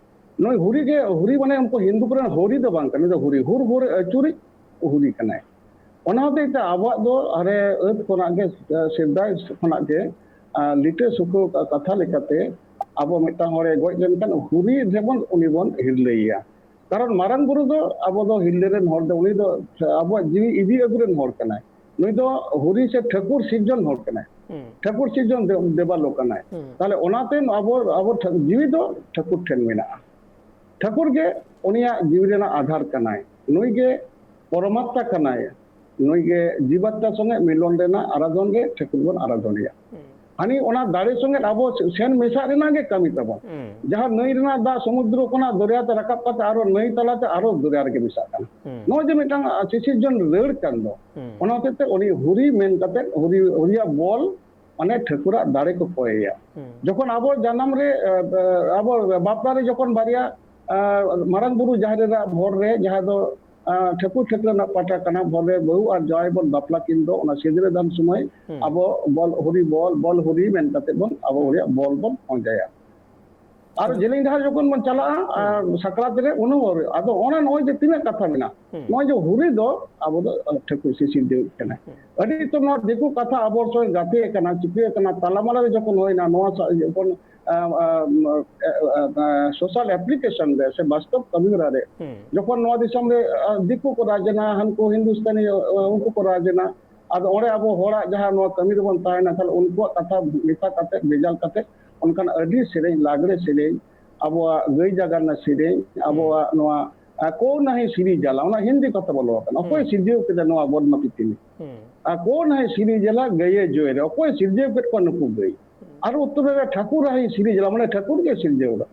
ᱱᱩᱭ ᱦᱩᱨᱤ ᱜᱮ, ᱦᱩᱨᱤ ᱢᱟᱱᱮ ᱩᱱᱠᱩ ᱦᱤᱱᱫᱩ ᱠᱚᱨᱮᱱ ᱦᱚᱨᱤ ᱫᱚ ᱵᱟᱝ ᱠᱟᱱᱟ, ᱱᱩᱭ ᱫᱚ ᱦᱩᱨᱤ, ᱦᱩᱨ ᱦᱩᱨ ᱟᱹᱪᱩᱨᱤᱡ ᱦᱩᱨᱤ ᱠᱟᱱᱟᱭ᱾ ᱚᱱᱟ ᱦᱚᱛᱮᱡ ᱛᱮ ᱟᱵᱚᱣᱟᱜ ᱫᱚ ᱦᱟᱱᱮ ᱟᱹᱫ ᱠᱷᱚᱱᱟᱜ ᱜᱮ, ᱥᱮᱫᱟᱭ ᱠᱷᱚᱱᱟᱜ ᱜᱮ, ᱟ, ᱞᱤᱴᱟᱹ ᱥᱩᱠᱟᱹ ᱠᱟ-, ᱠᱟᱛᱷᱟ ᱞᱮᱠᱟᱛᱮ ᱟᱵᱚ ᱢᱤᱫᱴᱟᱝ ᱦᱚᱲᱮ ᱜᱚᱡ ᱞᱮᱱᱠᱷᱟᱱ ᱦᱩᱨᱤ ᱨᱮᱵᱚᱱ ᱩᱱᱤ ᱵᱚᱱ ᱦᱤᱨᱞᱟᱹᱭᱮᱭᱟ᱾ ᱠᱟᱨᱚᱱ ᱢᱟᱨᱟᱝ ᱵᱩᱨᱩ ᱫᱚ ᱟᱵᱚ ᱫᱚ ᱦᱤᱨᱞᱟᱹ ᱨᱮᱱ ᱦᱚᱲ ᱫᱚ, ᱩᱱᱤ ᱫᱚ ᱟᱵᱚᱣᱟᱜ ᱡᱤᱣᱤ ᱤᱫᱤ ᱟᱹᱜᱩ ᱨᱮᱱ ᱦᱚᱲ ᱠᱟᱱᱟᱭ᱾ ᱱᱩᱭ ᱫᱚ ᱦᱩᱨᱤ ᱥᱮ ᱴᱷᱟᱹᱠᱩᱨ ᱥᱤᱨᱡᱚᱱ ᱦᱚᱲ ᱠᱟᱱᱟᱭ᱾ ᱦᱩᱸ᱾ ᱴᱷᱟᱹᱠᱩᱨ ᱥᱤᱨᱡᱚᱱ ᱫᱮ-, ᱫᱮᱵᱟ ᱞᱳᱠ ᱠᱟᱱᱟᱭ᱾ ᱦᱩᱸ᱾ ᱛᱟᱦᱞᱮ ᱚᱱᱟᱛᱮ ᱟᱵᱚ, ᱟᱵᱚ ᱴᱷᱟ-, ᱡᱤᱣᱤ ᱫᱚ ᱴᱷᱟᱹᱠᱩᱨ ᱴᱷᱮᱱ ᱢᱮᱱᱟᱜᱼᱟ᱾ ᱴᱷᱟᱹᱠᱩᱨ ᱜᱮ ᱩᱱᱤᱭᱟᱜ ᱡᱤᱣᱤ ᱨᱮᱱᱟᱜ ᱟᱫᱷᱟᱨ ᱠᱟᱱᱟᱭ᱾ ᱱᱩᱭ ᱜᱮ ᱯᱚᱨᱚᱢᱟᱛᱢᱟ ᱠᱟᱱᱟᱭ᱾ ᱱᱩᱭ ᱜᱮ ᱡᱤᱵᱟᱛᱛᱟ ᱥᱚᱸᱜᱮ ᱢᱤᱞᱚᱱ ᱨᱮᱱᱟᱜ ᱟᱨᱟᱫᱷᱚᱱ ᱜᱮ ᱴᱷᱟᱹᱠᱩᱨ ᱵᱚᱱ ᱟᱨᱟᱫᱷᱚᱱᱮᱭᱟ᱾ ᱦᱟᱹᱱᱤ ᱚᱱᱟ ᱫᱟᱲᱮ ᱥᱚᱸᱜᱮ ᱟᱵᱚ ᱥᱮᱱ ᱢᱮᱥᱟᱜ ᱨᱮᱱᱟᱜ ᱜᱮ ᱠᱟᱹᱢᱤ ᱛᱟᱵᱚᱱ᱾ ᱡᱟᱦᱟᱸ ᱱᱟᱹᱭ ᱨᱮᱱᱟᱜ ᱫᱟᱜ ᱥᱚᱢᱩᱫᱨᱚ ᱠᱷᱚᱱᱟᱜ ᱫᱚᱨᱭᱟ ᱛᱮ ᱨᱟᱠᱟᱵ ᱠᱟᱛᱮ ᱟᱨᱚ ᱱᱟᱹᱭ ᱛᱟᱞᱟᱛᱮ ᱟᱨᱚ ᱫᱚᱨᱭᱟ ᱨᱮᱜᱮ ᱢᱮᱥᱟᱜ ᱠᱟᱱᱟ᱾ ᱱᱚᱜᱼᱚᱭ ᱡᱮ ᱢᱤᱫᱴᱟᱝ, ᱟ, ᱥᱤᱥᱤᱨᱡᱚᱱ ᱨᱟᱹᱲ ᱠᱟᱱ ᱫᱚ, ᱚᱱᱟ ᱦᱚᱛᱮᱡ ᱛᱮ ᱩᱱᱤ ᱦᱩᱨᱤ ᱢᱮᱱ ᱠᱟᱛᱮ ᱦᱩᱨᱤ, ᱦᱩᱨᱤᱭᱟᱜ ᱵᱚᱞ ᱢᱟᱱᱮ ᱴᱷᱟᱹᱠᱩᱨᱟᱜ ᱫᱟᱲᱮ ᱠᱚ ᱠᱚᱭᱮᱭᱟ᱾ ᱡᱚᱠᱷᱚᱱ ᱟᱵᱚ ᱡᱟᱱᱟᱢ ᱨᱮ, ᱟ, ᱟ, ᱟᱵᱚ ᱵᱟᱯᱞᱟ ᱨᱮ ᱡᱚᱠᱷᱚᱱ ᱵᱟᱨᱭᱟ, ᱟ, ᱢᱟᱨᱟᱝ ᱵᱩᱨᱩ ᱡᱟᱦᱮᱨ ᱮᱨᱟ ᱵᱷᱚᱨ ᱨᱮ ᱡᱟᱦᱟᱸ ᱫᱚ, ᱟ, ᱴᱷᱟᱹᱠᱩᱨ ᱴᱷᱟᱹᱠᱨᱟᱹ ᱨᱮᱱᱟᱜ ᱯᱟᱦᱴᱟ ᱠᱟᱱᱟ, ᱵᱷᱚᱨ ᱨᱮ ᱵᱟᱹᱦᱩ ᱟᱨ ᱡᱟᱶᱟᱭ ᱵᱚᱱ ᱵᱟᱯᱞᱟ ᱠᱤᱱ ᱫᱚ ᱚᱱᱟ ᱥᱤᱸᱫᱽᱨᱟᱹ ᱫᱟᱱ ᱥᱚᱢᱚᱭ ᱟᱵᱚ ᱵᱚᱞ ᱦᱩᱨᱤ ᱵᱚᱞ, ᱵᱚᱞ ᱦᱩᱨᱤ ᱢᱮᱱ ᱠᱟᱛᱮ ᱵᱚᱱ ᱟᱵᱚ ᱦᱩᱨᱤᱭᱟᱜ ᱵᱚᱞ ᱵᱚᱱ ᱯᱟᱸᱡᱟᱭᱟ᱾ ᱟᱨ ᱡᱮᱞᱮᱧ ᱰᱟᱦᱟᱨ ᱡᱚᱠᱷᱚᱱ ᱵᱚᱱ ᱪᱟᱞᱟᱜᱼᱟ, ᱟᱨ ᱥᱟᱠᱨᱟᱛ ᱨᱮ ᱩᱱᱟᱹᱜ ᱦᱚᱸ ᱟᱫᱚ ᱚᱱᱟ ᱱᱚᱜᱼᱚᱭ ᱡᱮ ᱛᱤᱱᱟᱹᱜ ᱠᱟᱛᱷᱟ ᱢᱮᱱᱟᱜᱼᱟ, ᱱᱚᱜᱼᱚᱭ ᱡᱮ ᱦᱩᱨᱤ ᱫᱚ ᱟᱵᱚ ᱫᱚ ᱴᱷᱟᱹᱠᱩᱨ ᱥᱤᱥᱤᱨ ᱫᱮᱣ ᱠᱟᱱᱟ᱾ ᱟᱹᱰᱤ ᱩᱛᱟᱹᱨ ᱱᱚᱣᱟ ᱫᱤᱠᱩ ᱠᱟᱛᱷᱟ ᱟᱵᱚ ᱥᱚᱸᱜᱮ ᱜᱟᱛᱮ ᱟᱠᱟᱱᱟ, ᱪᱤᱠᱟᱹ ᱟᱠᱟᱱᱟ, ᱛᱟᱞᱟᱢᱟᱞᱟ ᱨᱮ ᱡᱚᱠᱷᱚᱱ ᱦᱩᱭᱱᱟ, ᱱᱚᱣᱟ ᱥᱟ-, ᱡᱚᱠᱷᱚᱱ, ᱟ, ᱟ, ᱟ, ᱟ, social application ᱨᱮ ᱥᱮ ᱵᱟᱥᱛᱚᱵ ᱠᱟᱹᱢᱤ ᱦᱚᱨᱟ ᱨᱮ ᱡᱚᱠᱷᱚᱱ ᱱᱚᱣᱟ ᱫᱤᱥᱚᱢ ᱨᱮ, ᱟ, ᱫᱤᱠᱩ ᱠᱚ ᱨᱟᱡᱽ ᱮᱱᱟ, ᱦᱟᱱᱠᱩ ᱦᱤᱱᱫᱩᱥᱛᱟᱱᱤ, ᱟ, ᱩᱱᱠᱩ ᱠᱚ ᱨᱟᱡᱽ ᱮᱱᱟ, ᱟᱫᱚ ᱚᱸᱰᱮ ᱟᱵᱚ ᱦᱚᱲᱟᱜ ᱡᱟᱦᱟᱸ ᱱᱚᱣᱟ ᱠᱟᱹᱢᱤ ᱨᱮᱵᱚᱱ ᱛᱟᱦᱮᱱᱟ, ᱛᱟᱦᱞᱮ ᱩᱱᱠᱩᱣᱟᱜ ᱠᱟᱛᱷᱟ ᱢᱮᱥᱟ ᱠᱟᱛᱮ, ᱵᱷᱮᱡᱟᱞ ᱠᱟᱛᱮ, ᱚᱱᱠᱟᱱ ᱟᱹᱰᱤ ᱥᱮᱨᱮᱧ, ᱞᱟᱜᱽᱲᱮ ᱥᱮᱨᱮᱧ, ᱟᱵᱚᱣᱟᱜ ᱜᱟᱹᱭ ᱡᱟᱜᱟᱣᱱᱟ ᱥᱮᱨᱮᱧ, ᱟᱵᱚᱣᱟᱜ ᱱᱚᱣᱟ, ᱟ, ᱠᱚ ᱱᱟᱦᱤ ᱥᱤᱨᱤ ᱡᱟᱞᱟ, ᱚᱱᱟ ᱦᱤᱱᱫᱤ ᱠᱟᱛᱷᱟ ᱵᱚᱞᱚ ᱟᱠᱟᱱᱟ᱾ ᱚᱠᱚᱭ ᱥᱤᱨᱡᱟᱹᱣ ᱠᱮᱫᱟ ᱱᱚᱣᱟ ᱵᱚᱫᱱᱟ ᱯᱨᱤᱛᱷᱤᱵᱤ? ᱟᱨ ᱠᱚ ᱱᱟᱦᱤ ᱥᱤᱨᱤ ᱡᱟᱞᱟ ᱜᱟᱹᱭᱮ ᱡᱚᱭ ᱨᱮ, ᱚᱠᱚᱭ ᱥᱤᱨᱡᱟᱹᱣ ᱠᱮᱫ ᱠᱚᱣᱟ ᱱᱩᱠᱩ ᱜᱟᱹᱭ? ᱟᱨ ᱩᱛᱛᱚᱨ ᱨᱮ ᱴᱷᱟᱹᱠᱩᱨ ᱟᱦᱤ ᱥᱤᱨᱤ ᱡᱟᱞᱟ, ᱢᱟᱱᱮ ᱴᱷᱟᱹᱠᱩᱨ ᱜᱮ ᱥᱤᱨᱡᱟᱹᱣ ᱮᱫᱟ᱾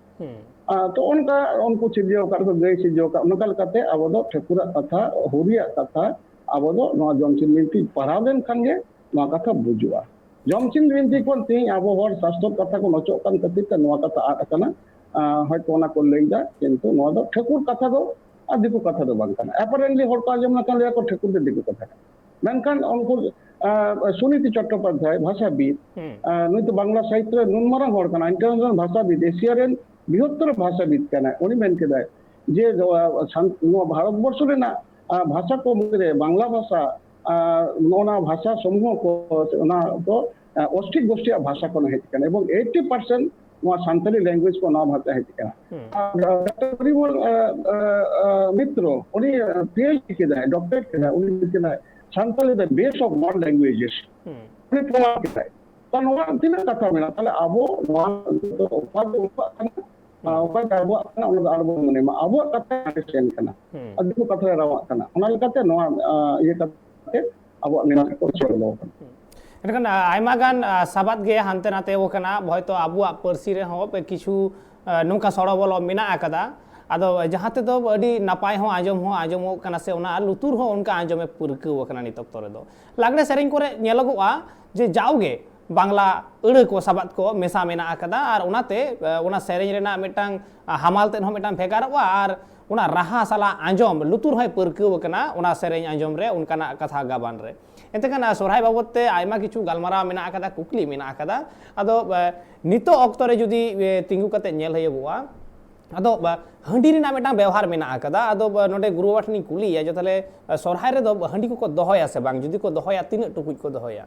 ᱟ, ᱛᱚ ᱚᱱᱠᱟ ᱩᱱᱠᱩ ᱥᱤᱨᱡᱟᱹᱣ ᱟᱠᱟᱫ ᱠᱚ, ᱜᱟᱹᱭ ᱥᱤᱨᱡᱟᱹᱣ ᱟᱠᱟᱫ, ᱱᱚᱝᱠᱟ ᱞᱮᱠᱟᱛᱮ ᱟᱵᱚ ᱫᱚ ᱴᱷᱟᱹᱠᱩᱨᱟᱜ ᱠᱟᱛᱷᱟ, ᱦᱩᱨᱤᱭᱟᱜ ᱠᱟᱛᱷᱟ, ᱟᱵᱚ ᱫᱚ ᱱᱚᱣᱟ ᱡᱚᱢᱥᱤᱢ ᱵᱤᱱᱛᱤ ᱯᱟᱲᱦᱟᱣ ᱞᱮᱱᱠᱷᱟᱱ ᱜᱮ ᱱᱚᱣᱟ ᱠᱟᱛᱷᱟ ᱵᱩᱡᱩᱜᱼᱟ᱾ ᱡᱚᱢᱥᱤᱢ ᱵᱤᱱᱛᱤ ᱠᱷᱚᱱ ᱛᱮᱦᱮᱧ ᱟᱵᱚ ᱦᱚᱲ ᱥᱟᱥᱛᱚᱨ ᱠᱟᱛᱷᱟ ᱠᱚ ᱚᱪᱚᱜ ᱠᱟᱱ ᱠᱷᱟᱹᱛᱤᱨ ᱛᱮ ᱱᱚᱣᱟ ᱠᱟᱛᱷᱟ ᱟᱫ ᱟᱠᱟᱱᱟ᱾ ᱟ, ᱦᱚᱭᱛᱚ ᱚᱱᱟ ᱠᱚ ᱞᱟᱹᱭ ᱮᱫᱟ, ᱠᱤᱱᱛᱩ ᱱᱚᱣᱟ ᱫᱚ ᱴᱷᱟᱹᱠᱩᱨ ᱠᱟᱛᱷᱟ ᱫᱚ ᱟᱨ ᱫᱤᱠᱩ ᱠᱟᱛᱷᱟ ᱫᱚ ᱵᱟᱝ ᱠᱟᱱᱟ᱾ Apparently ᱦᱚᱲ ᱠᱚ ᱟᱸᱡᱚᱢ ᱞᱮᱠᱷᱟᱱ ᱞᱟᱹᱭᱟ ᱠᱚ ᱴᱷᱟᱹᱠᱩᱨ ᱫᱚ ᱫᱤᱠᱩ ᱠᱟᱛᱷᱟ ᱠᱟᱱᱟ᱾ ᱢᱮᱱᱠᱷᱟᱱ ᱩᱱᱠᱩ, ᱟ, ᱥᱩᱱᱤᱛᱤ ᱪᱚᱴᱴᱳᱯᱟᱫᱽᱫᱷᱟᱭ, ᱵᱷᱟᱥᱟᱵᱤᱫ, ᱟ, ᱱᱩᱭ ᱫᱚ ᱵᱟᱝᱞᱟ ᱥᱟᱦᱤᱛᱛᱚ ᱨᱮ ᱱᱩᱱ ᱢᱟᱨᱟᱝ ᱦᱚᱲ ᱠᱟᱱᱟ, international ᱵᱷᱟᱥᱟᱵᱤᱫ, ᱮᱥᱤᱭᱟ ᱨᱮᱱ ᱵᱨᱤᱦᱚᱛᱛᱚᱨ ᱵᱷᱟᱥᱟᱵᱤᱫ ᱠᱟᱱᱟᱭ᱾ ᱩᱱᱤ ᱢᱮᱱ ᱠᱮᱫᱟᱭ ᱡᱮ, ᱟ, ᱥᱟᱱ-, ᱱᱚᱣᱟ ᱵᱷᱟᱨᱚᱛ ᱵᱚᱨᱥᱚ ᱨᱮᱱᱟᱜ, ᱟ, ᱵᱷᱟᱥᱟ ᱠᱚ ᱢᱩᱫᱽᱨᱮ ᱵᱟᱝᱞᱟ ᱵᱷᱟᱥᱟ, ᱟ, ᱱᱚᱜᱼᱚ ᱱᱚᱣᱟ ᱵᱷᱟᱥᱟ ᱥᱚᱢᱩᱦᱚ ᱠᱚ, ᱚᱱᱟ ᱫᱚ, ᱟ, ᱚᱥᱴᱨᱤᱠ ᱜᱳᱥᱴᱤᱭᱟᱜ ᱵᱷᱟᱥᱟ ᱠᱷᱚᱱ ᱦᱮᱡ ᱟᱠᱟᱱᱟ ᱮᱵᱚᱝ eighty percent ᱱᱚᱣᱟ ᱥᱟᱱᱛᱟᱲᱤ language ᱠᱚ ᱱᱚᱣᱟ ᱵᱷᱟᱥᱟ ᱦᱮᱡ ᱟᱠᱟᱱᱟ᱾ ᱟᱨ ᱰᱟᱠᱛᱟᱨ ᱯᱚᱨᱤᱢᱚᱞ, ᱟ, ᱟ, ᱟ, ᱢᱤᱛᱨᱚ, ᱩᱱᱤ, ᱟ, PhD ᱠᱮᱫᱟᱭ, doctorate ᱠᱮᱫᱟᱭ, ᱩᱱᱤ ᱢᱮᱱ ᱠᱮᱫᱟᱭ, "Santali the base of all languages." ᱩᱱᱤ ᱯᱨᱚᱢᱟᱱ ᱠᱮᱫᱟᱭ᱾ ᱛᱚ ᱱᱚᱣᱟ ᱛᱤᱱᱟᱹᱜ ᱠᱟᱛᱷᱟ ᱢᱮᱱᱟᱜᱼᱟ? ᱛᱟᱦᱞᱮ ᱟᱵᱚ ᱱᱚᱣᱟ ᱚᱠᱟ ᱫᱚ ᱚᱠᱟᱜ ᱠᱟᱱᱟ, ᱟ, ᱚᱠᱟ ᱜᱮ ᱟᱵᱚᱣᱟᱜ ᱠᱟᱱᱟ, ᱚᱱᱟ ᱫᱚ ᱟᱞᱚᱵᱚᱱ ᱢᱚᱱᱮ ᱢᱟ᱾ ᱟᱵᱚᱣᱟᱜ ᱠᱟᱛᱷᱟ understand ᱠᱟᱱᱟ᱾ ᱟᱨ ᱫᱤᱠᱩ ᱠᱟᱛᱷᱟ ᱨᱮ ᱨᱟᱣᱟᱜ ᱠᱟᱱᱟ᱾ ᱚᱱᱟ ᱞᱮᱠᱟᱛᱮ ᱱᱚᱣᱟ, ᱟ, ᱤᱭᱟᱹ ᱠᱟᱛᱷᱟ ᱠᱟᱛᱮ ᱟᱵᱚᱣᱟᱜ ᱱᱤᱭᱟᱹ ᱠᱚ ᱥᱚᱲᱚ ᱫᱚᱦᱚ ᱠᱟᱱᱟ᱾ ᱮᱱᱠᱷᱟᱱ, ᱟ, ᱟᱭᱢᱟ ᱜᱟᱱ, ᱟ, ᱥᱟᱵᱟᱫ ᱜᱮ ᱦᱟᱱᱛᱮ ᱱᱟᱛᱮ ᱟᱠᱟᱱᱟ᱾ ᱦᱚᱭᱛᱚ ᱟᱵᱚᱣᱟᱜ ᱯᱟᱹᱨᱥᱤ ᱨᱮᱦᱚᱸ ᱯᱮ ᱠᱤᱪᱷᱩ, ᱟ, ᱱᱚᱝᱠᱟ ᱥᱚᱲᱚᱵᱚᱞᱚ ᱢᱮᱱᱟᱜ ᱟᱠᱟᱫᱟ᱾ ᱟᱫᱚ ᱡᱟᱦᱟᱸ ᱛᱮᱫᱚ ᱟᱹᱰᱤ ᱱᱟᱯᱟᱭ ᱦᱚᱸ ᱟᱸᱡᱚᱢ ᱦᱚᱸ ᱟᱸᱡᱚᱢᱚᱜ ᱠᱟᱱᱟ, ᱥᱮ ᱚᱱᱟ ᱞᱩᱛᱩᱨ ᱦᱚᱸ ᱚᱱᱠᱟ ᱟᱸᱡᱚᱢᱮ ᱯᱟᱹᱨᱠᱟᱹᱣ ᱟᱠᱟᱱᱟ ᱱᱤᱛ ᱚᱠᱛᱚ ᱨᱮᱫᱚ᱾ ᱞᱟᱜᱽᱲᱮ ᱥᱮᱨᱮᱧ ᱠᱚᱨᱮ ᱧᱮᱞᱚᱜᱚᱜᱼᱟ ᱡᱮ ᱡᱟᱣᱜᱮ ᱵᱟᱝᱞᱟ ᱟᱹᱲᱟᱹ ᱠᱚ ᱥᱟᱵᱟᱫ ᱠᱚ ᱢᱮᱥᱟ ᱢᱮᱱᱟᱜ ᱟᱠᱟᱫᱟ, ᱟᱨ ᱚᱱᱟᱛᱮ, ᱟ, ᱚᱱᱟ ᱥᱮᱨᱮᱧ ᱨᱮᱱᱟᱜ ᱢᱤᱫᱴᱟᱝ, ᱟ, ᱦᱟᱢᱟᱞ ᱛᱮᱫ ᱦᱚᱸ ᱢᱤᱫᱴᱟᱝ ᱵᱷᱮᱜᱟᱨᱚᱜᱼᱟ, ᱟᱨ ᱚᱱᱟ ᱨᱟᱦᱟ ᱥᱟᱞᱟᱜ ᱟᱸᱡᱚᱢ, ᱞᱩᱛᱩᱨ ᱦᱚᱸᱭ ᱯᱟᱹᱨᱠᱟᱹᱣ ᱟᱠᱟᱱᱟ ᱚᱱᱟ ᱥᱮᱨᱮᱧ ᱟᱸᱡᱚᱢ ᱨᱮ, ᱚᱱᱠᱟᱱᱟᱜ ᱠᱟᱛᱷᱟ ᱜᱟᱵᱟᱱ ᱨᱮ᱾ ᱮᱱᱛᱮ ᱠᱷᱟᱱ, ᱟ, ᱥᱚᱨᱦᱟᱭ ᱵᱟᱵᱚᱫ ᱛᱮ ᱟᱭᱢᱟ ᱠᱤᱪᱷᱩ ᱜᱟᱞᱢᱟᱨᱟᱣ ᱢᱮᱱᱟᱜ ᱟᱠᱟᱫᱟ, ᱠᱩᱠᱞᱤ ᱢᱮᱱᱟᱜ ᱟᱠᱟᱫᱟ᱾ ᱟᱫᱚ, ᱟ, ᱱᱤᱛᱚᱜ ᱚᱠᱛᱚ ᱨᱮ ᱡᱩᱫᱤ, ᱮ, ᱛᱤᱸᱜᱩ ᱠᱟᱛᱮ ᱧᱮᱞ ᱦᱩᱭᱩᱜᱚᱜᱼᱟ, ᱟᱫᱚ, ᱟ, ᱦᱟᱺᱰᱤ ᱨᱮᱱᱟᱜ ᱢᱤᱫᱴᱟᱝ ᱵᱮᱣᱦᱟᱨ ᱢᱮᱱᱟᱜ ᱟᱠᱟᱫᱟ᱾ ᱟᱫᱚ, ᱟ, ᱱᱚᱰᱮ ᱜᱩᱨᱩ ᱵᱟᱵᱟ ᱴᱷᱮᱱᱤᱧ ᱠᱩᱞᱤᱭᱮᱭᱟ ᱡᱮ ᱛᱟᱦᱚᱞᱮ, ᱟ, ᱥᱚᱨᱦᱟᱭ ᱨᱮᱫᱚ ᱦᱟᱺᱰᱤ ᱠᱚᱠᱚ ᱫᱚᱦᱚᱭᱟ ᱥᱮ ᱵᱟᱝ? ᱡᱩᱫᱤ ᱠᱚ ᱫᱚᱦᱚᱭᱟ, ᱛᱤᱱᱟᱹᱜ ᱴᱩᱠᱩᱡ ᱠᱚ ᱫᱚᱦᱚᱭᱟ?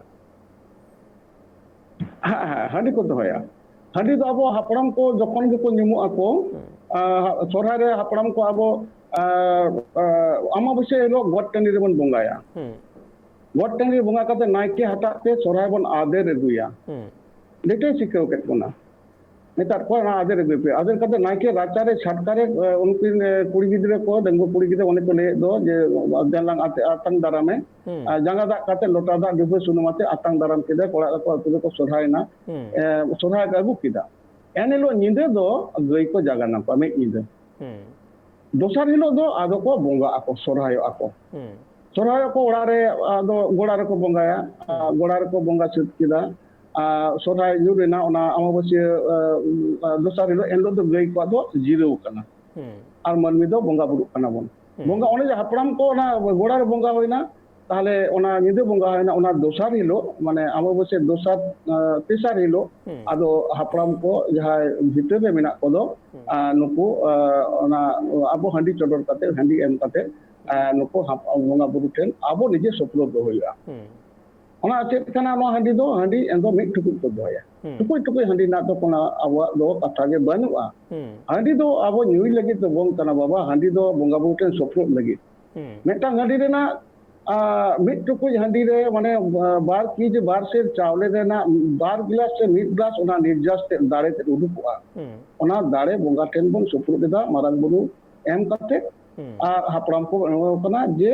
ᱦᱮᱸ, ᱦᱮᱸ, ᱦᱟᱺᱰᱤ ᱠᱚ ᱫᱚᱦᱚᱭᱟ᱾ ᱦᱟᱺᱰᱤ ᱫᱚ ᱟᱵᱚ ᱦᱟᱯᱲᱟᱢ ᱠᱚ ᱡᱚᱠᱷᱚᱱ ᱜᱮᱠᱚ ᱧᱩᱢᱩᱜ ᱟᱠᱚ, ᱦᱩᱸ᱾ ᱟ, ᱥᱚᱨᱦᱟᱭ ᱨᱮ ᱦᱟᱯᱲᱟᱢ ᱠᱚ ᱟᱵᱚ, ᱟ, ᱟ, ᱟᱢᱟᱵᱟᱹᱥᱭᱟᱹ ᱦᱤᱞᱳᱜ ᱜᱚᱴ ᱴᱟᱺᱰᱤ ᱨᱮᱵᱚᱱ ᱵᱚᱸᱜᱟᱭᱟ᱾ ᱦᱩᱸ᱾ ᱜᱚᱴ ᱴᱟᱺᱰᱤ ᱨᱮ ᱵᱚᱸᱜᱟ ᱠᱟᱛᱮ ᱱᱟᱭᱠᱮ ᱦᱟᱴᱟᱜ ᱛᱮ ᱥᱚᱨᱦᱟᱭ ᱵᱚᱱ ᱟᱫᱮᱨ ᱟᱹᱜᱩᱭᱟ᱾ ᱦᱩᱸ᱾ ᱱᱤᱛᱚᱜ ᱪᱤᱠᱟᱹᱣ ᱠᱮᱫ ᱵᱚᱱᱟ᱾ ᱢᱮᱛᱟᱫ ᱠᱚᱣᱟ, "ᱚᱱᱟ ᱟᱫᱮᱨ ᱟᱹᱜᱩᱭ ᱯᱮ᱾" ᱟᱫᱮᱨ ᱠᱟᱛᱮ ᱱᱟᱭᱠᱮ ᱨᱟᱪᱟᱨᱮ, ᱪᱷᱟᱴᱠᱟᱨᱮ, ᱮ, ᱩᱱᱠᱤᱱ, ᱮ, ᱠᱩᱲᱤ ᱜᱤᱫᱽᱨᱟᱹ ᱠᱚ, ᱰᱟᱺᱜᱩᱣᱟᱹ ᱠᱩᱲᱤ ᱜᱤᱫᱽᱨᱟᱹ, ᱚᱱᱮ ᱠᱚ ᱞᱟᱹᱭᱮᱫ ᱫᱚ ᱡᱮ, ᱫᱮᱞᱟᱝ ᱟᱛᱮ ᱟᱛᱟᱝ ᱫᱟᱨᱟᱢᱮ᱾ ᱦᱩᱸ᱾ ᱟᱨ ᱡᱟᱸᱜᱟ ᱫᱟᱜ ᱠᱟᱛᱮ, ᱞᱚᱴᱟ ᱫᱟᱜ ᱰᱩᱵᱟᱹ ᱥᱩᱱᱩᱢ ᱟᱛᱮ ᱟᱛᱟᱝ ᱫᱟᱨᱟᱢ ᱠᱮᱫᱟ, ᱠᱚᱲᱟ ᱫᱚᱠᱚ ᱟᱹᱛᱩ ᱨᱮᱠᱚ ᱥᱚᱨᱦᱟᱭᱮᱱᱟ᱾ ᱦᱩᱸ᱾ ᱮ, ᱥᱚᱨᱦᱟᱭ ᱠᱚ ᱟᱹᱜᱩ ᱠᱮᱫᱟ᱾ ᱮᱱ ᱦᱤᱞᱳᱜ ᱧᱤᱫᱟᱹ ᱫᱚ ᱜᱟᱹᱭ ᱠᱚ ᱡᱟᱜᱟᱱᱟ ᱠᱚᱣᱟ, ᱢᱤᱫ ᱧᱤᱫᱟᱹ᱾ ᱦᱩᱸ᱾ ᱫᱚᱥᱟᱨ ᱦᱤᱞᱳᱜ ᱫᱚ ᱟᱫᱚ ᱠᱚ ᱵᱚᱸᱜᱟᱜ ᱟᱠᱚ, ᱥᱚᱨᱦᱟᱭᱚᱜ ᱟᱠᱚ᱾ ᱦᱩᱸ᱾ ᱥᱚᱨᱦᱟᱭᱚᱜ ᱟᱠᱚ ᱚᱲᱟᱜ ᱨᱮ, ᱟᱫᱚ ᱜᱚᱲᱟ ᱨᱮᱠᱚ ᱵᱚᱸᱜᱟᱭᱟ᱾ ᱦᱩᱸ᱾ ᱟᱨ ᱜᱚᱲᱟ ᱨᱮᱠᱚ ᱵᱚᱸᱜᱟ ᱥᱟᱹᱛ ᱠᱮᱫᱟ᱾ ᱟᱨ ᱥᱚᱨᱦᱟᱭ ᱧᱩᱨ ᱮᱱᱟ, ᱚᱱᱟ ᱟᱢᱟᱵᱟᱹᱥᱭᱟᱹ, ᱟ, ᱟ, ᱫᱚᱥᱟᱨ ᱦᱤᱞᱳᱜ, ᱮᱱ ᱦᱤᱞᱳᱜ ᱫᱚ ᱜᱟᱹᱭ ᱠᱚᱣᱟᱜ ᱫᱚ ᱡᱤᱨᱟᱹᱣ ᱠᱟᱱᱟ᱾ ᱦᱩᱸ᱾ ᱟᱨ ᱢᱟᱹᱱᱢᱤ ᱫᱚ ᱵᱚᱸᱜᱟ ᱵᱩᱨᱩᱜ ᱠᱟᱱᱟ ᱵᱚᱱ᱾ ᱦᱩᱸ᱾ ᱵᱚᱸᱜᱟ, ᱚᱱᱮ ᱡᱮ ᱦᱟᱯᱲᱟᱢ ᱠᱚ ᱚᱱᱟ ᱜᱚᱲᱟ ᱨᱮ ᱵᱚᱸᱜᱟ ᱦᱩᱭᱱᱟ, ᱛᱟᱦᱞᱮ ᱚᱱᱟ ᱧᱤᱫᱟᱹ ᱵᱚᱸᱜᱟ ᱦᱩᱭᱱᱟ, ᱚᱱᱟ ᱫᱚᱥᱟᱨ ᱦᱤᱞᱳᱜ, ᱢᱟᱱᱮ ᱟᱢᱟᱵᱟᱹᱥᱭᱟᱹ ᱫᱚᱥᱟᱨ, ᱟ, ᱛᱮᱥᱟᱨ ᱦᱤᱞᱳᱜ, ᱦᱩᱸ᱾ ᱟᱫᱚ ᱦᱟᱯᱲᱟᱢ ᱠᱚ ᱡᱟᱦᱟᱸᱭ ᱵᱷᱤᱛᱟᱹᱨ ᱨᱮ ᱢᱮᱱᱟᱜ ᱠᱚᱫᱚ, ᱦᱩᱸ᱾ ᱟ, ᱱᱩᱠᱩ, ᱟ, ᱚᱱᱟ ᱟᱵᱚ ᱦᱟᱺᱰᱤ ᱪᱚᱰᱚᱨ ᱠᱟᱛᱮ, ᱦᱟᱺᱰᱤ ᱮᱢ ᱠᱟᱛᱮ, ᱟ, ᱱᱩᱠᱩ ᱦᱟᱯ-, ᱵᱚᱸᱜᱟ ᱵᱩᱨᱩ ᱴᱷᱮᱱ ᱟᱵᱚ ᱱᱤᱡᱮ ᱥᱳᱯᱨᱳᱫ ᱫᱚ ᱦᱩᱭᱩᱜᱼᱟ᱾ ᱦᱩᱸ᱾ ᱚᱱᱟ ᱪᱮᱫ ᱠᱟᱱᱟ ᱱᱚᱣᱟ ᱦᱟᱺᱰᱤ ᱫᱚ? ᱦᱟᱺᱰᱤ ᱮᱱᱫᱚ ᱢᱤᱫ ᱴᱩᱠᱩᱡ ᱠᱚ ᱫᱚᱦᱚᱭᱟ᱾ ᱦᱩᱸ᱾ ᱴᱩᱠᱩᱡ ᱴᱩᱠᱩᱡ ᱦᱟᱺᱰᱤ ᱨᱮᱱᱟᱜ ᱫᱚ ᱠᱳᱱᱳ ᱟᱵᱚᱣᱟᱜ ᱫᱚ ᱠᱟᱛᱷᱟ ᱜᱮ ᱵᱟᱹᱱᱩᱜᱼᱟ᱾ ᱦᱩᱸ᱾ ᱦᱟᱺᱰᱤ ᱫᱚ ᱟᱵᱚ ᱧᱩᱭ ᱞᱟᱹᱜᱤᱫ ᱫᱚ ᱵᱟᱝ ᱠᱟᱱᱟ ᱵᱟᱵᱟ, ᱦᱟᱺᱰᱤ ᱫᱚ ᱵᱚᱸᱜᱟ ᱵᱩᱨᱩ ᱴᱷᱮᱱ ᱥᱳᱯᱨᱳᱫ ᱞᱟᱹᱜᱤᱫ᱾ ᱦᱩᱸ᱾ ᱢᱤᱫᱴᱟᱝ ᱦᱟᱺᱰᱤ ᱨᱮᱱᱟᱜ, ᱟ, ᱢᱤᱫ ᱴᱩᱠᱩᱡ ᱦᱟᱺᱰᱤ ᱨᱮ, ᱢᱟᱱᱮ, ᱟ, ᱵᱟᱨ ᱠᱮᱡᱤ ᱵᱟᱨ ᱥᱮᱨ ᱪᱟᱣᱞᱮ ᱨᱮᱱᱟᱜ ᱵᱟᱨ ᱜᱞᱟᱥ ᱥᱮ ᱢᱤᱫ ᱜᱞᱟᱥ ᱚᱱᱟ ᱱᱤᱨᱡᱟᱥ ᱛᱮ ᱫᱟᱲᱮ ᱛᱮ ᱩᱰᱩᱠᱚᱜᱼᱟ᱾ ᱦᱩᱸ᱾ ᱚᱱᱟ ᱫᱟᱲᱮ ᱵᱚᱸᱜᱟ ᱴᱷᱮᱱ ᱵᱚᱱ ᱥᱳᱯᱨᱳᱫ ᱮᱫᱟ, ᱢᱟᱨᱟᱝ ᱵᱩᱨᱩ ᱮᱢ ᱠᱟᱛᱮ᱾ ᱦᱩᱸ᱾ ᱟᱨ ᱦᱟᱯᱲᱟᱢ ᱠᱚ ᱮᱢᱟ ᱠᱟᱱᱟ ᱡᱮ,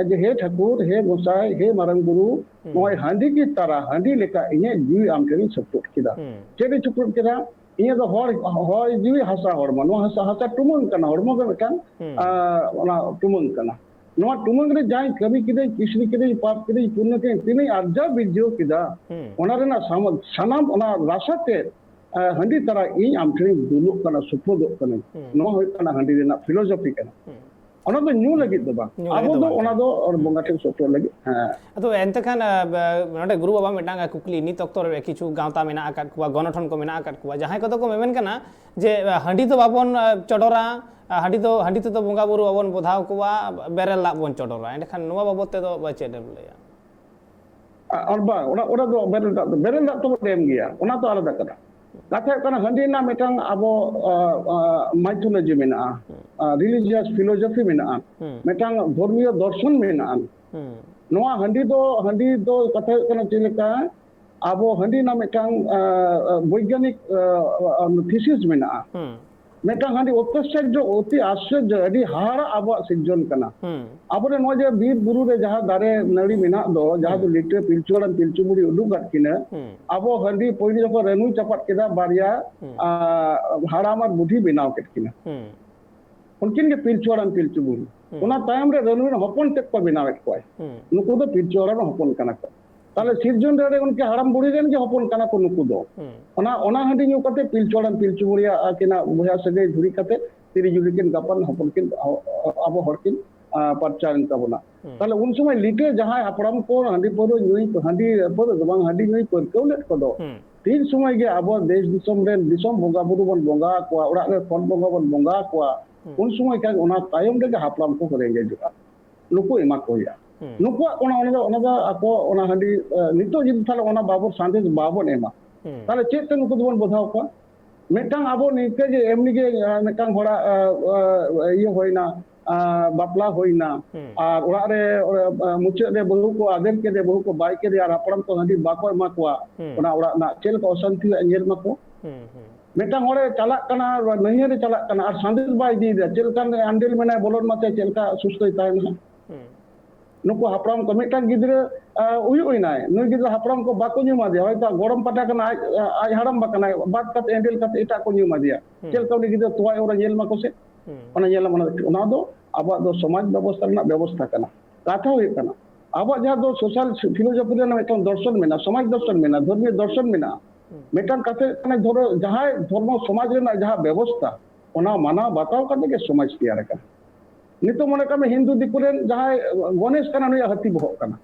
ᱡᱮ, "ᱦᱮ ᱴᱷᱟᱹᱠᱩᱨ, ᱦᱮ ᱜᱚᱸᱥᱟᱭ, ᱦᱮ ᱢᱟᱨᱟᱝ ᱵᱩᱨᱩ, ᱦᱩᱸ᱾ ᱱᱚᱜᱼᱚᱭ ᱦᱟᱺᱰᱤ ᱜᱮ ᱛᱟᱨᱟ, ᱦᱟᱺᱰᱤ ᱞᱮᱠᱟ ᱤᱧᱟᱹᱜ ᱡᱤᱣᱤ ᱟᱢ ᱴᱷᱮᱱᱤᱧ ᱥᱩᱯᱨᱩᱫ ᱠᱮᱫᱟ᱾" ᱦᱩᱸ᱾ ᱪᱮᱫ ᱤᱧ ᱥᱩᱯᱨᱩᱫ ᱠᱮᱫᱟ? ᱤᱧᱟᱹᱜ ᱫᱚ ᱦᱚᱲ, ᱦᱚᱭ ᱡᱤᱣᱤ ᱦᱟᱥᱟ ᱦᱚᱲᱢᱚ, ᱱᱚᱣᱟ ᱦᱟᱥᱟ, ᱦᱟᱥᱟ ᱴᱩᱢᱟᱹᱝ ᱠᱟᱱᱟ, ᱦᱚᱲᱢᱚ ᱜᱮ ᱢᱤᱫᱴᱟᱝ, ᱦᱩᱸ᱾ ᱟᱸ, ᱚᱱᱟ ᱴᱩᱢᱟᱹᱝ ᱠᱟᱱᱟ᱾ ᱱᱚᱣᱟ ᱴᱩᱢᱟᱹᱝ ᱨᱮ ᱡᱟᱦᱟᱸᱧ ᱠᱟᱹᱢᱤ ᱠᱤᱫᱟᱹᱧ, ᱠᱤᱥᱱᱤ ᱠᱤᱫᱟᱹᱧ, ᱯᱟᱯ ᱠᱤᱫᱟᱹᱧ, ᱯᱩᱱᱱᱚ ᱠᱤᱫᱟᱹᱧ, ᱛᱤᱱᱟᱹᱜ ᱟᱨᱡᱟᱣ ᱵᱤᱨᱡᱟᱹᱣ ᱠᱮᱫᱟ, ᱦᱩᱸ᱾ ᱚᱱᱟ ᱨᱮᱱᱟᱜ ᱥᱟᱢ-, ᱥᱟᱱᱟᱢ ᱚᱱᱟ ᱨᱟᱥᱟ ᱛᱮ, ᱟᱸ, ᱦᱟᱺᱰᱤ ᱛᱟᱨᱟ ᱤᱧ ᱟᱢ ᱴᱷᱮᱱᱤᱧ ᱫᱩᱞᱩᱜ ᱠᱟᱱᱟ, ᱥᱩᱯᱨᱩᱫᱚᱜ ᱠᱟᱹᱱᱟᱹᱧ᱾ ᱦᱩᱸ᱾ ᱱᱚᱣᱟ ᱦᱩᱭᱩᱜ ᱠᱟᱱᱟ ᱦᱟᱺᱰᱤ ᱨᱮᱱᱟᱜ philosophy ᱠᱟᱱᱟ᱾ ᱦᱩᱸ᱾ ᱚᱱᱟ ᱫᱚ ᱧᱩ ᱞᱟᱹᱜᱤᱫ ᱫᱚ ᱵᱟᱝ᱾ ᱧᱩ ᱞᱟᱹᱜᱤᱫ ᱟᱵᱚ ᱫᱚ ᱫᱚ ᱵᱟᱝ ᱚᱱᱟ ᱠᱟᱱᱟ᱾ ᱫᱚ ᱦᱩᱸ᱾ ᱵᱚᱸᱜᱟ ᱴᱷᱮᱱ ᱥᱩᱯᱨᱩᱫ ᱞᱟᱹᱜᱤᱫ᱾ ᱦᱮᱸ᱾ ᱟᱫᱚ ᱮᱱᱛᱮ ᱠᱷᱟᱱ, ᱟ, ᱵᱟ-, ᱱᱚᱰᱮ ᱜᱩᱨᱩ ᱵᱟᱵᱟ ᱢᱤᱫᱴᱟᱝ ᱠᱩᱠᱞᱤ, ᱱᱤᱛ ᱚᱠᱛᱚ ᱨᱮ ᱠᱤᱪᱷᱩ ᱜᱟᱶᱛᱟ ᱢᱮᱱᱟᱜ ᱟᱠᱟᱫ ᱠᱚᱣᱟ, ᱜᱚᱱᱚᱴᱷᱚᱱ ᱠᱚ ᱢᱮᱱᱟᱜ ᱟᱠᱟᱫ ᱠᱚᱣᱟ, ᱡᱟᱦᱟᱸᱭ ᱠᱚᱫᱚ ᱠᱚ ᱢᱮᱢᱮᱱ ᱠᱟᱱᱟ ᱡᱮ, ᱟ, ᱦᱟᱺᱰᱤ ᱫᱚ ᱵᱟᱵᱚᱱ, ᱟ, ᱪᱚᱰᱚᱨᱟ, ᱟ, ᱦᱟᱺᱰᱤ ᱫᱚ, ᱦᱟᱺᱰᱤ ᱛᱮᱫᱚ ᱵᱚᱸᱜᱟ ᱵᱩᱨᱩ ᱵᱟᱵᱚᱱ ᱵᱚᱫᱷᱟᱣ ᱠᱚᱣᱟ, ᱵᱮᱨᱮᱞ ᱫᱟᱜ ᱵᱚᱱ ᱪᱚᱰᱚᱨᱟ᱾ ᱮᱸᱰᱮᱠᱷᱟᱱ ᱱᱚᱣᱟ ᱵᱟᱵᱚᱛ ᱛᱮᱫᱚ ᱪᱮᱫ ᱮᱢ ᱞᱟᱹᱭᱟ? ᱟ-, ᱟᱨ ᱵᱟᱝ, ᱚᱱᱟ, ᱚᱱᱟ ᱫᱚ ᱵᱮᱨᱮᱞ ᱫᱟᱜ ᱫᱚ, ᱵᱮᱨᱮᱞ ᱫᱟᱜ ᱛᱚᱵᱚ ᱮᱢ ᱜᱮᱭᱟ, ᱚᱱᱟ ᱫᱚ ᱟᱞᱟᱫᱟ ᱠᱟᱛᱷᱟ᱾ ᱠᱟᱛᱷᱟ ᱦᱩᱭᱩᱜ ᱠᱟᱱᱟ, ᱦᱟᱺᱰᱤ ᱨᱮᱱᱟᱜ ᱢᱤᱫᱴᱟᱝ ᱟᱵᱚ, ᱟ, ᱟ, mythology ᱢᱮᱱᱟᱜᱼᱟ, ᱦᱩᱸ᱾ ᱟ, religious philosophy ᱢᱮᱱᱟᱜᱼᱟ, ᱦᱩᱸ᱾ ᱢᱤᱫᱴᱟᱝ ᱫᱷᱚᱨᱢᱤᱭᱚ ᱫᱚᱨᱥᱚᱱ ᱢᱮᱱᱟᱜᱼᱟ᱾ ᱦᱩᱸ᱾ ᱱᱚᱣᱟ ᱦᱟᱺᱰᱤ ᱫᱚ, ᱦᱟᱺᱰᱤ ᱫᱚ ᱠᱟᱛᱷᱟ ᱦᱩᱭᱩᱜ ᱠᱟᱱᱟ ᱪᱮᱫ ᱞᱮᱠᱟ, ᱟᱵᱚ ᱦᱟᱺᱰᱤ ᱨᱮᱱᱟᱜ ᱢᱤᱫᱴᱟᱝ, ᱟ, ᱟ, ᱵᱳᱭᱜᱟᱱᱤᱠ, ᱟ, ᱟ, thesis ᱢᱮᱱᱟᱜᱼᱟ᱾ ᱦᱩᱸ᱾ ᱢᱤᱫᱴᱟᱝ ᱟᱹᱰᱤ ᱚᱛᱟᱥᱪᱚᱨᱡᱚ, ᱚᱛᱤ ᱟᱥᱪᱚᱨᱡᱚ, ᱟᱹᱰᱤ ᱦᱟᱦᱟᱲᱟ ᱟᱵᱚᱣᱟᱜ ᱥᱤᱨᱡᱚᱱ ᱠᱟᱱᱟ᱾ ᱦᱩᱸ᱾ ᱟᱵᱚᱨᱮᱱ ᱱᱚᱜᱼᱚᱭ ᱡᱮ ᱵᱤᱨ ᱵᱩᱨᱩ ᱨᱮ ᱡᱟᱦᱟᱸ ᱫᱟᱨᱮ ᱱᱟᱹᱲᱤ ᱢᱮᱱᱟᱜ ᱫᱚ, ᱡᱟᱦᱟᱸ ᱫᱚ ᱦᱩᱸ᱾ ᱞᱤᱴᱟᱹ ᱯᱤᱞᱪᱩ ᱦᱟᱲᱟᱢ ᱯᱤᱞᱪᱩ ᱵᱩᱲᱦᱤ ᱩᱰᱩᱠ ᱟᱠᱟᱫ ᱠᱤᱱᱟᱹ, ᱦᱩᱸ᱾ ᱟᱵᱚ ᱦᱟᱺᱰᱤ ᱯᱟᱹᱣᱨᱟᱹ ᱡᱚᱠᱷᱚᱱ ᱨᱟᱹᱱᱩᱭ ᱪᱟᱯᱟᱫ ᱠᱮᱫᱟ, ᱵᱟᱨᱭᱟ, ᱦᱩᱸ᱾ ᱟ, ᱦᱟᱲᱟᱢ ᱟᱨ ᱵᱩᱰᱷᱤ ᱵᱮᱱᱟᱣ ᱠᱮᱫ ᱠᱤᱱᱟ᱾ ᱦᱩᱸ᱾ ᱩᱱᱠᱤᱱ ᱜᱮ ᱯᱤᱞᱪᱩ ᱦᱟᱲᱟᱢ ᱯᱤᱞᱪᱩ ᱵᱩᱲᱦᱤ᱾ ᱦᱩᱸ᱾ ᱚᱱᱟ ᱛᱟᱭᱚᱢ ᱨᱮ ᱨᱟᱹᱱᱩ ᱨᱮᱱ ᱦᱚᱯᱚᱱ ᱛᱮᱫ ᱠᱚ ᱵᱮᱱᱟᱣᱮᱫ ᱠᱚᱣᱟ᱾ ᱦᱩᱸ᱾ ᱱᱩᱠᱩ ᱫᱚ ᱯᱤᱞᱪᱩ ᱦᱟᱲᱟᱢ ᱨᱮᱱ ᱦᱚᱯᱚᱱ ᱠᱟᱱᱟ ᱠᱚ᱾ ᱛᱟᱦᱞᱮ ᱥᱤᱨᱡᱚᱱ ᱨᱮ ᱩᱱᱠᱤ ᱦᱟᱲᱟᱢ ᱵᱩᱲᱦᱤ ᱨᱮᱱ ᱜᱮ ᱦᱚᱯᱚᱱ ᱠᱟᱱᱟ ᱠᱚ ᱱᱩᱠᱩ ᱫᱚ᱾ ᱦᱩᱸ᱾ ᱚᱱᱟ, ᱚᱱᱟ ᱦᱟᱺᱰᱤ ᱧᱩ ᱠᱟᱛᱮ ᱯᱤᱞᱪᱩ ᱦᱟᱲᱟᱢ ᱯᱤᱞᱪᱩ ᱵᱩᱲᱦᱤᱭᱟᱜ ᱟᱹᱠᱤᱱᱟᱜ ᱵᱚᱭᱦᱟ ᱥᱟᱹᱜᱟᱹᱭ ᱫᱷᱩᱨᱤ ᱠᱟᱛᱮ ᱛᱤᱨᱤ ᱡᱩᱨᱤ ᱠᱤᱱ ᱜᱟᱯᱟᱱ ᱦᱚᱯᱚᱱ ᱠᱤᱱ, ᱟᱵᱚ ᱦᱚᱲ ᱠᱤᱱ, ᱟ, ᱯᱟᱨᱪᱟᱣ ᱮᱱ ᱛᱟᱵᱚᱱᱟ᱾ ᱦᱩᱸ᱾ ᱛᱟᱦᱞᱮ ᱩᱱ ᱥᱚᱢᱚᱭ ᱞᱤᱴᱟᱹ ᱡᱟᱦᱟᱸᱭ ᱦᱟᱯᱲᱟᱢ ᱠᱚ ᱦᱟᱺᱰᱤ ᱯᱟᱹᱣᱨᱟᱹ ᱧᱩᱭ, ᱦᱟᱺᱰᱤ ᱯᱟᱹᱣᱨᱟᱹ ᱫᱚ ᱵᱟᱝ, ᱦᱟᱺᱰᱤ ᱧᱩᱭ ᱯᱟᱹᱨᱠᱟᱹᱣ ᱞᱮᱫ ᱠᱚᱫᱚ, ᱦᱩᱸ᱾ ᱛᱤᱱ ᱥᱚᱢᱚᱭ ᱜᱮ ᱟᱵᱚ ᱫᱮᱥ ᱫᱤᱥᱚᱢ ᱨᱮᱱ ᱫᱤᱥᱚᱢ ᱵᱚᱸᱜᱟ ᱵᱩᱨᱩ ᱵᱚᱱ ᱵᱚᱸᱜᱟ ᱟᱠᱚᱣᱟ, ᱚᱲᱟᱜ ᱨᱮ ᱠᱷᱚᱱ ᱵᱚᱸᱜᱟ ᱵᱚᱱ ᱵᱚᱸᱜᱟ ᱟᱠᱚᱣᱟ, ᱦᱩᱸ᱾ ᱩᱱ ᱥᱚᱢᱚᱭ ᱠᱷᱟᱱ ᱚᱱᱟ ᱛᱟᱭᱚᱢ ᱨᱮᱜᱮ ᱦᱟᱯᱲᱟᱢ ᱠᱚ ᱨᱮᱸᱜᱮᱡᱚᱜᱼᱟ, ᱱᱩᱠᱩ ᱮᱢᱟ ᱠᱚ ᱦᱩᱭᱩᱜᱼᱟ᱾ ᱦᱩᱸ᱾ ᱱᱩᱠᱩᱣᱟᱜ ᱚᱱᱟ, ᱚᱱᱟ ᱫᱚ, ᱚᱱᱟ ᱫᱚ ᱟᱠᱚ ᱚᱱᱟ ᱦᱟᱺᱰᱤ, ᱮ, ᱱᱤᱛᱚᱜ ᱡᱩᱫᱤ ᱛᱟᱦᱞᱮ ᱚᱱᱟ ᱵᱟᱵᱚ ᱥᱟᱸᱫᱮᱥ ᱵᱟᱵᱚᱱ ᱮᱢᱟ, ᱦᱩᱸ᱾ ᱛᱟᱦᱞᱮ ᱪᱮᱫ ᱛᱮ ᱱᱩᱠᱩ ᱫᱚᱵᱚᱱ ᱵᱚᱫᱷᱟᱣ ᱠᱚᱣᱟ? ᱢᱤᱫᱴᱟᱝ ᱟᱵᱚ ᱱᱤᱝᱠᱟᱹ ᱡᱮ ᱮᱢᱱᱤ ᱜᱮ, ᱮ, ᱢᱤᱫᱴᱟᱝ ᱦᱚᱲᱟᱜ, ᱮ, ᱮ, ᱤᱭᱟᱹ ᱦᱩᱭᱱᱟ, ᱮ, ᱵᱟᱯᱞᱟ ᱦᱩᱭᱱᱟ, ᱦᱩᱸ᱾ ᱟᱨ ᱚᱲᱟᱜ ᱨᱮ, ᱮ, ᱢᱩᱪᱟᱹᱫ ᱨᱮ ᱵᱟᱹᱦᱩ ᱠᱚ ᱟᱫᱮᱨ ᱠᱮᱫᱮ, ᱵᱟᱹᱦᱩ ᱠᱚ ᱵᱟᱭ ᱠᱮᱫᱮᱭᱟ, ᱟᱨ ᱦᱟᱯᱲᱟᱢ ᱠᱚ ᱦᱟᱺᱰᱤ ᱵᱟᱠᱚ ᱮᱢᱟ ᱠᱚᱣᱟ, ᱦᱩᱸ᱾ ᱚᱱᱟ ᱚᱲᱟᱜ ᱨᱮᱱᱟᱜ ᱪᱮᱫ ᱞᱮᱠᱟ ᱚᱥᱟᱱᱛᱤ ᱦᱩᱭᱩᱜᱼᱟ ᱧᱮᱞ ᱢᱟᱠᱚ᱾ ᱦᱩᱸ, ᱦᱩᱸ᱾ ᱢᱤᱫᱴᱟᱝ ᱦᱚᱲᱮ ᱪᱟᱞᱟᱜ ᱠᱟᱱᱟ, ᱱᱟᱹᱭᱦᱟᱹᱨ ᱮ ᱪᱟᱞᱟᱜ ᱠᱟᱱᱟ, ᱟᱨ ᱥᱟᱸᱫᱮᱥ ᱵᱟᱭ ᱤᱫᱤᱭᱮᱫᱟ, ᱪᱮᱫ ᱞᱮᱠᱟᱱ ᱟᱱᱰᱮᱞ ᱢᱮᱱᱟᱭ, ᱵᱚᱞᱚᱱ ᱢᱟᱥᱮ, ᱪᱮᱫ ᱞᱮᱠᱟ ᱥᱩᱥᱛᱷᱚᱭ ᱛᱟᱦᱮᱱᱟ? ᱦᱩᱸ᱾ ᱱᱩᱠᱩ ᱦᱟᱯᱲᱟᱢ ᱠᱚ, ᱢᱤᱫᱴᱟᱝ ᱜᱤᱫᱽᱨᱟᱹ ᱩᱭᱩᱜ ᱮᱱᱟᱭ, ᱱᱩᱭ ᱜᱤᱫᱽᱨᱟᱹ ᱦᱟᱯᱲᱟᱢ ᱠᱚ ᱵᱟᱠᱚ ᱧᱩᱢ ᱟᱫᱮᱭᱟ, ᱦᱚᱭᱛᱳ ᱜᱚᱲᱚᱢ ᱯᱟᱴᱟ ᱠᱟᱱᱟ, ᱟᱡ ᱟᱡ ᱦᱟᱲᱟᱢ ᱵᱟ ᱠᱟᱱᱟᱭ, ᱵᱟᱫ ᱠᱟᱛᱮ ᱮᱸᱰᱮᱞ ᱠᱟᱛᱮ ᱮᱴᱟᱜ ᱠᱚ ᱧᱩᱢ ᱟᱫᱮᱭᱟ᱾ ᱪᱮᱫ ᱞᱮᱠᱟ ᱩᱱᱤ ᱜᱤᱫᱽᱨᱟᱹ ᱛᱚᱣᱟ ᱮᱢ ᱨᱮ ᱧᱮᱞ ᱢᱟᱠᱚ ᱥᱮ᱾ ᱚᱱᱟ ᱧᱮᱞ ᱢᱟᱱᱮ ᱚᱱᱟ ᱫᱚ ᱟᱵᱚᱣᱟᱜ ᱫᱚ ᱥᱚᱢᱟᱡᱽ ᱵᱮᱵᱚᱥᱛᱷᱟ ᱨᱮᱱᱟᱜ ᱵᱮᱵᱚᱥᱛᱷᱟ ᱠᱟᱱᱟ᱾ ᱠᱟᱛᱷᱟ ᱦᱩᱭᱩᱜ ᱠᱟᱱᱟ, ᱟᱵᱚᱣᱟᱜ ᱡᱟᱦᱟᱸ ᱫᱚ ᱥᱳᱥᱟᱞ ᱯᱷᱤᱞᱳᱡᱚᱯᱷᱤ ᱨᱮᱱᱟᱜ ᱢᱤᱫᱴᱟᱝ ᱫᱚᱨᱥᱚᱱ ᱢᱮᱱᱟᱜᱼᱟ, ᱥᱚᱢᱟᱡᱽ ᱫᱚᱨᱥᱚᱱ ᱢᱮᱱᱟᱜᱼᱟ, ᱫᱷᱚᱨᱢᱤᱭᱚ ᱫᱚᱨᱥᱚᱱ ᱢᱮᱱᱟᱜᱼᱟ᱾ ᱢᱤᱫᱴᱟᱝ ᱠᱟᱛᱷᱟ ᱦᱩᱭᱩᱜ ᱠᱟᱱᱟ, ᱫᱷᱚᱨᱚ ᱡᱟᱦᱟᱸᱭ ᱫᱷᱚᱨᱢᱚ ᱥᱚᱢᱟᱡᱽ ᱨᱮᱱᱟᱜ ᱡᱟᱦᱟᱸ ᱵᱮᱵᱚᱥᱛᱷᱟ, ᱚᱱᱟ ᱢᱟᱱᱟᱣ ᱵᱟᱛᱟᱣ ᱠᱟᱛᱮ ᱜᱮ ᱥᱚᱢᱟᱡᱽ ᱛᱮᱭᱟᱨ ᱟᱠᱟᱱᱟ᱾ ᱱᱤᱛᱚᱜ ᱢᱚᱱᱮ ᱠᱟᱜ ᱢᱮ, ᱦᱤᱱᱫᱩ ᱫᱤᱠᱩ ᱨᱮᱱ ᱡᱟᱦᱟᱸᱭ ᱜᱚᱱᱮᱥ ᱠᱟᱱᱟ, ᱱᱩᱭᱟᱜ ᱦᱟᱹᱛᱤ ᱵᱚᱦᱚᱜ ᱠᱟᱱᱟ᱾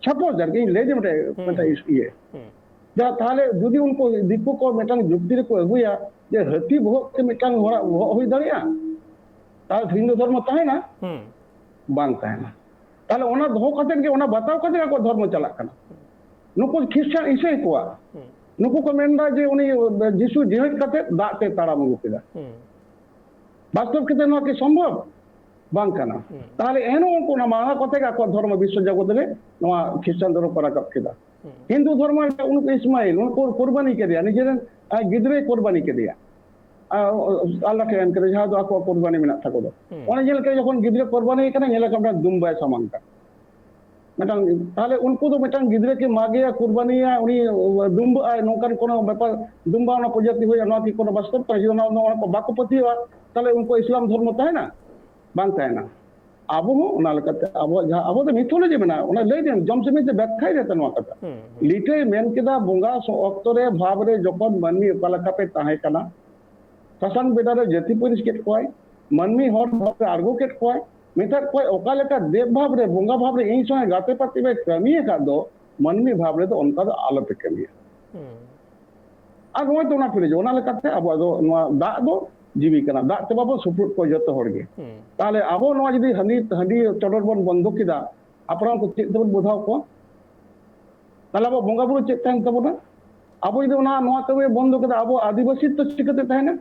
ᱥᱟᱯᱳᱡ ᱟᱨᱠᱤ, ᱤᱧ ᱞᱟᱹᱭ ᱡᱮ ᱢᱤᱫᱴᱮᱱ, ᱢᱤᱫᱴᱮᱱ ᱤᱭᱟᱹ᱾ ᱡᱟ, ᱛᱟᱦᱞᱮ ᱡᱩᱫᱤ ᱩᱱᱠᱩ ᱫᱤᱠᱩ ᱠᱚ ᱢᱤᱫᱴᱟᱝ ᱡᱩᱠᱛᱤ ᱨᱮᱠᱚ ᱟᱹᱜᱩᱭᱟ ᱡᱮ ᱦᱟᱹᱛᱤ ᱵᱚᱦᱚᱜ ᱛᱮ ᱢᱤᱫᱴᱟᱝ ᱦᱚᱲᱟᱜ ᱵᱚᱦᱚᱜ ᱦᱩᱭ ᱫᱟᱲᱮᱭᱟᱜᱼᱟ, ᱛᱟᱦᱞᱮ ᱦᱤᱱᱫᱩ ᱫᱷᱚᱨᱢᱚ ᱛᱟᱦᱮᱱᱟ? ᱵᱟᱝ ᱛᱟᱦᱮᱱᱟ᱾ ᱛᱟᱦᱞᱮ ᱚᱱᱟ ᱫᱚᱦᱚ ᱠᱟᱛᱮ ᱜᱮ, ᱚᱱᱟ ᱵᱟᱛᱟᱣ ᱠᱟᱛᱮ ᱜᱮ ᱟᱠᱚᱣᱟᱜ ᱫᱷᱚᱨᱢᱚ ᱪᱟᱞᱟᱜ ᱠᱟᱱᱟ᱾ ᱱᱩᱠᱩ ᱠᱷᱨᱤᱥᱴᱟᱱ ᱤᱥᱟᱹᱭ ᱠᱚᱣᱟᱜ, ᱱᱩᱠᱩ ᱠᱚ ᱢᱮᱱᱫᱟ ᱡᱮ ᱩᱱᱤ ᱡᱤᱥᱩ ᱡᱤᱣᱮᱫ ᱠᱟᱛᱮ ᱫᱟᱜ ᱛᱮ ᱛᱟᱲᱟᱢ ᱟᱹᱜᱩ ᱠᱮᱫᱟ᱾ ᱵᱟᱥᱛᱚᱵ ᱠᱷᱮᱛᱨᱮ ᱱᱚᱣᱟ ᱠᱤ ᱥᱚᱢᱵᱷᱚᱵ? ᱵᱟᱝ ᱠᱟᱱᱟ᱾ ᱛᱟᱦᱞᱮ ᱮᱱᱦᱚᱸ ᱩᱱᱠᱩ ᱚᱱᱟ ᱢᱟᱱᱟ ᱠᱟᱛᱮ ᱜᱮ ᱟᱠᱚᱣᱟᱜ ᱫᱷᱚᱨᱢᱚ ᱵᱤᱥᱥᱚ ᱡᱚᱜᱚᱛ ᱨᱮ ᱱᱚᱣᱟ ᱠᱷᱨᱤᱥᱴᱟᱱ ᱫᱷᱚᱨᱚᱢ ᱠᱚ ᱨᱟᱠᱟᱵ ᱠᱮᱫᱟ᱾ ᱦᱤᱱᱫᱩ ᱫᱷᱚᱨᱢᱚ ᱨᱮ ᱩᱱᱠᱩ ᱤᱥᱢᱟᱭᱤᱞ, ᱩᱱᱠᱩ ᱠᱩᱨᱵᱟᱱᱤ ᱠᱮᱫᱮᱭᱟ, ᱱᱤᱡᱮᱨᱮᱱ, ᱟᱡ ᱜᱤᱫᱽᱨᱟᱹᱭ ᱠᱩᱨᱵᱟᱱᱤ ᱠᱮᱫᱮᱭᱟ᱾ ᱟᱨ ᱟᱞᱞᱟ ᱴᱷᱮᱱ ᱮᱢ ᱠᱮᱫᱟ, ᱡᱟᱦᱟᱸ ᱫᱚ ᱟᱠᱚᱣᱟᱜ ᱠᱩᱨᱵᱟᱱᱤ ᱢᱮᱱᱟᱜ ᱛᱟᱠᱚ ᱫᱚ᱾ ᱚᱱᱟ ᱧᱮᱞ ᱠᱟᱛᱮ ᱡᱚᱠᱷᱚᱱ ᱜᱤᱫᱽᱨᱟᱹ ᱠᱩᱨᱵᱟᱱᱤ ᱠᱟᱱᱟ, ᱧᱮᱞ ᱠᱟᱜ ᱢᱤᱫᱴᱟᱝ ᱫᱩᱢᱵᱟᱭ ᱥᱟᱢᱟᱝ ᱠᱟᱱᱟ᱾ ᱢᱤᱫᱴᱟᱝ, ᱛᱟᱦᱞᱮ ᱩᱱᱠᱩ ᱫᱚ ᱢᱤᱫᱴᱟᱝ ᱜᱤᱫᱽᱨᱟᱹ ᱠᱤ ᱢᱟᱜᱮᱭᱟ, ᱠᱩᱨᱵᱟᱱᱤᱭᱟ, ᱩᱱᱤ ᱫᱩᱢᱵᱟᱹᱜ ᱟᱭ, ᱱᱚᱝᱠᱟᱱ ᱠᱳᱱᱳ ᱵᱮᱯᱟᱨ, ᱫᱩᱢᱵᱟ ᱚᱱᱟ ᱯᱨᱚᱡᱟᱛᱤ ᱦᱩᱭᱩᱜᱼᱟ, ᱱᱚᱣᱟ ᱠᱤ ᱠᱳᱱᱳ ᱵᱟᱥᱛᱚᱵ ᱠᱟᱱᱟ? ᱡᱩᱫᱤ ᱚᱱᱟ, ᱚᱱᱟ ᱠᱚ ᱵᱟᱠᱚ ᱯᱟᱹᱛᱭᱟᱹᱣᱟ, ᱛᱟᱦᱞᱮ ᱩᱱᱠᱩ ᱤᱥᱞᱟᱢ ᱫᱷᱚᱨᱢᱚ ᱛᱟᱦᱮᱱᱟ? ᱵᱟᱝ ᱛᱟᱦᱮᱱᱟ᱾ ᱟᱵᱚ ᱦᱚᱸ ᱚᱱᱟ ᱞᱮᱠᱟᱛᱮ ᱟᱵᱚᱣᱟᱜ ᱡᱟᱦᱟᱸ, ᱟᱵᱚ ᱫᱚ ᱢᱤᱛᱷᱳᱞᱚᱡᱤ ᱢᱮᱱᱟᱜᱼᱟ, ᱚᱱᱟ ᱞᱟᱹᱭ ᱫᱤᱱ ᱡᱚᱢ ᱥᱤᱢᱤᱛ ᱛᱮ ᱵᱮᱠᱠᱷᱟᱭ ᱨᱮᱛᱮ ᱱᱚᱣᱟ ᱠᱟᱛᱷᱟ᱾ ᱞᱤᱴᱟᱹᱭ ᱢᱮᱱ ᱠᱮᱫᱟ, ᱵᱚᱸᱜᱟ ᱥᱚ-, ᱚᱠᱛᱚ ᱨᱮ ᱵᱷᱟᱵᱽ ᱨᱮ ᱡᱚᱠᱷᱚᱱ ᱢᱟᱹᱱᱢᱤ ᱚᱠᱟ ᱞᱮᱠᱟᱛᱮ ᱛᱟᱦᱮᱸ ᱠᱟᱱᱟ, ᱥᱟᱥᱟᱝ ᱵᱮᱰᱟ ᱨᱮ ᱡᱟᱹᱛᱤ ᱯᱟᱹᱨᱤᱥ ᱠᱮᱫ ᱠᱚᱣᱟᱭ, ᱢᱟᱹᱱᱢᱤ ᱦᱚᱲ ᱵᱷᱟᱵᱽ ᱨᱮ ᱟᱬᱜᱚ ᱠᱮᱫ ᱠᱚᱣᱟᱭ, ᱢᱮᱛᱟᱫ ᱠᱚᱣᱟᱭ, ᱚᱠᱟ ᱞᱮᱠᱟ ᱫᱮᱵ ᱵᱷᱟᱵᱽ ᱨᱮ, ᱵᱚᱸᱜᱟ ᱵᱷᱟᱵᱽ ᱨᱮ ᱤᱧ ᱥᱚᱸᱜᱮ ᱜᱟᱛᱮ ᱯᱟᱹᱛᱤ ᱯᱮ ᱠᱟᱹᱢᱤ ᱟᱠᱟᱫ ᱫᱚ, ᱢᱟᱹᱱᱢᱤ ᱵᱷᱟᱵᱽ ᱨᱮᱫᱚ ᱚᱱᱠᱟ ᱫᱚ ᱟᱞᱚᱯᱮ ᱠᱟᱹᱢᱤᱭᱟ᱾ ᱟᱨ ᱱᱚᱜᱼᱚᱭ ᱛᱚ ᱚᱱᱟ ᱯᱷᱤᱞᱳᱡᱚᱯᱷᱤ, ᱚᱱᱟ ᱞᱮᱠᱟᱛᱮ ᱟᱵᱚᱣᱟᱜ ᱫᱚ ᱱᱚᱣᱟ ᱫᱟᱜ ᱫᱚ ᱡᱤᱣᱤ ᱠᱟᱱᱟ, ᱫᱟᱜ ᱛᱮ ᱵᱟᱵᱚ ᱥᱩᱯᱨᱩᱫ ᱠᱚᱣᱟ ᱡᱚᱛᱚ ᱦᱚᱲ ᱜᱮ᱾ ᱛᱟᱦᱞᱮ ᱟᱵᱚ ᱱᱚᱣᱟ ᱡᱩᱫᱤ ᱦᱟᱺᱰᱤ, ᱦᱟᱺᱰᱤ ᱪᱚᱰᱚᱨ ᱵᱚᱱ ᱵᱚᱱᱫᱚ ᱠᱮᱫᱟ, ᱦᱟᱯᱲᱟᱢ ᱠᱚ ᱪᱮᱫ ᱛᱮᱵᱚᱱ ᱵᱚᱫᱷᱟᱣ ᱠᱚᱣᱟ? ᱛᱟᱦᱞᱮ ᱟᱵᱚ ᱵᱚᱸᱜᱟ ᱵᱩᱨᱩ ᱪᱮᱫ ᱛᱟᱦᱮᱱ ᱛᱟᱵᱚᱱᱟ? ᱟᱵᱚ ᱡᱩᱫᱤ ᱚᱱᱟ, ᱱᱚᱣᱟ ᱠᱟᱹᱢᱤ ᱵᱚᱱᱫᱚ ᱠᱮᱫᱟ, ᱟᱵᱚ ᱟᱹᱫᱤᱵᱟᱹᱥᱤ ᱫᱚ ᱪᱤᱠᱟᱹᱛᱮ ᱛᱟᱦᱮᱱᱟ?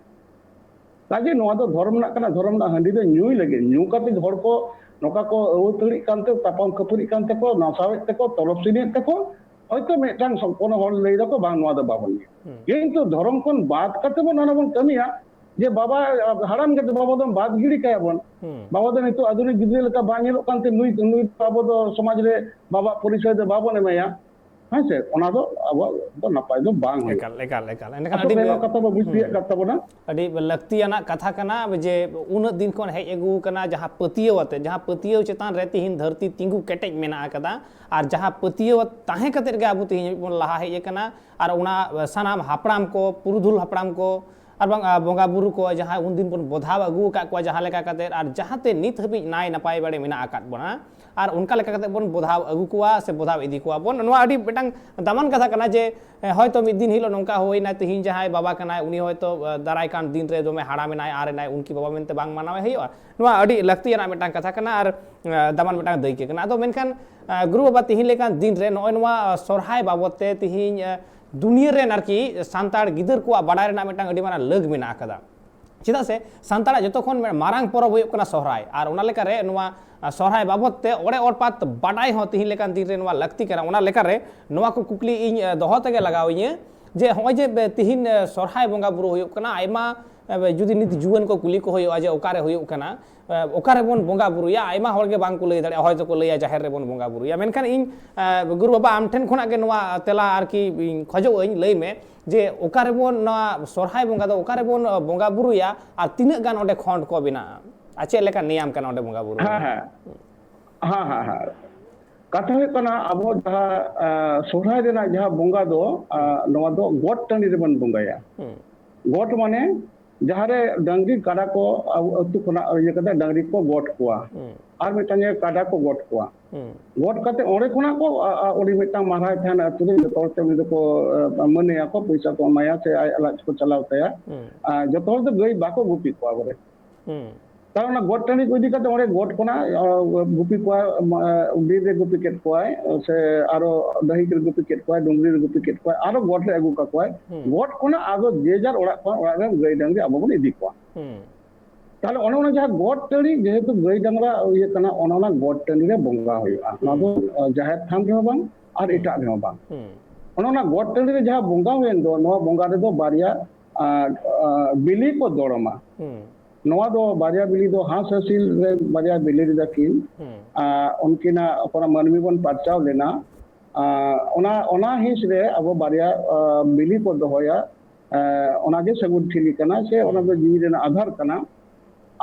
ᱠᱟᱡᱮ ᱱᱚᱣᱟ ᱫᱚ ᱫᱷᱚᱨᱚᱢ ᱨᱮᱱᱟᱜ ᱠᱟᱱᱟ, ᱫᱷᱚᱨᱚᱢ ᱨᱮᱱᱟᱜ ᱦᱟᱺᱰᱤ ᱫᱚ ᱧᱩᱭ ᱞᱟᱹᱜᱤᱫ, ᱧᱩ ᱠᱟᱛᱮ ᱦᱚᱲ ᱠᱚ ᱱᱚᱝᱠᱟ ᱠᱚ ᱟᱹᱣᱟᱹᱛᱟᱹᱲᱤᱜ ᱠᱟᱱ ᱛᱮ, ᱛᱟᱯᱟᱢ ᱠᱷᱟᱹᱯᱟᱹᱨᱤᱜ ᱠᱟᱱ ᱛᱮᱠᱚ, ᱱᱟᱥᱟᱣᱮᱫ ᱛᱮᱠᱚ, ᱛᱚᱞᱚᱯ ᱥᱤᱱᱤᱭᱮᱫ ᱛᱮᱠᱚ, ᱦᱚᱭᱛᱳ ᱢᱤᱫᱴᱟᱝ ᱥᱚ-, ᱠᱳᱱᱳ ᱦᱚᱲ ᱞᱟᱹᱭ ᱫᱟᱠᱚ, "ᱵᱟᱝ, ᱱᱚᱣᱟ ᱫᱚ ᱵᱟᱵᱚᱱ ᱧᱩᱭᱟ᱾" ᱠᱤᱱᱛᱩ ᱫᱷᱚᱨᱚᱢ ᱠᱷᱚᱱ ᱵᱟᱫ ᱠᱟᱛᱮ ᱵᱚᱱ ᱚᱱᱟ ᱵᱚᱱ ᱠᱟᱹᱢᱤᱭᱟ, ᱡᱮ ᱵᱟᱵᱟ ᱦᱟᱲᱟᱢ ᱠᱟᱛᱮ ᱵᱟᱵᱟ ᱫᱚ ᱵᱟᱫ ᱜᱤᱰᱤ ᱠᱟᱭᱟ ᱵᱚᱱ᱾ ᱦᱩᱸ᱾ ᱵᱟᱵᱟ ᱫᱚ ᱱᱤᱛᱚᱜ ᱟᱫᱷᱩᱱᱤᱠ ᱜᱤᱫᱽᱨᱟᱹ ᱞᱮᱠᱟ ᱵᱟᱭ ᱧᱮᱞᱚᱜ ᱠᱟᱱᱛᱮ ᱱᱩᱭ, ᱱᱩᱭ ᱫᱚ ᱟᱵᱚ ᱫᱚ ᱥᱚᱢᱟᱡᱽ ᱨᱮ ᱵᱟᱵᱟ ᱯᱚᱨᱤᱪᱚᱭ ᱫᱚ ᱵᱟᱵᱚᱱ ᱮᱢᱟᱭᱟ᱾ ᱦᱮᱸ ᱥᱮ? ᱚᱱᱟ ᱫᱚ ᱟᱵᱚᱣᱟᱜ ᱫᱚ ᱱᱟᱯᱟᱭ ᱫᱚ ᱵᱟᱝ ᱦᱩᱭᱩᱜᱼᱟ᱾ ᱮᱠᱟᱞ, ᱮᱠᱟᱞ, ᱮᱠᱟᱞ᱾ ᱮᱸᱰᱮᱠᱷᱟᱱ ᱟᱥᱚᱞ ᱟᱹᱰᱤ ᱨᱮ ᱵᱮ-, ᱱᱚᱣᱟ ᱠᱟᱛᱷᱟ ᱵᱚ ᱵᱩᱡᱽ ᱦᱩᱸ᱾ ᱛᱤᱭᱟᱹᱜ ᱠᱟᱫ ᱛᱟᱵᱚᱱᱟ᱾ ᱟᱹᱰᱤ ᱞᱟᱹᱠᱛᱤᱭᱟᱱᱟᱜ ᱠᱟᱛᱷᱟ ᱠᱟᱱᱟ ᱡᱮ ᱩᱱᱟᱹᱜ ᱫᱤᱱ ᱠᱷᱚᱱ ᱦᱮᱡ ᱟᱹᱜᱩ ᱟᱠᱟᱱᱟ ᱡᱟᱦᱟᱸ ᱯᱟᱹᱛᱭᱟᱹᱣ ᱟᱛᱮ, ᱡᱟᱦᱟᱸ ᱯᱟᱹᱛᱭᱟᱹᱣ ᱪᱮᱛᱟᱱ ᱨᱮ ᱛᱤᱦᱤᱧ ᱫᱷᱟᱹᱨᱛᱤ ᱛᱤᱸᱜᱩ ᱠᱮᱴᱮᱡ ᱢᱮᱱᱟᱜ ᱟᱠᱟᱫᱟ, ᱟᱨ ᱡᱟᱦᱟᱸ ᱯᱟᱹᱛᱭᱟᱹᱣ ᱛᱟᱦᱮᱸ ᱠᱟᱛᱮ ᱜᱮ ᱟᱵᱚ ᱛᱤᱦᱤᱧ ᱦᱟᱹᱵᱤᱡ ᱵᱚᱱ ᱞᱟᱦᱟ ᱦᱮᱡ ᱟᱠᱟᱱᱟ, ᱟᱨ ᱚᱱᱟ ᱥᱟᱱᱟᱢ ᱦᱟᱯᱲᱟᱢ ᱠᱚ, ᱯᱩᱨᱩᱫᱷᱩᱞ ᱦᱟᱯᱲᱟᱢ ᱠᱚ, ᱟᱨ ᱵᱟᱝ, ᱟ, ᱵᱚᱸᱜᱟ ᱵᱩᱨᱩ ᱠᱚ ᱡᱟᱦᱟᱸ ᱩᱱᱫᱤᱱ ᱵᱚᱱ ᱵᱚᱫᱷᱟᱣ ᱟᱹᱜᱩ ᱟᱠᱟᱫ ᱠᱚᱣᱟ ᱡᱟᱦᱟᱸ ᱞᱮᱠᱟ ᱠᱟᱛᱮ, ᱟᱨ ᱡᱟᱦᱟᱸᱛᱮ ᱱᱤᱛ ᱦᱟᱹᱵᱤᱡ ᱱᱟᱭ ᱱᱟᱯᱟᱭ ᱵᱟᱲᱮ ᱢᱮᱱᱟᱜ ᱟᱠᱟᱫ ᱵᱚᱱᱟ, ᱟᱨ ᱚᱱᱠᱟ ᱞᱮᱠᱟ ᱠᱟᱛᱮ ᱵᱚᱱ ᱵᱚᱫᱷᱟᱣ ᱟᱹᱜᱩ ᱠᱚᱣᱟ ᱥᱮ ᱵᱚᱫᱷᱟᱣ ᱤᱫᱤ ᱠᱚᱣᱟ ᱵᱚᱱ᱾ ᱱᱚᱣᱟ ᱟᱹᱰᱤ ᱢᱤᱫᱴᱟᱝ ᱫᱟᱢᱟᱱ ᱠᱟᱛᱷᱟ ᱠᱟᱱᱟ ᱡᱮ, ᱮ, ᱦᱚᱭᱛᱚ ᱢᱤᱫ ᱫᱤᱱ ᱦᱤᱞᱳᱜ ᱱᱚᱝᱠᱟ ᱦᱩᱭᱱᱟ, ᱛᱤᱦᱤᱧ ᱡᱟᱦᱟᱸᱭ ᱵᱟᱵᱟ ᱠᱟᱱᱟᱭ, ᱩᱱᱤ ᱦᱚᱭᱛᱚ, ᱮ, ᱫᱟᱨᱟᱭ ᱠᱟᱱ ᱫᱤᱱ ᱨᱮ ᱫᱚᱢᱮ ᱦᱟᱲᱟᱢ ᱮᱱᱟᱭ, ᱟᱨ ᱮᱱᱟᱭ, ᱩᱱᱠᱤ ᱵᱟᱵᱟ ᱢᱮᱱᱛᱮ ᱵᱟᱝ ᱢᱟᱱᱟᱣᱮ ᱦᱩᱭᱩᱜᱼᱟ᱾ ᱱᱚᱣᱟ ᱟᱹᱰᱤ ᱞᱟᱹᱠᱛᱤᱭᱟᱱᱟᱜ ᱢᱤᱫᱴᱟᱝ ᱠᱟᱛᱷᱟ ᱠᱟᱱᱟ, ᱟᱨ, ᱮ, ᱫᱟᱢᱟᱱ ᱢᱤᱫᱴᱟᱝ ᱫᱟᱹᱭᱠᱟᱹ ᱠᱟᱱᱟ᱾ ᱟᱫᱚ ᱢᱮᱱᱠᱷᱟᱱ, ᱮ, ᱜᱩᱨᱩ ᱵᱟᱵᱟ, ᱛᱤᱦᱤᱧ ᱞᱮᱠᱟᱱ ᱫᱤᱱ ᱨᱮ ᱱᱚᱜᱼᱚᱭ ᱱᱚᱣᱟ, ᱮ, ᱥᱚᱨᱦᱟᱭ ᱵᱟᱵᱚᱫ ᱛᱮ ᱛᱤᱦᱤᱧ, ᱮ, ᱫᱩᱱᱤᱭᱟᱹ ᱨᱮᱱ ᱟᱨᱠᱤ ᱥᱟᱱᱛᱟᱲ ᱜᱤᱫᱟᱹᱨ ᱠᱚᱣᱟᱜ ᱵᱟᱰᱟᱭ ᱨᱮᱱᱟᱜ ᱢᱤᱫᱴᱟᱝ ᱟᱹᱰᱤ ᱢᱟᱨᱟᱝ ᱞᱟᱹᱜ ᱢᱮᱱᱟᱜ ᱟᱠᱟᱫᱟ᱾ ᱪᱮᱫᱟᱜ ᱥᱮ ᱥᱟᱱᱛᱟᱲᱟᱜ ᱡᱚᱛᱚ ᱠᱷᱚᱱ ᱢᱟᱨᱟᱝ ᱯᱚᱨᱚᱵᱽ ᱦᱩᱭᱩᱜ ᱠᱟᱱᱟ ᱥᱚᱦᱨᱟᱭ, ᱟᱨ ᱚᱱᱟ ᱞᱮᱠᱟᱨᱮ ᱱᱚᱣᱟ, ᱟ, ᱥᱚᱦᱨᱟᱭ ᱵᱟᱵᱚᱫ ᱛᱮ ᱚᱲᱮ ᱚᱲᱯᱟᱛ ᱵᱟᱰᱟᱭ ᱦᱚᱸ ᱛᱤᱦᱤᱧ ᱞᱮᱠᱟᱱ ᱫᱤᱱ ᱨᱮ ᱱᱚᱣᱟ ᱞᱟᱹᱠᱛᱤ ᱠᱟᱱᱟ᱾ ᱚᱱᱟ ᱞᱮᱠᱟᱨᱮ ᱱᱚᱣᱟ ᱠᱚ ᱠᱩᱠᱞᱤ ᱤᱧ, ᱟ, ᱫᱚᱦᱚ ᱛᱮᱜᱮ ᱞᱟᱜᱟᱣ ᱤᱧᱟᱹ ᱡᱮ ᱦᱚᱸᱜᱼᱚᱭ ᱡᱮ, ᱵᱮ, ᱛᱤᱦᱤᱧ, ᱟ, ᱥᱚᱨᱦᱟᱭ ᱵᱚᱸᱜᱟ ᱵᱩᱨᱩ ᱦᱩᱭᱩᱜ ᱠᱟᱱᱟ, ᱟᱭᱢᱟ, ᱟ, ᱵᱮ, ᱡᱩᱫᱤ ᱱᱤᱛ ᱡᱩᱣᱟᱹᱱ ᱠᱚ ᱠᱩᱞᱤ ᱠᱚ ᱦᱩᱭᱩᱜᱼᱟ ᱡᱮ ᱚᱠᱟᱨᱮ ᱦᱩᱭᱩᱜ ᱠᱟᱱᱟ, ᱟ, ᱚᱠᱟᱨᱮᱵᱚᱱ ᱵᱚᱸᱜᱟ ᱵᱩᱨᱩᱭᱟ, ᱟᱭᱢᱟ ᱦᱚᱲ ᱜᱮ ᱵᱟᱝ ᱠᱚ ᱞᱟᱹᱭ ᱫᱟᱲᱮᱭᱟᱜᱼᱟ, ᱦᱚᱭᱛᱳ ᱠᱚ ᱞᱟᱹᱭᱟ ᱡᱟᱦᱮᱨ ᱨᱮᱵᱚᱱ ᱵᱚᱸᱜᱟ ᱵᱩᱨᱩᱭᱟ᱾ ᱢᱮᱱᱠᱷᱟᱱ ᱤᱧ, ᱟ, ᱜᱩᱨᱩ ᱵᱟᱵᱟ, ᱟᱢ ᱴᱷᱮᱱ ᱠᱷᱚᱱᱟᱜ ᱜᱮ ᱱᱚᱣᱟ ᱛᱮᱞᱟ ᱟᱨᱠᱤ ᱤᱧ ᱠᱷᱚᱡᱚᱜ ᱟᱹᱧ, ᱞᱟᱹᱭ ᱢᱮ ᱡᱮ ᱚᱠᱟᱨᱮᱵᱚᱱ ᱱᱚᱣᱟ ᱥᱚᱨᱦᱟᱭ ᱵᱚᱸᱜᱟ ᱫᱚ ᱚᱠᱟᱨᱮᱵᱚᱱ, ᱟ, ᱵᱚᱸᱜᱟ ᱵᱩᱨᱩᱭᱟ ᱟᱨ ᱛᱤᱱᱟᱹᱜ ᱜᱟᱱ ᱚᱸᱰᱮ ᱠᱷᱚᱸᱰ ᱠᱚ ᱵᱮᱱᱟᱜᱼᱟ ᱟᱨ ᱪᱮᱫ ᱞᱮᱠᱟ ᱱᱮᱭᱟᱢ ᱠᱟᱱᱟ ᱚᱸᱰᱮ ᱵᱚᱸᱜᱟ ᱵᱩᱨᱩ ᱦᱮᱸ, ᱨᱮᱱᱟᱜ? ᱦᱮᱸ᱾ ᱦᱮᱸ, ᱦᱮᱸ, ᱦᱮᱸ᱾ ᱠᱟᱛᱷᱟ ᱦᱩᱭᱩᱜ ᱠᱟᱱᱟ, ᱟᱵᱚ ᱡᱟᱦᱟᱸ, ᱟ, ᱥᱚᱨᱦᱟᱭ ᱨᱮᱱᱟᱜ ᱡᱟᱦᱟᱸ ᱵᱚᱸᱜᱟ ᱫᱚ, ᱟ, ᱦᱩᱸ᱾ ᱱᱚᱣᱟ ᱫᱚ ᱜᱚᱴ ᱴᱟᱺᱰᱤ ᱨᱮᱵᱚᱱ ᱵᱚᱸᱜᱟᱭᱟ᱾ ᱦᱩᱸ᱾ ᱜᱚᱴ ᱢᱟᱱᱮ ᱡᱟᱦᱟᱸᱨᱮ ᱰᱟᱝᱨᱤ ᱠᱟᱰᱟ ᱠᱚ ᱟᱵᱚ ᱟᱹᱛᱩ ᱠᱷᱚᱱᱟᱜ ᱤᱭᱟᱹ ᱠᱟᱛᱮ ᱰᱟᱝᱨᱤ ᱠᱚ ᱜᱚᱴ ᱠᱚᱣᱟ᱾ ᱦᱩᱸ᱾ ᱟᱨ ᱢᱤᱫᱴᱟᱝ ᱡᱟᱭᱜᱟ ᱠᱟᱰᱟ ᱠᱚ ᱜᱚᱴ ᱠᱚᱣᱟ᱾ ᱦᱩᱸ᱾ ᱜᱚᱴ ᱠᱟᱛᱮ ᱚᱸᱰᱮ ᱠᱷᱚᱱᱟᱜ ᱠᱚ, ᱟ, ᱟ, ᱩᱱᱤ ᱢᱤᱫᱴᱟᱝ ᱢᱟᱨᱦᱟᱭ ᱛᱟᱦᱮᱱᱟ ᱟᱹᱛᱩ ᱨᱮ, ᱡᱚᱛᱚ ᱦᱚᱲ ᱛᱮ ᱩᱱᱤ ᱫᱚᱠᱚ, ᱟ, ᱢᱟᱹᱱᱮᱭᱟ ᱠᱚ, ᱯᱚᱭᱥᱟ ᱠᱚ ᱮᱢᱟᱭᱟ ᱥᱮ ᱟᱡ ᱞᱟᱡ ᱠᱚ ᱪᱟᱞᱟᱣ ᱛᱟᱭᱟ᱾ ᱦᱩᱸ᱾ ᱟᱨ ᱡᱚᱛᱚ ᱦᱚᱲ ᱫᱚ ᱜᱟᱹᱭ ᱵᱟᱠᱚ ᱜᱩᱯᱤ ᱠᱚᱣᱟ ᱵᱚᱞᱮ᱾ ᱦᱩᱸ᱾ ᱛᱟᱦᱞᱮ ᱚᱱᱟ ᱜᱚᱴ ᱴᱟᱺᱰᱤ ᱠᱚ ᱤᱫᱤ ᱠᱟᱛᱮ ᱚᱸᱰᱮ ᱜᱚᱴ ᱠᱷᱚᱱᱟᱜ, ᱟ, ᱜᱩᱯᱤ ᱠᱚᱣᱟᱭ, ᱟ, ᱵᱤᱨ ᱨᱮ ᱜᱩᱯᱤ ᱠᱮᱫ ᱠᱚᱣᱟᱭ, ᱥᱮ ᱟᱨᱚ ᱰᱟᱹᱦᱤ ᱨᱮ ᱜᱩᱯᱤ ᱠᱮᱫ ᱠᱚᱣᱟᱭ, ᱰᱩᱝᱨᱤ ᱨᱮ ᱜᱩᱯᱤ ᱠᱮᱫ ᱠᱚᱣᱟᱭ, ᱟᱨᱚ ᱜᱚᱴ ᱨᱮ ᱟᱹᱜᱩ ᱠᱟᱠᱚᱣᱟᱭ᱾ ᱦᱩᱸ᱾ ᱜᱚᱴ ᱠᱷᱚᱱᱟᱜ ᱟᱫᱚ ᱡᱮ ᱡᱟᱨ ᱚᱲᱟᱜ ᱠᱷᱚᱱ ᱚᱲᱟᱜ ᱨᱮᱱ ᱜᱟᱹᱭ ᱰᱟᱝᱨᱤ ᱟᱵᱚ ᱵᱚᱱ ᱤᱫᱤ ᱠᱚᱣᱟ᱾ ᱦᱩᱸ᱾ ᱛᱟᱦᱞᱮ ᱚᱱᱮ ᱚᱱᱟ ᱡᱟᱦᱟᱸ ᱜᱚᱴ ᱴᱟᱺᱰᱤ, ᱡᱮᱦᱮᱛᱩ ᱜᱟᱹᱭ ᱰᱟᱝᱨᱟ ᱤᱭᱟᱹ ᱠᱟᱱᱟ, ᱚᱱᱮ ᱚᱱᱟ ᱜᱚᱴ ᱴᱟᱺᱰᱤ ᱨᱮ ᱵᱚᱸᱜᱟ ᱦᱩᱭᱩᱜᱼᱟ᱾ ᱱᱚᱣᱟ ᱫᱚ, ᱦᱩᱸ᱾ ᱟ, ᱡᱟᱦᱮᱨ ᱛᱷᱟᱱ ᱨᱮᱦᱚᱸ ᱵᱟᱝ ᱟᱨ ᱦᱩᱸ᱾ ᱮᱴᱟᱜ ᱨᱮᱦᱚᱸ ᱵᱟᱝ᱾ ᱦᱩᱸ᱾ ᱚᱱᱮ ᱚᱱᱟ ᱜᱚᱴ ᱴᱟᱺᱰᱤ ᱨᱮ ᱡᱟᱦᱟᱸ ᱵᱚᱸᱜᱟ ᱦᱩᱭᱮᱱ ᱫᱚ, ᱱᱚᱣᱟ ᱵᱚᱸᱜᱟ ᱨᱮᱫᱚ ᱵᱟᱨᱭᱟ ᱟᱨ ᱟᱨ ᱵᱤᱞᱤ ᱠᱚ ᱫᱚᱲᱚᱢᱟ᱾ ᱦᱩᱸ᱾ ᱱᱚᱣᱟ ᱫᱚ ᱵᱟᱨᱭᱟ ᱵᱤᱞᱤ ᱫᱚ ᱦᱟᱸᱥ ᱦᱟᱹᱥᱤᱞ ᱨᱮ ᱵᱟᱨᱭᱟ ᱵᱤᱞᱤ ᱞᱮᱫᱟ ᱠᱤᱱ᱾ ᱦᱩᱸ᱾ ᱟᱨ ᱩᱱᱠᱤᱱᱟᱜ ᱚᱠᱟᱨᱮ ᱢᱟᱹᱱᱢᱤ ᱵᱚᱱ ᱯᱟᱨᱪᱟᱣ ᱞᱮᱱᱟ, ᱟᱨ ᱚᱱᱟ ᱚᱱᱟ ᱦᱤᱸᱥ ᱨᱮ ᱟᱵᱚ ᱵᱟᱨᱭᱟ ᱟᱨ ᱵᱤᱞᱤ ᱠᱚ ᱫᱚᱦᱚᱭᱟ᱾ ᱟᱨ ᱚᱱᱟᱜᱮ ᱥᱟᱹᱜᱩᱱ ᱴᱷᱤᱞᱤ ᱠᱟᱱᱟ, ᱥᱮ ᱚᱱᱟ ᱫᱚ ᱡᱤᱣᱤ ᱨᱮᱱᱟᱜ ᱟᱫᱷᱟᱨ ᱠᱟᱱᱟ᱾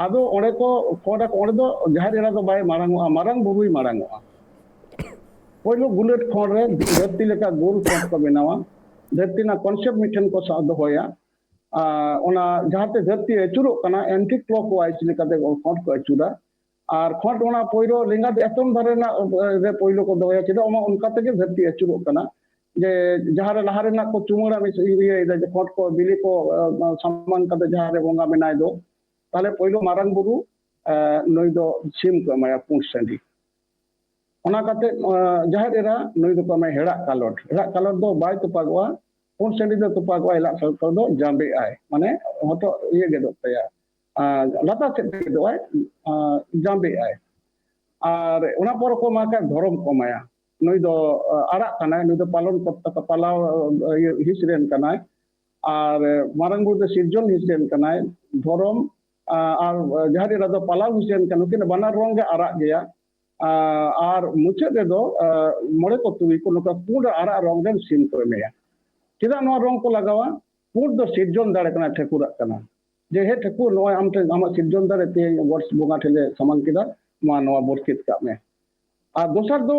ᱟᱫᱚ ᱚᱸᱰᱮ ᱠᱚ ᱠᱷᱚᱸᱰ ᱟᱠᱚ, ᱚᱸᱰᱮ ᱫᱚ ᱡᱟᱦᱮᱨ ᱮᱨᱟ ᱫᱚ ᱵᱟᱭ ᱢᱟᱨᱟᱝ ᱚᱜᱼᱟ, ᱢᱟᱨᱟᱝ ᱵᱩᱨᱩᱭ ᱢᱟᱨᱟᱝ ᱚᱜᱼᱟ᱾ ᱯᱳᱭᱞᱳ ᱜᱩᱞᱟᱹᱴ ᱠᱷᱚᱸᱰ ᱨᱮ ᱫᱷᱟᱹᱨᱛᱤ ᱞᱮᱠᱟ ᱜᱳᱞ ᱠᱷᱚᱸᱰ ᱠᱚ ᱵᱮᱱᱟᱣᱟ, ᱫᱷᱟᱹᱨᱛᱤ ᱨᱮᱱᱟᱜ ᱠᱚᱱᱥᱮᱯᱴ ᱢᱤᱫᱴᱷᱮᱱ ᱠᱚ ᱥᱟᱵ ᱫᱚᱦᱚᱭᱟ᱾ ᱟᱨ ᱚᱱᱟ ᱡᱟᱦᱟᱸᱛᱮ ᱫᱷᱟᱹᱨᱛᱤ ᱟᱹᱪᱩᱨᱚᱜ ᱠᱟᱱᱟ, ᱮᱱᱴᱤ ᱠᱞᱚᱠ ᱣᱟᱭᱤᱡ ᱞᱮᱠᱟᱛᱮ ᱠᱷᱚᱸᱰ ᱠᱚ ᱟᱹᱪᱩᱨᱟ᱾ ᱟᱨ ᱠᱷᱚᱸᱰ ᱚᱱᱟ ᱯᱳᱭᱞᱳ ᱞᱮᱸᱜᱟ ᱮᱛᱚᱢ ᱫᱷᱟᱨᱮ ᱨᱮᱱᱟᱜ ᱨᱮ ᱯᱳᱭᱞᱳ ᱠᱚ ᱫᱚᱦᱚᱭᱟ, ᱪᱮᱫᱟᱜ ᱚᱱᱟ ᱚᱱᱠᱟ ᱛᱮᱜᱮ ᱫᱷᱟᱹᱨᱛᱤ ᱟᱹᱪᱩᱨᱚᱜ ᱠᱟᱱᱟ᱾ ᱡᱮ ᱡᱟᱦᱟᱸ ᱨᱮ ᱞᱟᱦᱟ ᱨᱮᱱᱟᱜ ᱠᱚ ᱪᱩᱢᱟᱹᱲᱟ ᱢᱤᱥ-, ᱤᱭᱟᱹᱭᱮᱫᱟ, ᱡᱮ ᱠᱷᱚᱸᱰ ᱠᱚ ᱵᱤᱞᱤ ᱠᱚ ᱟᱸ, ᱥᱟᱢᱟᱝ ᱠᱟᱛᱮ ᱡᱟᱦᱟᱸ ᱨᱮ ᱵᱚᱸᱜᱟ ᱢᱮᱱᱟᱭ ᱫᱚ, ᱛᱟᱦᱞᱮ ᱯᱳᱭᱞᱳ ᱢᱟᱨᱟᱝ ᱵᱩᱨᱩ ᱟᱸ, ᱱᱩᱭ ᱫᱚ ᱥᱤᱢ ᱠᱚ ᱮᱢᱟᱭᱟ ᱯᱩᱸᱰ ᱥᱟᱺᱰᱤ᱾ ᱚᱱᱟ ᱠᱟᱛᱮ ᱟᱸ, ᱡᱟᱦᱮᱨ ᱮᱨᱟ ᱱᱩᱭ ᱫᱚᱠᱚ ᱮᱢᱟᱭᱟ ᱦᱮᱲᱟᱜ ᱠᱟᱞᱚᱴ᱾ ᱦᱮᱲᱟᱜ ᱠᱟᱞᱚᱴ ᱫᱚ ᱵᱟᱭ ᱛᱚᱯᱟᱜᱚᱜᱼᱟ, ᱯᱩᱸᱰ ᱥᱟᱺᱰᱤ ᱫᱚ ᱛᱚᱯᱟᱜᱚᱜᱼᱟ, ᱦᱮᱲᱟᱜ ᱠᱟᱞᱚᱴ ᱫᱚ ᱡᱟᱸᱵᱮᱜᱼᱟᱭ, ᱢᱟᱱᱮ ᱦᱚᱴᱚᱜ ᱤᱭᱟᱹ ᱜᱮᱫᱚᱜ ᱛᱟᱭᱟ, ᱟᱸ, ᱞᱟᱛᱟᱨ ᱥᱮᱫ ᱛᱮ ᱜᱮᱫᱚᱜᱼᱟᱭ, ᱟᱸ, ᱡᱟᱸᱵᱮᱜᱼᱟᱭ᱾ ᱟᱨ ᱚᱱᱟ ᱯᱚᱨ ᱠᱚ ᱮᱢᱟ ᱠᱷᱟᱡ ᱫᱷᱚᱨᱚᱢ ᱠᱚ ᱮᱢᱟᱭᱟ᱾ ᱱᱩᱭ ᱫᱚ ᱟᱸ, ᱟᱲᱟᱜ ᱠᱟᱱᱟᱭ, ᱱᱩᱭ ᱫᱚ ᱯᱟᱞᱚᱱ ᱠᱚᱨᱛᱟ, ᱯᱟᱞᱟᱣ ᱤᱭᱟᱹ ᱦᱤᱸᱥ ᱨᱮᱱ ᱠᱟᱱᱟᱭ᱾ ᱟᱨ ᱢᱟᱨᱟᱝ ᱵᱩᱨᱩ ᱫᱚ ᱥᱤᱨᱡᱚᱱ ᱦᱤᱸᱥ ᱨᱮᱱ ᱠᱟᱱᱟᱭ, ᱫᱷᱚᱨᱚᱢ ᱟᱨ ᱡᱟᱦᱮᱨ ᱮᱨᱟ ᱫᱚ ᱯᱟᱞᱟᱣ ᱦᱤᱸᱥ ᱨᱮᱱ ᱠᱟᱱᱟ᱾ ᱱᱩᱠᱤᱱ ᱵᱟᱱᱟᱨ ᱨᱚᱝ ᱜᱮ ᱟᱨᱟᱜ ᱜᱮᱭᱟ᱾ ᱟᱨ ᱢᱩᱪᱟᱹᱫ ᱨᱮᱫᱚ ᱢᱚᱬᱮ ᱠᱚ ᱛᱩᱨᱩᱭ ᱠᱚ ᱱᱚᱝᱠᱟ ᱯᱩᱸᱰ ᱟᱨ ᱟᱨᱟᱜ ᱨᱚᱝ ᱨᱮᱱ ᱥᱤᱢ ᱠᱚ ᱮᱢᱮᱭᱟ᱾ ᱪᱮᱫᱟᱜ ᱱᱚᱣᱟ ᱨᱚᱝ ᱠᱚ ᱞᱟᱜᱟᱣᱟ? ᱯᱩᱸᱰ ᱫᱚ ᱥᱤᱨᱡᱚᱱ ᱫᱟᱲᱮ ᱠᱟᱱᱟ, ᱴᱷᱟᱹᱠᱩᱨᱟᱜ ᱠᱟᱱᱟ᱾ ᱡᱮ ᱦᱮ ᱴᱷᱟᱹᱠᱩᱨ, ᱱᱚᱜᱼᱚᱭ ᱟᱢ ᱴᱷᱮᱱ ᱟᱢᱟᱜ ᱥᱤᱨᱡᱚᱱ ᱫᱟᱲᱮ ᱛᱮᱦᱮᱧ ᱜᱚᱰ ᱵᱚᱸᱜᱟ ᱴᱷᱮᱱ ᱞᱮ ᱥᱟᱢᱟᱝ ᱠᱮᱫᱟ, ᱢᱟ ᱱᱚᱣᱟ ᱵᱚᱨᱠᱮᱛ ᱠᱟᱜ ᱢᱮ᱾ ᱟᱨ ᱫᱚᱥᱟᱨ ᱫᱚ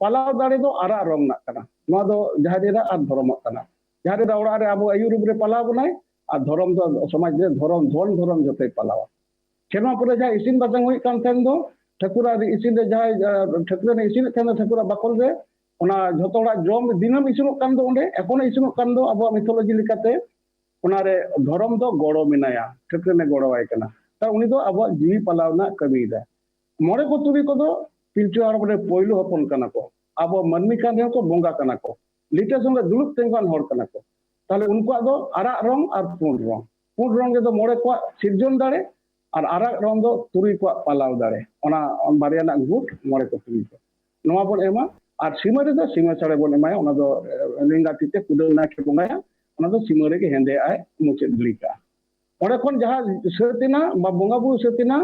ᱯᱟᱞᱟᱣ ᱫᱟᱲᱮ ᱫᱚ ᱟᱨᱟᱜ ᱨᱚᱝ ᱨᱮᱱᱟᱜ ᱠᱟᱱᱟ᱾ ᱱᱚᱣᱟ ᱫᱚ ᱡᱟᱦᱮᱨ ᱮᱨᱟ ᱟᱨ ᱫᱷᱚᱨᱚᱢᱟᱜ ᱠᱟᱱᱟ᱾ ᱡᱟᱦᱮᱨ ᱮᱨᱟ ᱚᱲᱟᱜ ᱨᱮ ᱟᱵᱚ ᱟᱹᱭᱩᱨ ᱨᱮ ᱯᱟᱞᱟᱣ ᱵᱚᱱᱟᱭ, ᱟᱨ ᱫᱷᱚᱨᱚᱢ ᱫᱚ ᱥᱚᱢᱟᱡᱽ ᱨᱮ ᱫᱷᱚᱨᱚᱢ, ᱫᱷᱚᱱ ᱫᱷᱚᱨᱚᱢ ᱡᱚᱛᱚᱭ ᱯᱟᱞᱟᱣᱟ᱾ ᱥᱮᱨᱢᱟ ᱯᱚᱨᱮ ᱡᱟᱦᱟᱸ ᱤᱥᱤᱱ ᱵᱟᱥᱟᱝ ᱦᱩᱭᱩᱜ ᱠᱟᱱ ᱛᱟᱦᱮᱸᱱ ᱫᱚ, ᱴᱷᱟᱹᱠᱩᱨᱟᱜ ᱤᱥᱤᱱ ᱨᱮ ᱡᱟᱦᱟᱸᱭ ᱴᱷᱟᱹᱠᱨᱟᱹᱱ ᱤᱥᱤᱱᱮᱫ ᱛᱟᱦᱮᱸᱱ ᱫᱚ, ᱴᱷᱟᱹᱠᱩᱨᱟᱜ ᱵᱟᱠᱷᱳᱞ ᱨᱮ, ᱚᱱᱟ ᱡᱷᱚᱛᱚ ᱦᱚᱲᱟᱜ ᱡᱚᱢ ᱫᱤᱱᱟᱹᱢ ᱤᱥᱤᱱᱚᱜ ᱠᱟᱱ ᱫᱚ ᱚᱸᱰᱮ, ᱮᱠᱷᱚᱱᱳ ᱤᱥᱤᱱᱚᱜ ᱠᱟᱱ ᱫᱚ ᱟᱵᱚᱣᱟᱜ ᱢᱤᱛᱷᱳᱞᱚᱡᱤ ᱞᱮᱠᱟᱛᱮ, ᱚᱱᱟᱨᱮ ᱫᱷᱚᱨᱚᱢ ᱫᱚ ᱜᱚᱲᱚ ᱢᱮᱱᱟᱭᱟ, ᱴᱷᱟᱹᱠᱨᱟᱹᱱᱮ ᱜᱚᱲᱚᱣᱟᱭ ᱠᱟᱱᱟ᱾ ᱛᱟᱦᱞᱮ ᱩᱱᱤ ᱫᱚ ᱟᱵᱚᱣᱟᱜ ᱡᱤᱣᱤ ᱯᱟᱞᱟᱣ ᱨᱮᱱᱟᱜ ᱠᱟᱹᱢᱤᱭᱮᱫᱟ᱾ ᱢᱚᱬᱮ ᱠᱚ ᱛᱩᱨᱩᱭ ᱠᱚᱫᱚ ᱯᱤᱞᱪᱩ ᱦᱟᱲᱟᱢ ᱨᱮ ᱯᱳᱭᱞᱳ ᱦᱚᱯᱚᱱ ᱠᱟᱱᱟ ᱠᱚ᱾ ᱟᱵᱚ ᱢᱟᱹᱱᱢᱤ ᱠᱟᱱ ᱨᱮᱦᱚᱸ ᱠᱚ ᱵᱚᱸᱜᱟ ᱠᱟᱱᱟ ᱠᱚ, ᱞᱤᱴᱟᱹ ᱥᱚᱸᱜᱮ ᱫᱩᱲᱩᱵ ᱛᱤᱸᱜᱩᱣᱟᱱ ᱦᱚᱲ ᱠᱟᱱᱟ ᱠᱚ᱾ ᱛᱟᱦᱞᱮ ᱩᱱᱠᱩᱣᱟᱜ ᱫᱚ ᱟᱨᱟᱜ ᱨᱚᱝ ᱟᱨ ᱯᱩᱸᱰ ᱨᱚᱝ᱾ ᱯᱩᱸᱰ ᱨᱚᱝ ᱨᱮᱫᱚ ᱢᱚᱬᱮ ᱠᱚᱣᱟᱜ ᱥᱤᱨᱡᱚᱱ ᱫᱟᱲᱮ, ᱟᱨ ᱟᱨᱟᱜ ᱨᱚᱝ ᱫᱚ ᱛᱩᱨᱩᱭ ᱠᱚᱣᱟᱜ ᱯᱟᱞᱟᱣ ᱫᱟᱲᱮ᱾ ᱚᱱᱟ ᱵᱟᱨᱭᱟ ᱨᱮᱱᱟᱜ ᱜᱩᱴ ᱢᱚᱬᱮ ᱠᱚ ᱛᱩᱨᱩᱭ ᱠᱚ᱾ ᱱᱚᱣᱟ ᱵᱚᱱ ᱮᱢᱟ᱾ ᱟᱨ ᱥᱤᱢᱟᱹ ᱨᱮᱫᱚ ᱥᱤᱢᱟᱹ ᱥᱟᱲᱮ ᱵᱚᱱ ᱮᱢᱟᱭᱟ, ᱚᱱᱟ ᱫᱚ ᱮ, ᱞᱮᱸᱜᱟ ᱛᱤ ᱛᱮ ᱠᱩᱰᱟᱹᱢ ᱱᱟᱭᱠᱮ ᱵᱚᱸᱜᱟᱭᱟ᱾ ᱚᱱᱟ ᱫᱚ ᱥᱤᱢᱟᱹ ᱨᱮᱜᱮ ᱦᱮᱸᱫᱮ ᱟᱭ ᱢᱩᱪᱟᱹᱫ ᱜᱤᱰᱤ ᱠᱟᱜᱼᱟ᱾ ᱚᱸᱰᱮ ᱠᱷᱚᱱ ᱡᱟᱦᱟᱸ ᱥᱟᱹᱛ ᱮᱱᱟ ᱵᱟ ᱵᱚᱸᱜᱟ ᱵᱩᱨᱩ ᱥᱟᱹᱛ ᱮᱱᱟ,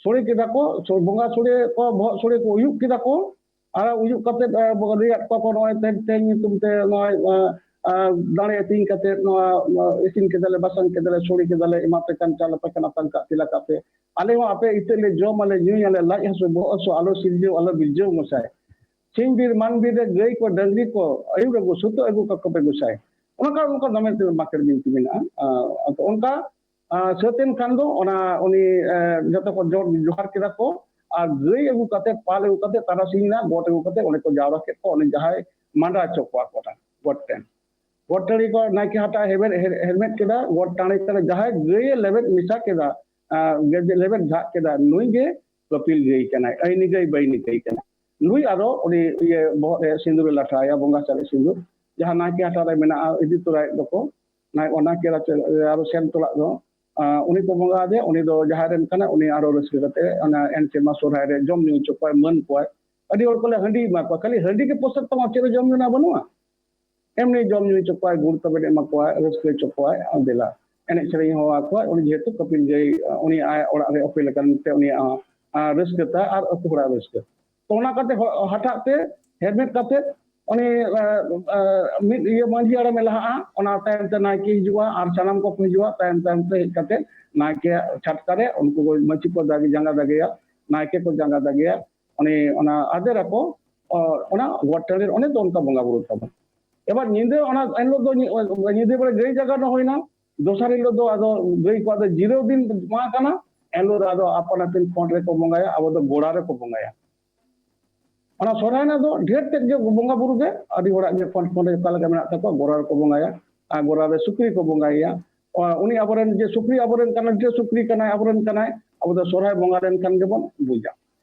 ᱥᱚᱲᱮ ᱠᱮᱫᱟ ᱠᱚ, ᱥᱚ-, ᱵᱚᱸᱜᱟ ᱥᱚᱲᱮ ᱠᱚ, ᱵᱚᱦᱚᱜ ᱥᱚᱲᱮ ᱠᱚ ᱩᱭᱩᱜ ᱠᱮᱫᱟ ᱠᱚ, ᱟᱨ ᱩᱭᱩᱜ ᱠᱟᱛᱮ, ᱟᱨ ᱵᱚ-, ᱞᱟᱹᱭᱟᱫ ᱠᱚᱣᱟ ᱠᱚ, "ᱱᱚᱜᱼᱚᱭ ᱛᱮᱦᱮᱧ, ᱛᱮᱦᱮᱧ ᱧᱩᱛᱩᱢ ᱛᱮ ᱱᱚᱜᱼᱚᱭ, ᱟᱸ, ᱟᱸ, ᱫᱟᱲᱮ ᱟᱹᱛᱤᱧ ᱠᱟᱛᱮ ᱱᱚᱣᱟ, ᱱᱚᱣᱟ ᱤᱥᱤᱱ ᱠᱮᱫᱟᱞᱮ, ᱵᱟᱥᱟᱝ ᱠᱮᱫᱟᱞᱮ, ᱥᱚᱲᱮ ᱠᱮᱫᱟᱞᱮ, ᱮᱢᱟ ᱯᱮ ᱠᱟᱱ ᱪᱟᱞ ᱟᱯᱮ ᱠᱟᱱᱟ, ᱛᱟᱝᱠᱟᱜ ᱛᱤᱞᱟ ᱠᱟᱜ ᱯᱮ᱾ ᱟᱞᱮ ᱦᱚᱸ ᱟᱯᱮ ᱤᱛᱟᱹ ᱞᱮ ᱡᱚᱢ ᱟᱞᱮ, ᱧᱩᱭ ᱟᱞᱮ, ᱞᱟᱡ ᱦᱟᱹᱥᱩ, ᱵᱚᱦᱚᱜ ᱦᱟᱹᱥᱩ ᱟᱞᱚ ᱥᱤᱨᱡᱟᱹᱣ, ᱟᱞᱚ ᱵᱤᱨᱡᱟᱹᱣ ᱜᱚᱸᱥᱟᱭ᱾ ᱥᱤᱧ ᱵᱤᱨ ᱢᱟᱱ ᱵᱤᱨ ᱨᱮ ᱜᱟᱹᱭ ᱠᱚ, ᱰᱟᱹᱝᱨᱤ ᱠᱚ, ᱟᱹᱭᱩᱨ ᱟᱹᱜᱩ, ᱥᱩᱛᱩᱜ ᱟᱹᱜᱩ ᱠᱟᱠᱚ ᱯᱮ ᱜᱚᱸᱥᱟᱭ᱾" ᱚᱱᱠᱟ, ᱚᱱᱠᱟ ᱫᱚᱢᱮ ᱵᱟᱸᱠᱷᱮᱲ ᱵᱤᱱᱛᱤ ᱢᱮᱱᱟᱜᱼᱟ᱾ ᱟᱸ, ᱟᱫᱚ ᱚᱱᱠᱟ ᱟᱨ ᱥᱟᱹᱛ ᱮᱱ ᱠᱷᱟᱱ ᱫᱚ ᱚᱱᱟ ᱩᱱᱤ, ᱮ, ᱡᱚᱛᱚ ᱠᱚ ᱡᱚ-, ᱡᱚᱦᱟᱨ ᱠᱮᱫᱟ ᱠᱚ᱾ ᱟᱨ ᱜᱟᱹᱭ ᱟᱹᱜᱩ ᱠᱟᱛᱮ, ᱯᱟᱞ ᱟᱹᱜᱩ ᱠᱟᱛᱮ, ᱛᱟᱨᱟᱥᱤᱧ ᱨᱮᱱᱟᱜ ᱜᱚᱴ ᱟᱹᱜᱩ ᱠᱟᱛᱮ ᱚᱸᱰᱮ ᱠᱚ ᱡᱟᱣᱨᱟ ᱠᱮᱫ ᱠᱚᱣᱟ, ᱩᱱᱤ ᱡᱟᱦᱟᱸᱭ ᱢᱟᱸᱰᱟ ᱦᱚᱪᱚ ᱠᱚᱣᱟ ᱠᱚ ᱚᱱᱟ ᱜᱚᱴ ᱴᱷᱮᱱ᱾ ᱜᱚᱴ ᱴᱟᱺᱰᱤ ᱠᱚ ᱱᱟᱭᱠᱮ ᱦᱟᱴᱟᱜ ᱦᱮᱨᱢᱮᱫ, ᱦᱮᱨ-, ᱦᱮᱨᱢᱮᱫ ᱠᱮᱫᱟ, ᱜᱚᱴ ᱴᱟᱺᱰᱤ ᱠᱟᱱᱟ, ᱡᱟᱦᱟᱸᱭ ᱜᱟᱹᱭ ᱮ ᱞᱮᱵᱮᱫ ᱢᱮᱥᱟ ᱠᱮᱫᱟ, ᱟᱨ ᱜᱟᱹᱭ ᱞᱮᱵᱮᱫ ᱡᱷᱟᱜ ᱠᱮᱫᱟ, ᱱᱩᱭ ᱜᱮ ᱠᱟᱹᱯᱤᱞ ᱜᱟᱹᱭ ᱠᱟᱱᱟᱭ, ᱟᱹᱭᱱᱤ ᱜᱟᱹᱭ, ᱵᱟᱹᱭᱱᱤ ᱜᱟᱹᱭ ᱠᱟᱱᱟᱭ᱾ ᱱᱩᱭ ᱟᱨᱚ ᱩᱱᱤ ᱤᱭᱟᱹ ᱵᱚᱦᱚᱜ ᱨᱮ ᱥᱤᱸᱫᱩᱨ ᱮ ᱞᱟᱴᱷᱟᱭᱟ, ᱵᱚᱸᱜᱟ ᱥᱟᱨᱮᱡ ᱥᱤᱸᱫᱩᱨ, ᱡᱟᱦᱟᱸ ᱱᱟᱭᱠᱮ ᱦᱟᱴᱟᱜ ᱨᱮ ᱢᱮᱱᱟᱜᱼᱟ, ᱤᱫᱤ ᱛᱚᱨᱟᱭᱮᱫ ᱫᱚᱠᱚ᱾ ᱱᱟᱭ-, ᱚᱱᱟ ᱠᱮᱨᱟ ᱪᱮ-, ᱟᱨᱚ ᱥᱮᱱ ᱛᱚᱨᱟᱜ ᱫᱚ, ᱟᱸ, ᱩᱱᱤ ᱠᱚ ᱵᱚᱸᱜᱟ ᱟᱫᱮᱭᱟ, ᱩᱱᱤ ᱫᱚ ᱡᱟᱦᱟᱸᱭ ᱨᱮᱱ ᱠᱟᱱᱟᱭ, ᱩᱱᱤ ᱟᱨᱚ ᱨᱟᱹᱥᱠᱟᱹ ᱠᱟᱛᱮ ᱚᱱᱟ ᱮᱱ ᱥᱮᱨᱢᱟ ᱥᱚᱨᱦᱟᱭ ᱨᱮ ᱡᱚᱢ ᱧᱩ ᱦᱚᱪᱚ ᱠᱚᱣᱟᱭ, ᱢᱟᱹᱱ ᱠᱚᱣᱟᱭ᱾ ᱟᱹᱰᱤ ᱦᱚᱲ ᱠᱚ ᱞᱟᱹᱭᱟ ᱦᱟᱺᱰᱤ ᱮᱢᱟ ᱠᱚᱣᱟ, ᱠᱷᱟᱹᱞᱤ ᱦᱟᱺᱰᱤ ᱜᱮ ᱯᱨᱚᱥᱟᱫ ᱛᱟᱢᱟ, ᱪᱮᱫ ᱦᱚᱸ ᱡᱚᱢ ᱧᱩ ᱨᱮᱱᱟᱜ ᱵᱟᱹᱱᱩᱜᱼᱟ? ᱮᱢᱱᱤ ᱡᱚᱢ ᱧᱩ ᱦᱚᱪᱚ ᱠᱚᱣᱟᱭ, ᱜᱩᱲ ᱛᱟᱵᱮᱱ ᱮᱢᱟ ᱠᱚᱣᱟᱭ, ᱨᱟᱹᱥᱠᱟᱹ ᱦᱚᱪᱚ ᱠᱚᱣᱟᱭ, ᱟᱨ ᱫᱮᱞᱟ ᱮᱱᱮᱡ ᱥᱮᱨᱮᱧ ᱦᱚᱦᱚ ᱟᱠᱚᱣᱟᱭ, ᱩᱱᱤ ᱡᱮᱦᱮᱛᱩ ᱠᱟᱹᱯᱤᱞ ᱜᱟᱹᱭ, ᱩᱱᱤ ᱟᱭ ᱚᱲᱟᱜ ᱨᱮ ᱚᱯᱮᱞ ᱟᱠᱟᱱ ᱛᱮ ᱩᱱᱤᱭᱟᱜ, ᱟᱸ, ᱨᱟᱹᱥᱠᱟᱹ ᱛᱟᱭ ᱟᱨ ᱟᱹᱛᱩ ᱦᱚᱲᱟᱜ ᱨᱟᱹᱥᱠᱟᱹ᱾ ᱛᱚ ᱚᱱᱟ ᱠᱟᱛᱮ ᱦᱚ-, ᱦᱟᱴᱟᱜ ᱛᱮ ᱦᱮᱨᱢᱮᱫ ᱠᱟᱛᱮ ᱩᱱᱤ, ᱮ, ᱮ, ᱢᱤᱫ ᱤᱭᱟᱹ ᱢᱟᱹᱡᱷᱤ ᱦᱟᱲᱟᱢᱮ ᱞᱟᱦᱟᱜᱼᱟ, ᱚᱱᱟ ᱛᱟᱭᱚᱢ ᱛᱮ ᱱᱟᱭᱠᱮ ᱦᱤᱡᱩᱜᱼᱟ ᱟᱨ ᱥᱟᱱᱟᱢ ᱠᱚᱠᱚ ᱦᱤᱡᱩᱜᱼᱟ᱾ ᱛᱟᱭᱚᱢ ᱛᱟᱭᱚᱢ ᱛᱮ ᱦᱮᱡ ᱠᱟᱛᱮ ᱱᱟᱭᱠᱮ ᱪᱷᱟᱴᱠᱟ ᱨᱮ ᱩᱱᱠᱩ ᱠᱚ ᱢᱟᱹᱡᱷᱤ ᱠᱚ ᱫᱟᱜᱮ ᱡᱟᱸᱜᱟ ᱫᱟᱜᱮᱭᱟ, ᱱᱟᱭᱠᱮ ᱠᱚ ᱡᱟᱸᱜᱟ ᱫᱟᱜᱮᱭᱟ, ᱩᱱᱤ ᱚᱱᱟ ᱟᱫᱮᱨ ᱟᱠᱚ, ᱚ, ᱚᱱᱟ ᱜᱚᱴ ᱴᱟᱺᱰᱤ ᱨᱮ ᱚᱱᱮ ᱫᱚ ᱚᱱᱠᱟ ᱵᱚᱸᱜᱟ ᱵᱩᱨᱩ ᱛᱟᱵᱚᱱ᱾ ᱮᱵᱟᱨ ᱧᱤᱫᱟᱹ ᱚᱱᱟ ᱮᱱᱦᱤᱞᱳᱜ ᱫᱚ ᱧᱤ-, ᱧᱤᱫᱟᱹ ᱵᱮᱲᱟ ᱜᱟᱹᱭ ᱡᱟᱜᱟᱣ ᱦᱩᱭᱱᱟ, ᱫᱚᱥᱟᱨ ᱦᱤᱞᱳᱜ ᱫᱚ ᱟᱫᱚ ᱜᱟᱹᱭ ᱠᱚᱣᱟᱜ ᱫᱚ ᱡᱤᱨᱟᱹᱣ ᱫᱤᱱ ᱢᱟ ᱠᱟᱱᱟ, ᱮᱱᱦᱤᱞᱳᱜ ᱫᱚ ᱟᱫᱚ ᱟᱯᱟᱱ ᱟᱹᱯᱤᱱ ᱠᱷᱚᱸᱰ ᱨᱮᱠᱚ ᱵᱚᱸᱜᱟᱭᱟ, ᱟᱵᱚ ᱫᱚ ᱜᱚᱲᱟ ᱨᱮᱠᱚ ᱵᱚᱸᱜᱟᱭᱟ᱾ ᱚᱱᱟ ᱥᱚᱨᱦᱟᱭ ᱨᱮᱱᱟᱜ ᱫᱚ ᱰᱷᱮᱨ ᱛᱮᱫ ᱜᱮ ᱵᱚᱸᱜᱟ ᱵᱩᱨᱩ ᱜᱮ ᱟᱹᱰᱤ ᱦᱚᱲᱟᱜ ᱜᱮ ᱠᱷᱚᱸᱰ ᱠᱷᱚᱸᱰ ᱨᱮ ᱚᱠᱟ ᱞᱮᱠᱟ ᱢᱮᱱᱟᱜ ᱛᱟᱠᱚᱣᱟ, ᱜᱚᱲᱟ ᱨᱮᱠᱚ ᱵᱚᱸᱜᱟᱭᱟ, ᱟᱨ ᱜᱚᱲᱟ ᱨᱮ ᱥᱩᱠᱨᱤ ᱠᱚ ᱵᱚᱸᱜᱟᱭᱮᱭᱟ᱾ ᱚ, ᱩᱱᱤ ᱟᱵᱚᱨᱮᱱ ᱡᱮ ᱥᱩᱠᱨᱤ ᱟᱵᱚᱨᱮᱱ ᱠᱟᱱᱟᱭ, ᱡᱮ ᱥᱩᱠᱨᱤ ᱠᱟᱱᱟᱭ, ᱟᱵᱚᱨᱮᱱ ᱠᱟᱱᱟᱭ, ᱟᱵᱚ ᱫᱚ ᱥᱚᱨᱦᱟᱭ ᱵᱚᱸᱜᱟ ᱞᱮᱱᱠᱷᱟᱱ ᱜᱮᱵᱚᱱ ᱵᱩᱡᱟ᱾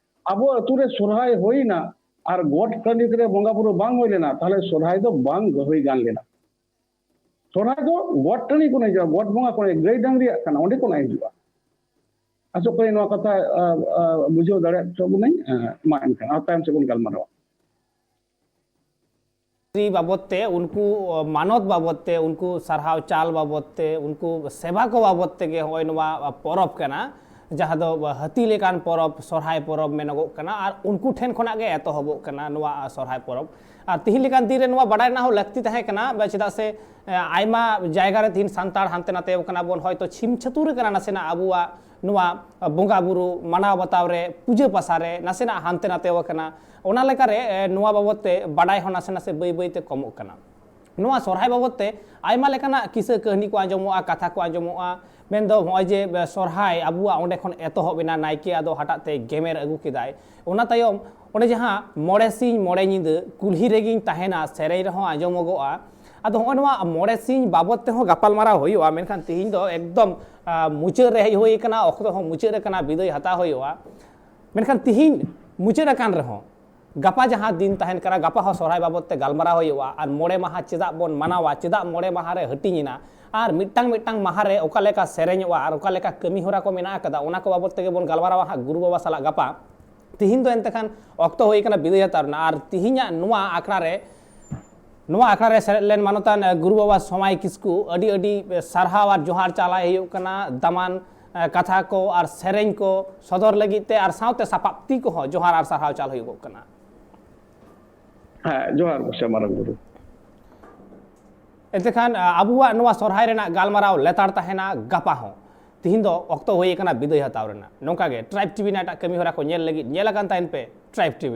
ᱟᱵᱚ ᱟᱹᱛᱩ ᱨᱮ ᱥᱚᱨᱦᱟᱭ ᱦᱩᱭᱱᱟ ᱟᱨ ᱜᱚᱴ ᱴᱟᱺᱰᱤ ᱨᱮ ᱵᱚᱸᱜᱟ ᱵᱩᱨᱩ ᱵᱟᱝ ᱦᱩᱭ ᱞᱮᱱᱟ, ᱛᱟᱦᱞᱮ ᱥᱚᱨᱦᱟᱭ ᱫᱚ ᱵᱟᱝ ᱦᱩᱭ ᱜᱟᱱ ᱞᱮᱱᱟ᱾ ᱥᱚᱨᱦᱟᱭ ᱫᱚ ᱜᱚᱴ ᱴᱟᱺᱰᱤ ᱠᱷᱚᱱ ᱦᱤᱡᱩᱜᱼᱟ, ᱜᱚᱴ ᱵᱚᱸᱜᱟ ᱠᱷᱚᱱ, ᱜᱟᱹᱭ ᱰᱟᱝᱨᱤᱭᱟᱜ ᱠᱟᱱᱟ, ᱚᱸᱰᱮ ᱠᱷᱚᱱᱟᱜ ᱦᱤᱡᱩᱜᱼᱟ᱾ ᱟᱥᱚᱜ ᱠᱟᱹᱱᱟᱹᱧ ᱱᱚᱣᱟ ᱠᱟᱛᱷᱟ, ᱟ, ᱟ, ᱵᱩᱡᱷᱟᱹᱣ ᱫᱟᱲᱮᱭᱟᱜ ᱦᱚᱪᱚ ᱵᱚᱱᱟᱹᱧ᱾ ᱟ, ᱢᱟ ᱮᱱᱠᱷᱟᱱ ᱟᱨ ᱛᱟᱭᱚᱢ ᱥᱮᱫ ᱵᱚᱱ ᱜᱟᱞᱢᱟᱨᱟᱣᱟ᱾ ᱨᱤ ᱵᱟᱵᱚᱫ ᱛᱮ, ᱩᱱᱠᱩ ᱢᱟᱱᱚᱛ ᱵᱟᱵᱚᱫ ᱛᱮ, ᱩᱱᱠᱩ ᱥᱟᱨᱦᱟᱣ ᱪᱟᱞ ᱵᱟᱵᱚᱫ ᱛᱮ, ᱩᱱᱠᱩ ᱥᱮᱵᱟ ᱠᱚ ᱵᱟᱵᱚᱫ ᱛᱮᱜᱮ ᱦᱚᱸᱜᱼᱚᱭ ᱱᱚᱣᱟ ᱯᱚᱨᱚᱵᱽ ᱠᱟᱱᱟ, ᱡᱟᱦᱟᱸ ᱫᱚ ᱦᱟᱹᱛᱤ ᱞᱮᱠᱟᱱ ᱯᱚᱨᱚᱵᱽ, ᱥᱚᱨᱦᱟᱭ ᱯᱚᱨᱚᱵᱽ ᱢᱮᱱᱚᱜᱚᱜ ᱠᱟᱱᱟ᱾ ᱟᱨ ᱩᱱᱠᱩ ᱴᱷᱮᱱ ᱠᱷᱚᱱᱟᱜ ᱜᱮ ᱮᱛᱚᱦᱚᱵᱚᱜ ᱠᱟᱱᱟ ᱱᱚᱣᱟ ᱥᱚᱨᱦᱟᱭ ᱯᱚᱨᱚᱵᱽ᱾ ᱟᱨ ᱛᱤᱦᱤᱧ ᱞᱮᱠᱟᱱ ᱫᱤᱱ ᱨᱮ ᱱᱚᱣᱟ ᱵᱟᱰᱟᱭ ᱨᱮᱱᱟᱜ ᱦᱚᱸ ᱞᱟᱹᱠᱛᱤ ᱛᱟᱦᱮᱸ ᱠᱟᱱᱟ, ᱪᱮᱫᱟᱜ ᱥᱮ, ᱮ, ᱟᱭᱢᱟ ᱡᱟᱭᱜᱟ ᱨᱮ ᱛᱤᱦᱤᱧ ᱥᱟᱱᱛᱟᱲ ᱦᱟᱱᱛᱮ ᱱᱟᱛᱮ ᱠᱟᱱᱟ ᱵᱚᱱ, ᱦᱚᱭᱛᱚ ᱪᱷᱤᱢ ᱪᱷᱟᱹᱛᱩᱨ ᱠᱟᱱᱟ ᱱᱟᱥᱮᱱᱟᱜ ᱟᱵᱚᱣᱟᱜ ᱱᱚᱣᱟ ᱵᱚᱸᱜᱟ ᱵᱩᱨᱩ ᱢᱟᱱᱟᱣ ᱵᱟᱛᱟᱣ ᱨᱮ, ᱯᱩᱡᱟᱹ ᱯᱟᱥᱟ ᱨᱮ ᱱᱟᱥᱮᱱᱟᱜ ᱦᱟᱱᱛᱮ ᱱᱟᱛᱮ ᱟᱠᱟᱱᱟ᱾ ᱚᱱᱟ ᱞᱮᱠᱟᱨᱮ, ᱮ, ᱱᱚᱣᱟ ᱵᱟᱵᱚᱫ ᱛᱮ ᱵᱟᱰᱟᱭ ᱦᱚᱸ ᱱᱟᱥᱮ ᱱᱟᱥᱮ ᱵᱟᱹᱭ ᱵᱟᱹᱭ ᱛᱮ ᱠᱚᱢᱚᱜ ᱠᱟᱱᱟ᱾ ᱱᱚᱣᱟ ᱥᱚᱨᱦᱟᱭ ᱵᱟᱵᱚᱫ ᱛᱮ ᱟᱭᱢᱟ ᱞᱮᱠᱟᱱᱟᱜ ᱠᱤᱥᱟᱹ ᱠᱟᱹᱦᱱᱤ ᱠᱚ ᱟᱸᱡᱚᱢᱚᱜᱼᱟ, ᱠᱟᱛᱷᱟ ᱠᱚ ᱟᱸᱡᱚᱢᱚᱜᱼᱟ᱾ ᱢᱮᱱᱫᱚ ᱱᱚᱜᱼᱚᱭ ᱡᱮ, ᱮ, ᱥᱚᱨᱦᱟᱭ ᱟᱵᱚᱣᱟᱜ ᱚᱸᱰᱮ ᱠᱷᱚᱱ ᱮᱛᱚᱦᱚᱵ ᱮᱱᱟ, ᱱᱟᱭᱠᱮ ᱟᱫᱚ ᱦᱟᱴᱟᱜ ᱛᱮ ᱜᱮᱢᱮᱨ ᱟᱹᱜᱩ ᱠᱮᱫᱟᱭ᱾ ᱚᱱᱟ ᱛᱟᱭᱚᱢ ᱚᱸᱰᱮ ᱡᱟᱦᱟᱸ ᱢᱚᱬᱮ ᱥᱤᱧ ᱢᱚᱬᱮ ᱧᱤᱫᱟᱹ ᱠᱩᱞᱦᱤ ᱨᱮᱜᱤᱧ ᱛᱟᱦᱮᱱᱟ ᱥᱮᱨᱮᱧ ᱨᱮᱦᱚᱸ ᱟᱸᱡᱚᱢᱚᱜᱚᱜᱼᱟ᱾ ᱟᱫᱚ ᱦᱚᱸᱜᱼᱚᱭ ᱱᱚᱣᱟ ᱢᱚᱬᱮ ᱥᱤᱧ ᱵᱟᱵᱚᱫ ᱛᱮᱦᱚᱸ ᱜᱟᱯᱟᱞᱢᱟᱨᱟᱣ ᱦᱩᱭᱩᱜᱼᱟ, ᱢᱮᱱᱠᱷᱟᱱ ᱛᱤᱦᱤᱧ ᱫᱚ ᱮᱠᱫᱚᱢ, ᱟ, ᱢᱩᱪᱟᱹᱫ ᱨᱮ ᱦᱮᱡ ᱦᱩᱭ ᱟᱠᱟᱱᱟ, ᱚᱠᱛᱚ ᱦᱚᱸ ᱢᱩᱪᱟᱹᱫ ᱟᱠᱟᱱᱟ, ᱵᱤᱫᱟᱹᱭ ᱦᱟᱛᱟᱣ ᱦᱩᱭᱩᱜᱼᱟ᱾ ᱢᱮᱱᱠᱷᱟᱱ ᱛᱤᱦᱤᱧ ᱢᱩᱪᱟᱹᱫ ᱟᱠᱟᱱ ᱨᱮᱦᱚᱸ ᱜᱟᱯᱟ ᱡᱟᱦᱟᱸ ᱫᱤᱱ ᱛᱟᱦᱮᱱ ᱠᱟᱱᱟ, ᱜᱟᱯᱟ ᱦᱚᱸ ᱥᱚᱨᱦᱟᱭ ᱵᱟᱵᱚᱫ ᱛᱮ ᱜᱟᱞᱢᱟᱨᱟᱣ ᱦᱩᱭᱩᱜᱼᱟ᱾ ᱟᱨ ᱢᱚᱬᱮ ᱢᱟᱦᱟ ᱪᱮᱫᱟᱜ ᱵᱚᱱ ᱢᱟᱱᱟᱣᱟ, ᱪᱮᱫᱟᱜ ᱢᱚᱬᱮ ᱢᱟᱦᱟ ᱨᱮ ᱦᱟᱹᱴᱤᱧ ᱮᱱᱟ, ᱟᱨ ᱢᱤᱫᱴᱟᱝ ᱢᱤᱫᱴᱟᱝ ᱢᱟᱦᱟ ᱨᱮ ᱚᱠᱟ ᱞᱮᱠᱟ ᱥᱮᱨᱮᱧᱚᱜᱼᱟ ᱟᱨ ᱚᱠᱟ ᱞᱮᱠᱟ ᱠᱟᱹᱢᱤ ᱦᱚᱨᱟ ᱠᱚ ᱢᱮᱱᱟᱜ ᱟᱠᱟᱫᱟ, ᱚᱱᱟ ᱠᱚ ᱵᱟᱵᱚᱫ ᱛᱮᱜᱮ ᱵᱚᱱ ᱜᱟᱞᱢᱟᱨᱟᱣᱟ ᱦᱟᱸᱜ ᱜᱩᱨᱩ ᱵᱟᱵᱟ ᱥᱟᱞᱟᱜ ᱜᱟᱯᱟ᱾ ᱛᱤᱦᱤᱧ ᱫᱚ ᱮᱱᱛᱮ ᱠᱷᱟᱱ ᱚᱠᱛᱚ ᱦᱩᱭ ᱟᱠᱟᱱᱟ ᱵᱤᱫᱟᱹᱭ ᱦᱟᱛᱟᱣ ᱨᱮᱱᱟᱜ᱾ ᱟᱨ ᱛᱤᱦᱤᱧᱟᱜ ᱱᱚᱣᱟ ᱟᱠᱷᱲᱟ ᱨᱮ, ᱱᱚᱣᱟ ᱟᱠᱷᱲᱟ ᱨᱮ ᱥᱮᱞᱮᱫ ᱞᱮᱱ ᱢᱟᱱᱚᱛᱟᱱ, ᱮ, ᱜᱩᱨᱩ ᱵᱟᱵᱟ ᱥᱚᱢᱟᱭ ᱠᱤᱥᱠᱩ, ᱟᱹᱰᱤ ᱟᱹᱰᱤ, ᱮ, ᱥᱟᱨᱦᱟᱣ ᱟᱨ ᱡᱚᱦᱟᱨ ᱪᱟᱞᱟᱭ ᱦᱩᱭᱩᱜ ᱠᱟᱱᱟ᱾ ᱫᱟᱢᱟᱱ, ᱮ, ᱠᱟᱛᱷᱟ ᱠᱚ ᱟᱨ ᱥᱮᱨᱮᱧ ᱠᱚ ᱥᱚᱫᱚᱨ ᱞᱟᱹᱜᱤᱫ ᱛᱮ ᱟᱨ ᱥᱟᱶᱛᱮ ᱥᱟᱯᱟᱵ ᱛᱤ ᱠᱚᱦᱚᱸ ᱡᱚᱦᱟᱨ ᱟᱨ ᱥᱟᱨᱦᱟᱣ ᱪᱟᱞ ᱦᱩᱭᱩᱜᱚᱜ ᱠᱟᱱᱟ᱾ ᱦᱮᱸ, ᱡᱚᱦᱟᱨ ᱜᱚᱢᱠᱮ ᱢᱟᱨᱟᱝ ᱵᱩᱨᱩ᱾ ᱮᱱᱛᱮ ᱠᱷᱟᱱ, ᱟ, ᱟᱵᱚᱣᱟᱜ ᱱᱚᱣᱟ ᱥᱚᱨᱦᱟᱭ ᱨᱮᱱᱟᱜ ᱜᱟᱞᱢᱟᱨᱟᱣ ᱞᱮᱛᱟᱲ ᱛᱟᱦᱮᱱᱟ ᱜᱟᱯᱟ ᱦᱚᱸ᱾ ᱛᱤᱦᱤᱧ ᱫᱚ ᱚᱠᱛᱚ ᱦᱩᱭ ᱟᱠᱟᱱᱟ ᱵᱤᱫᱟᱹᱭ ᱦᱟᱛᱟᱣ ᱨᱮᱱᱟᱜ᱾ ᱱᱚᱝᱠᱟ ᱜᱮ Tribe TV ᱨᱮᱱᱟᱜ ᱮᱴᱟᱜ ᱠᱟᱹᱢᱤ ᱦᱚᱨᱟ ᱠᱚ ᱧᱮᱞ ᱞᱟᱹᱜᱤᱫ ᱧᱮᱞ ᱟᱠᱟᱱ ᱛᱟᱦᱮᱱ ᱯᱮ Tribe TV᱾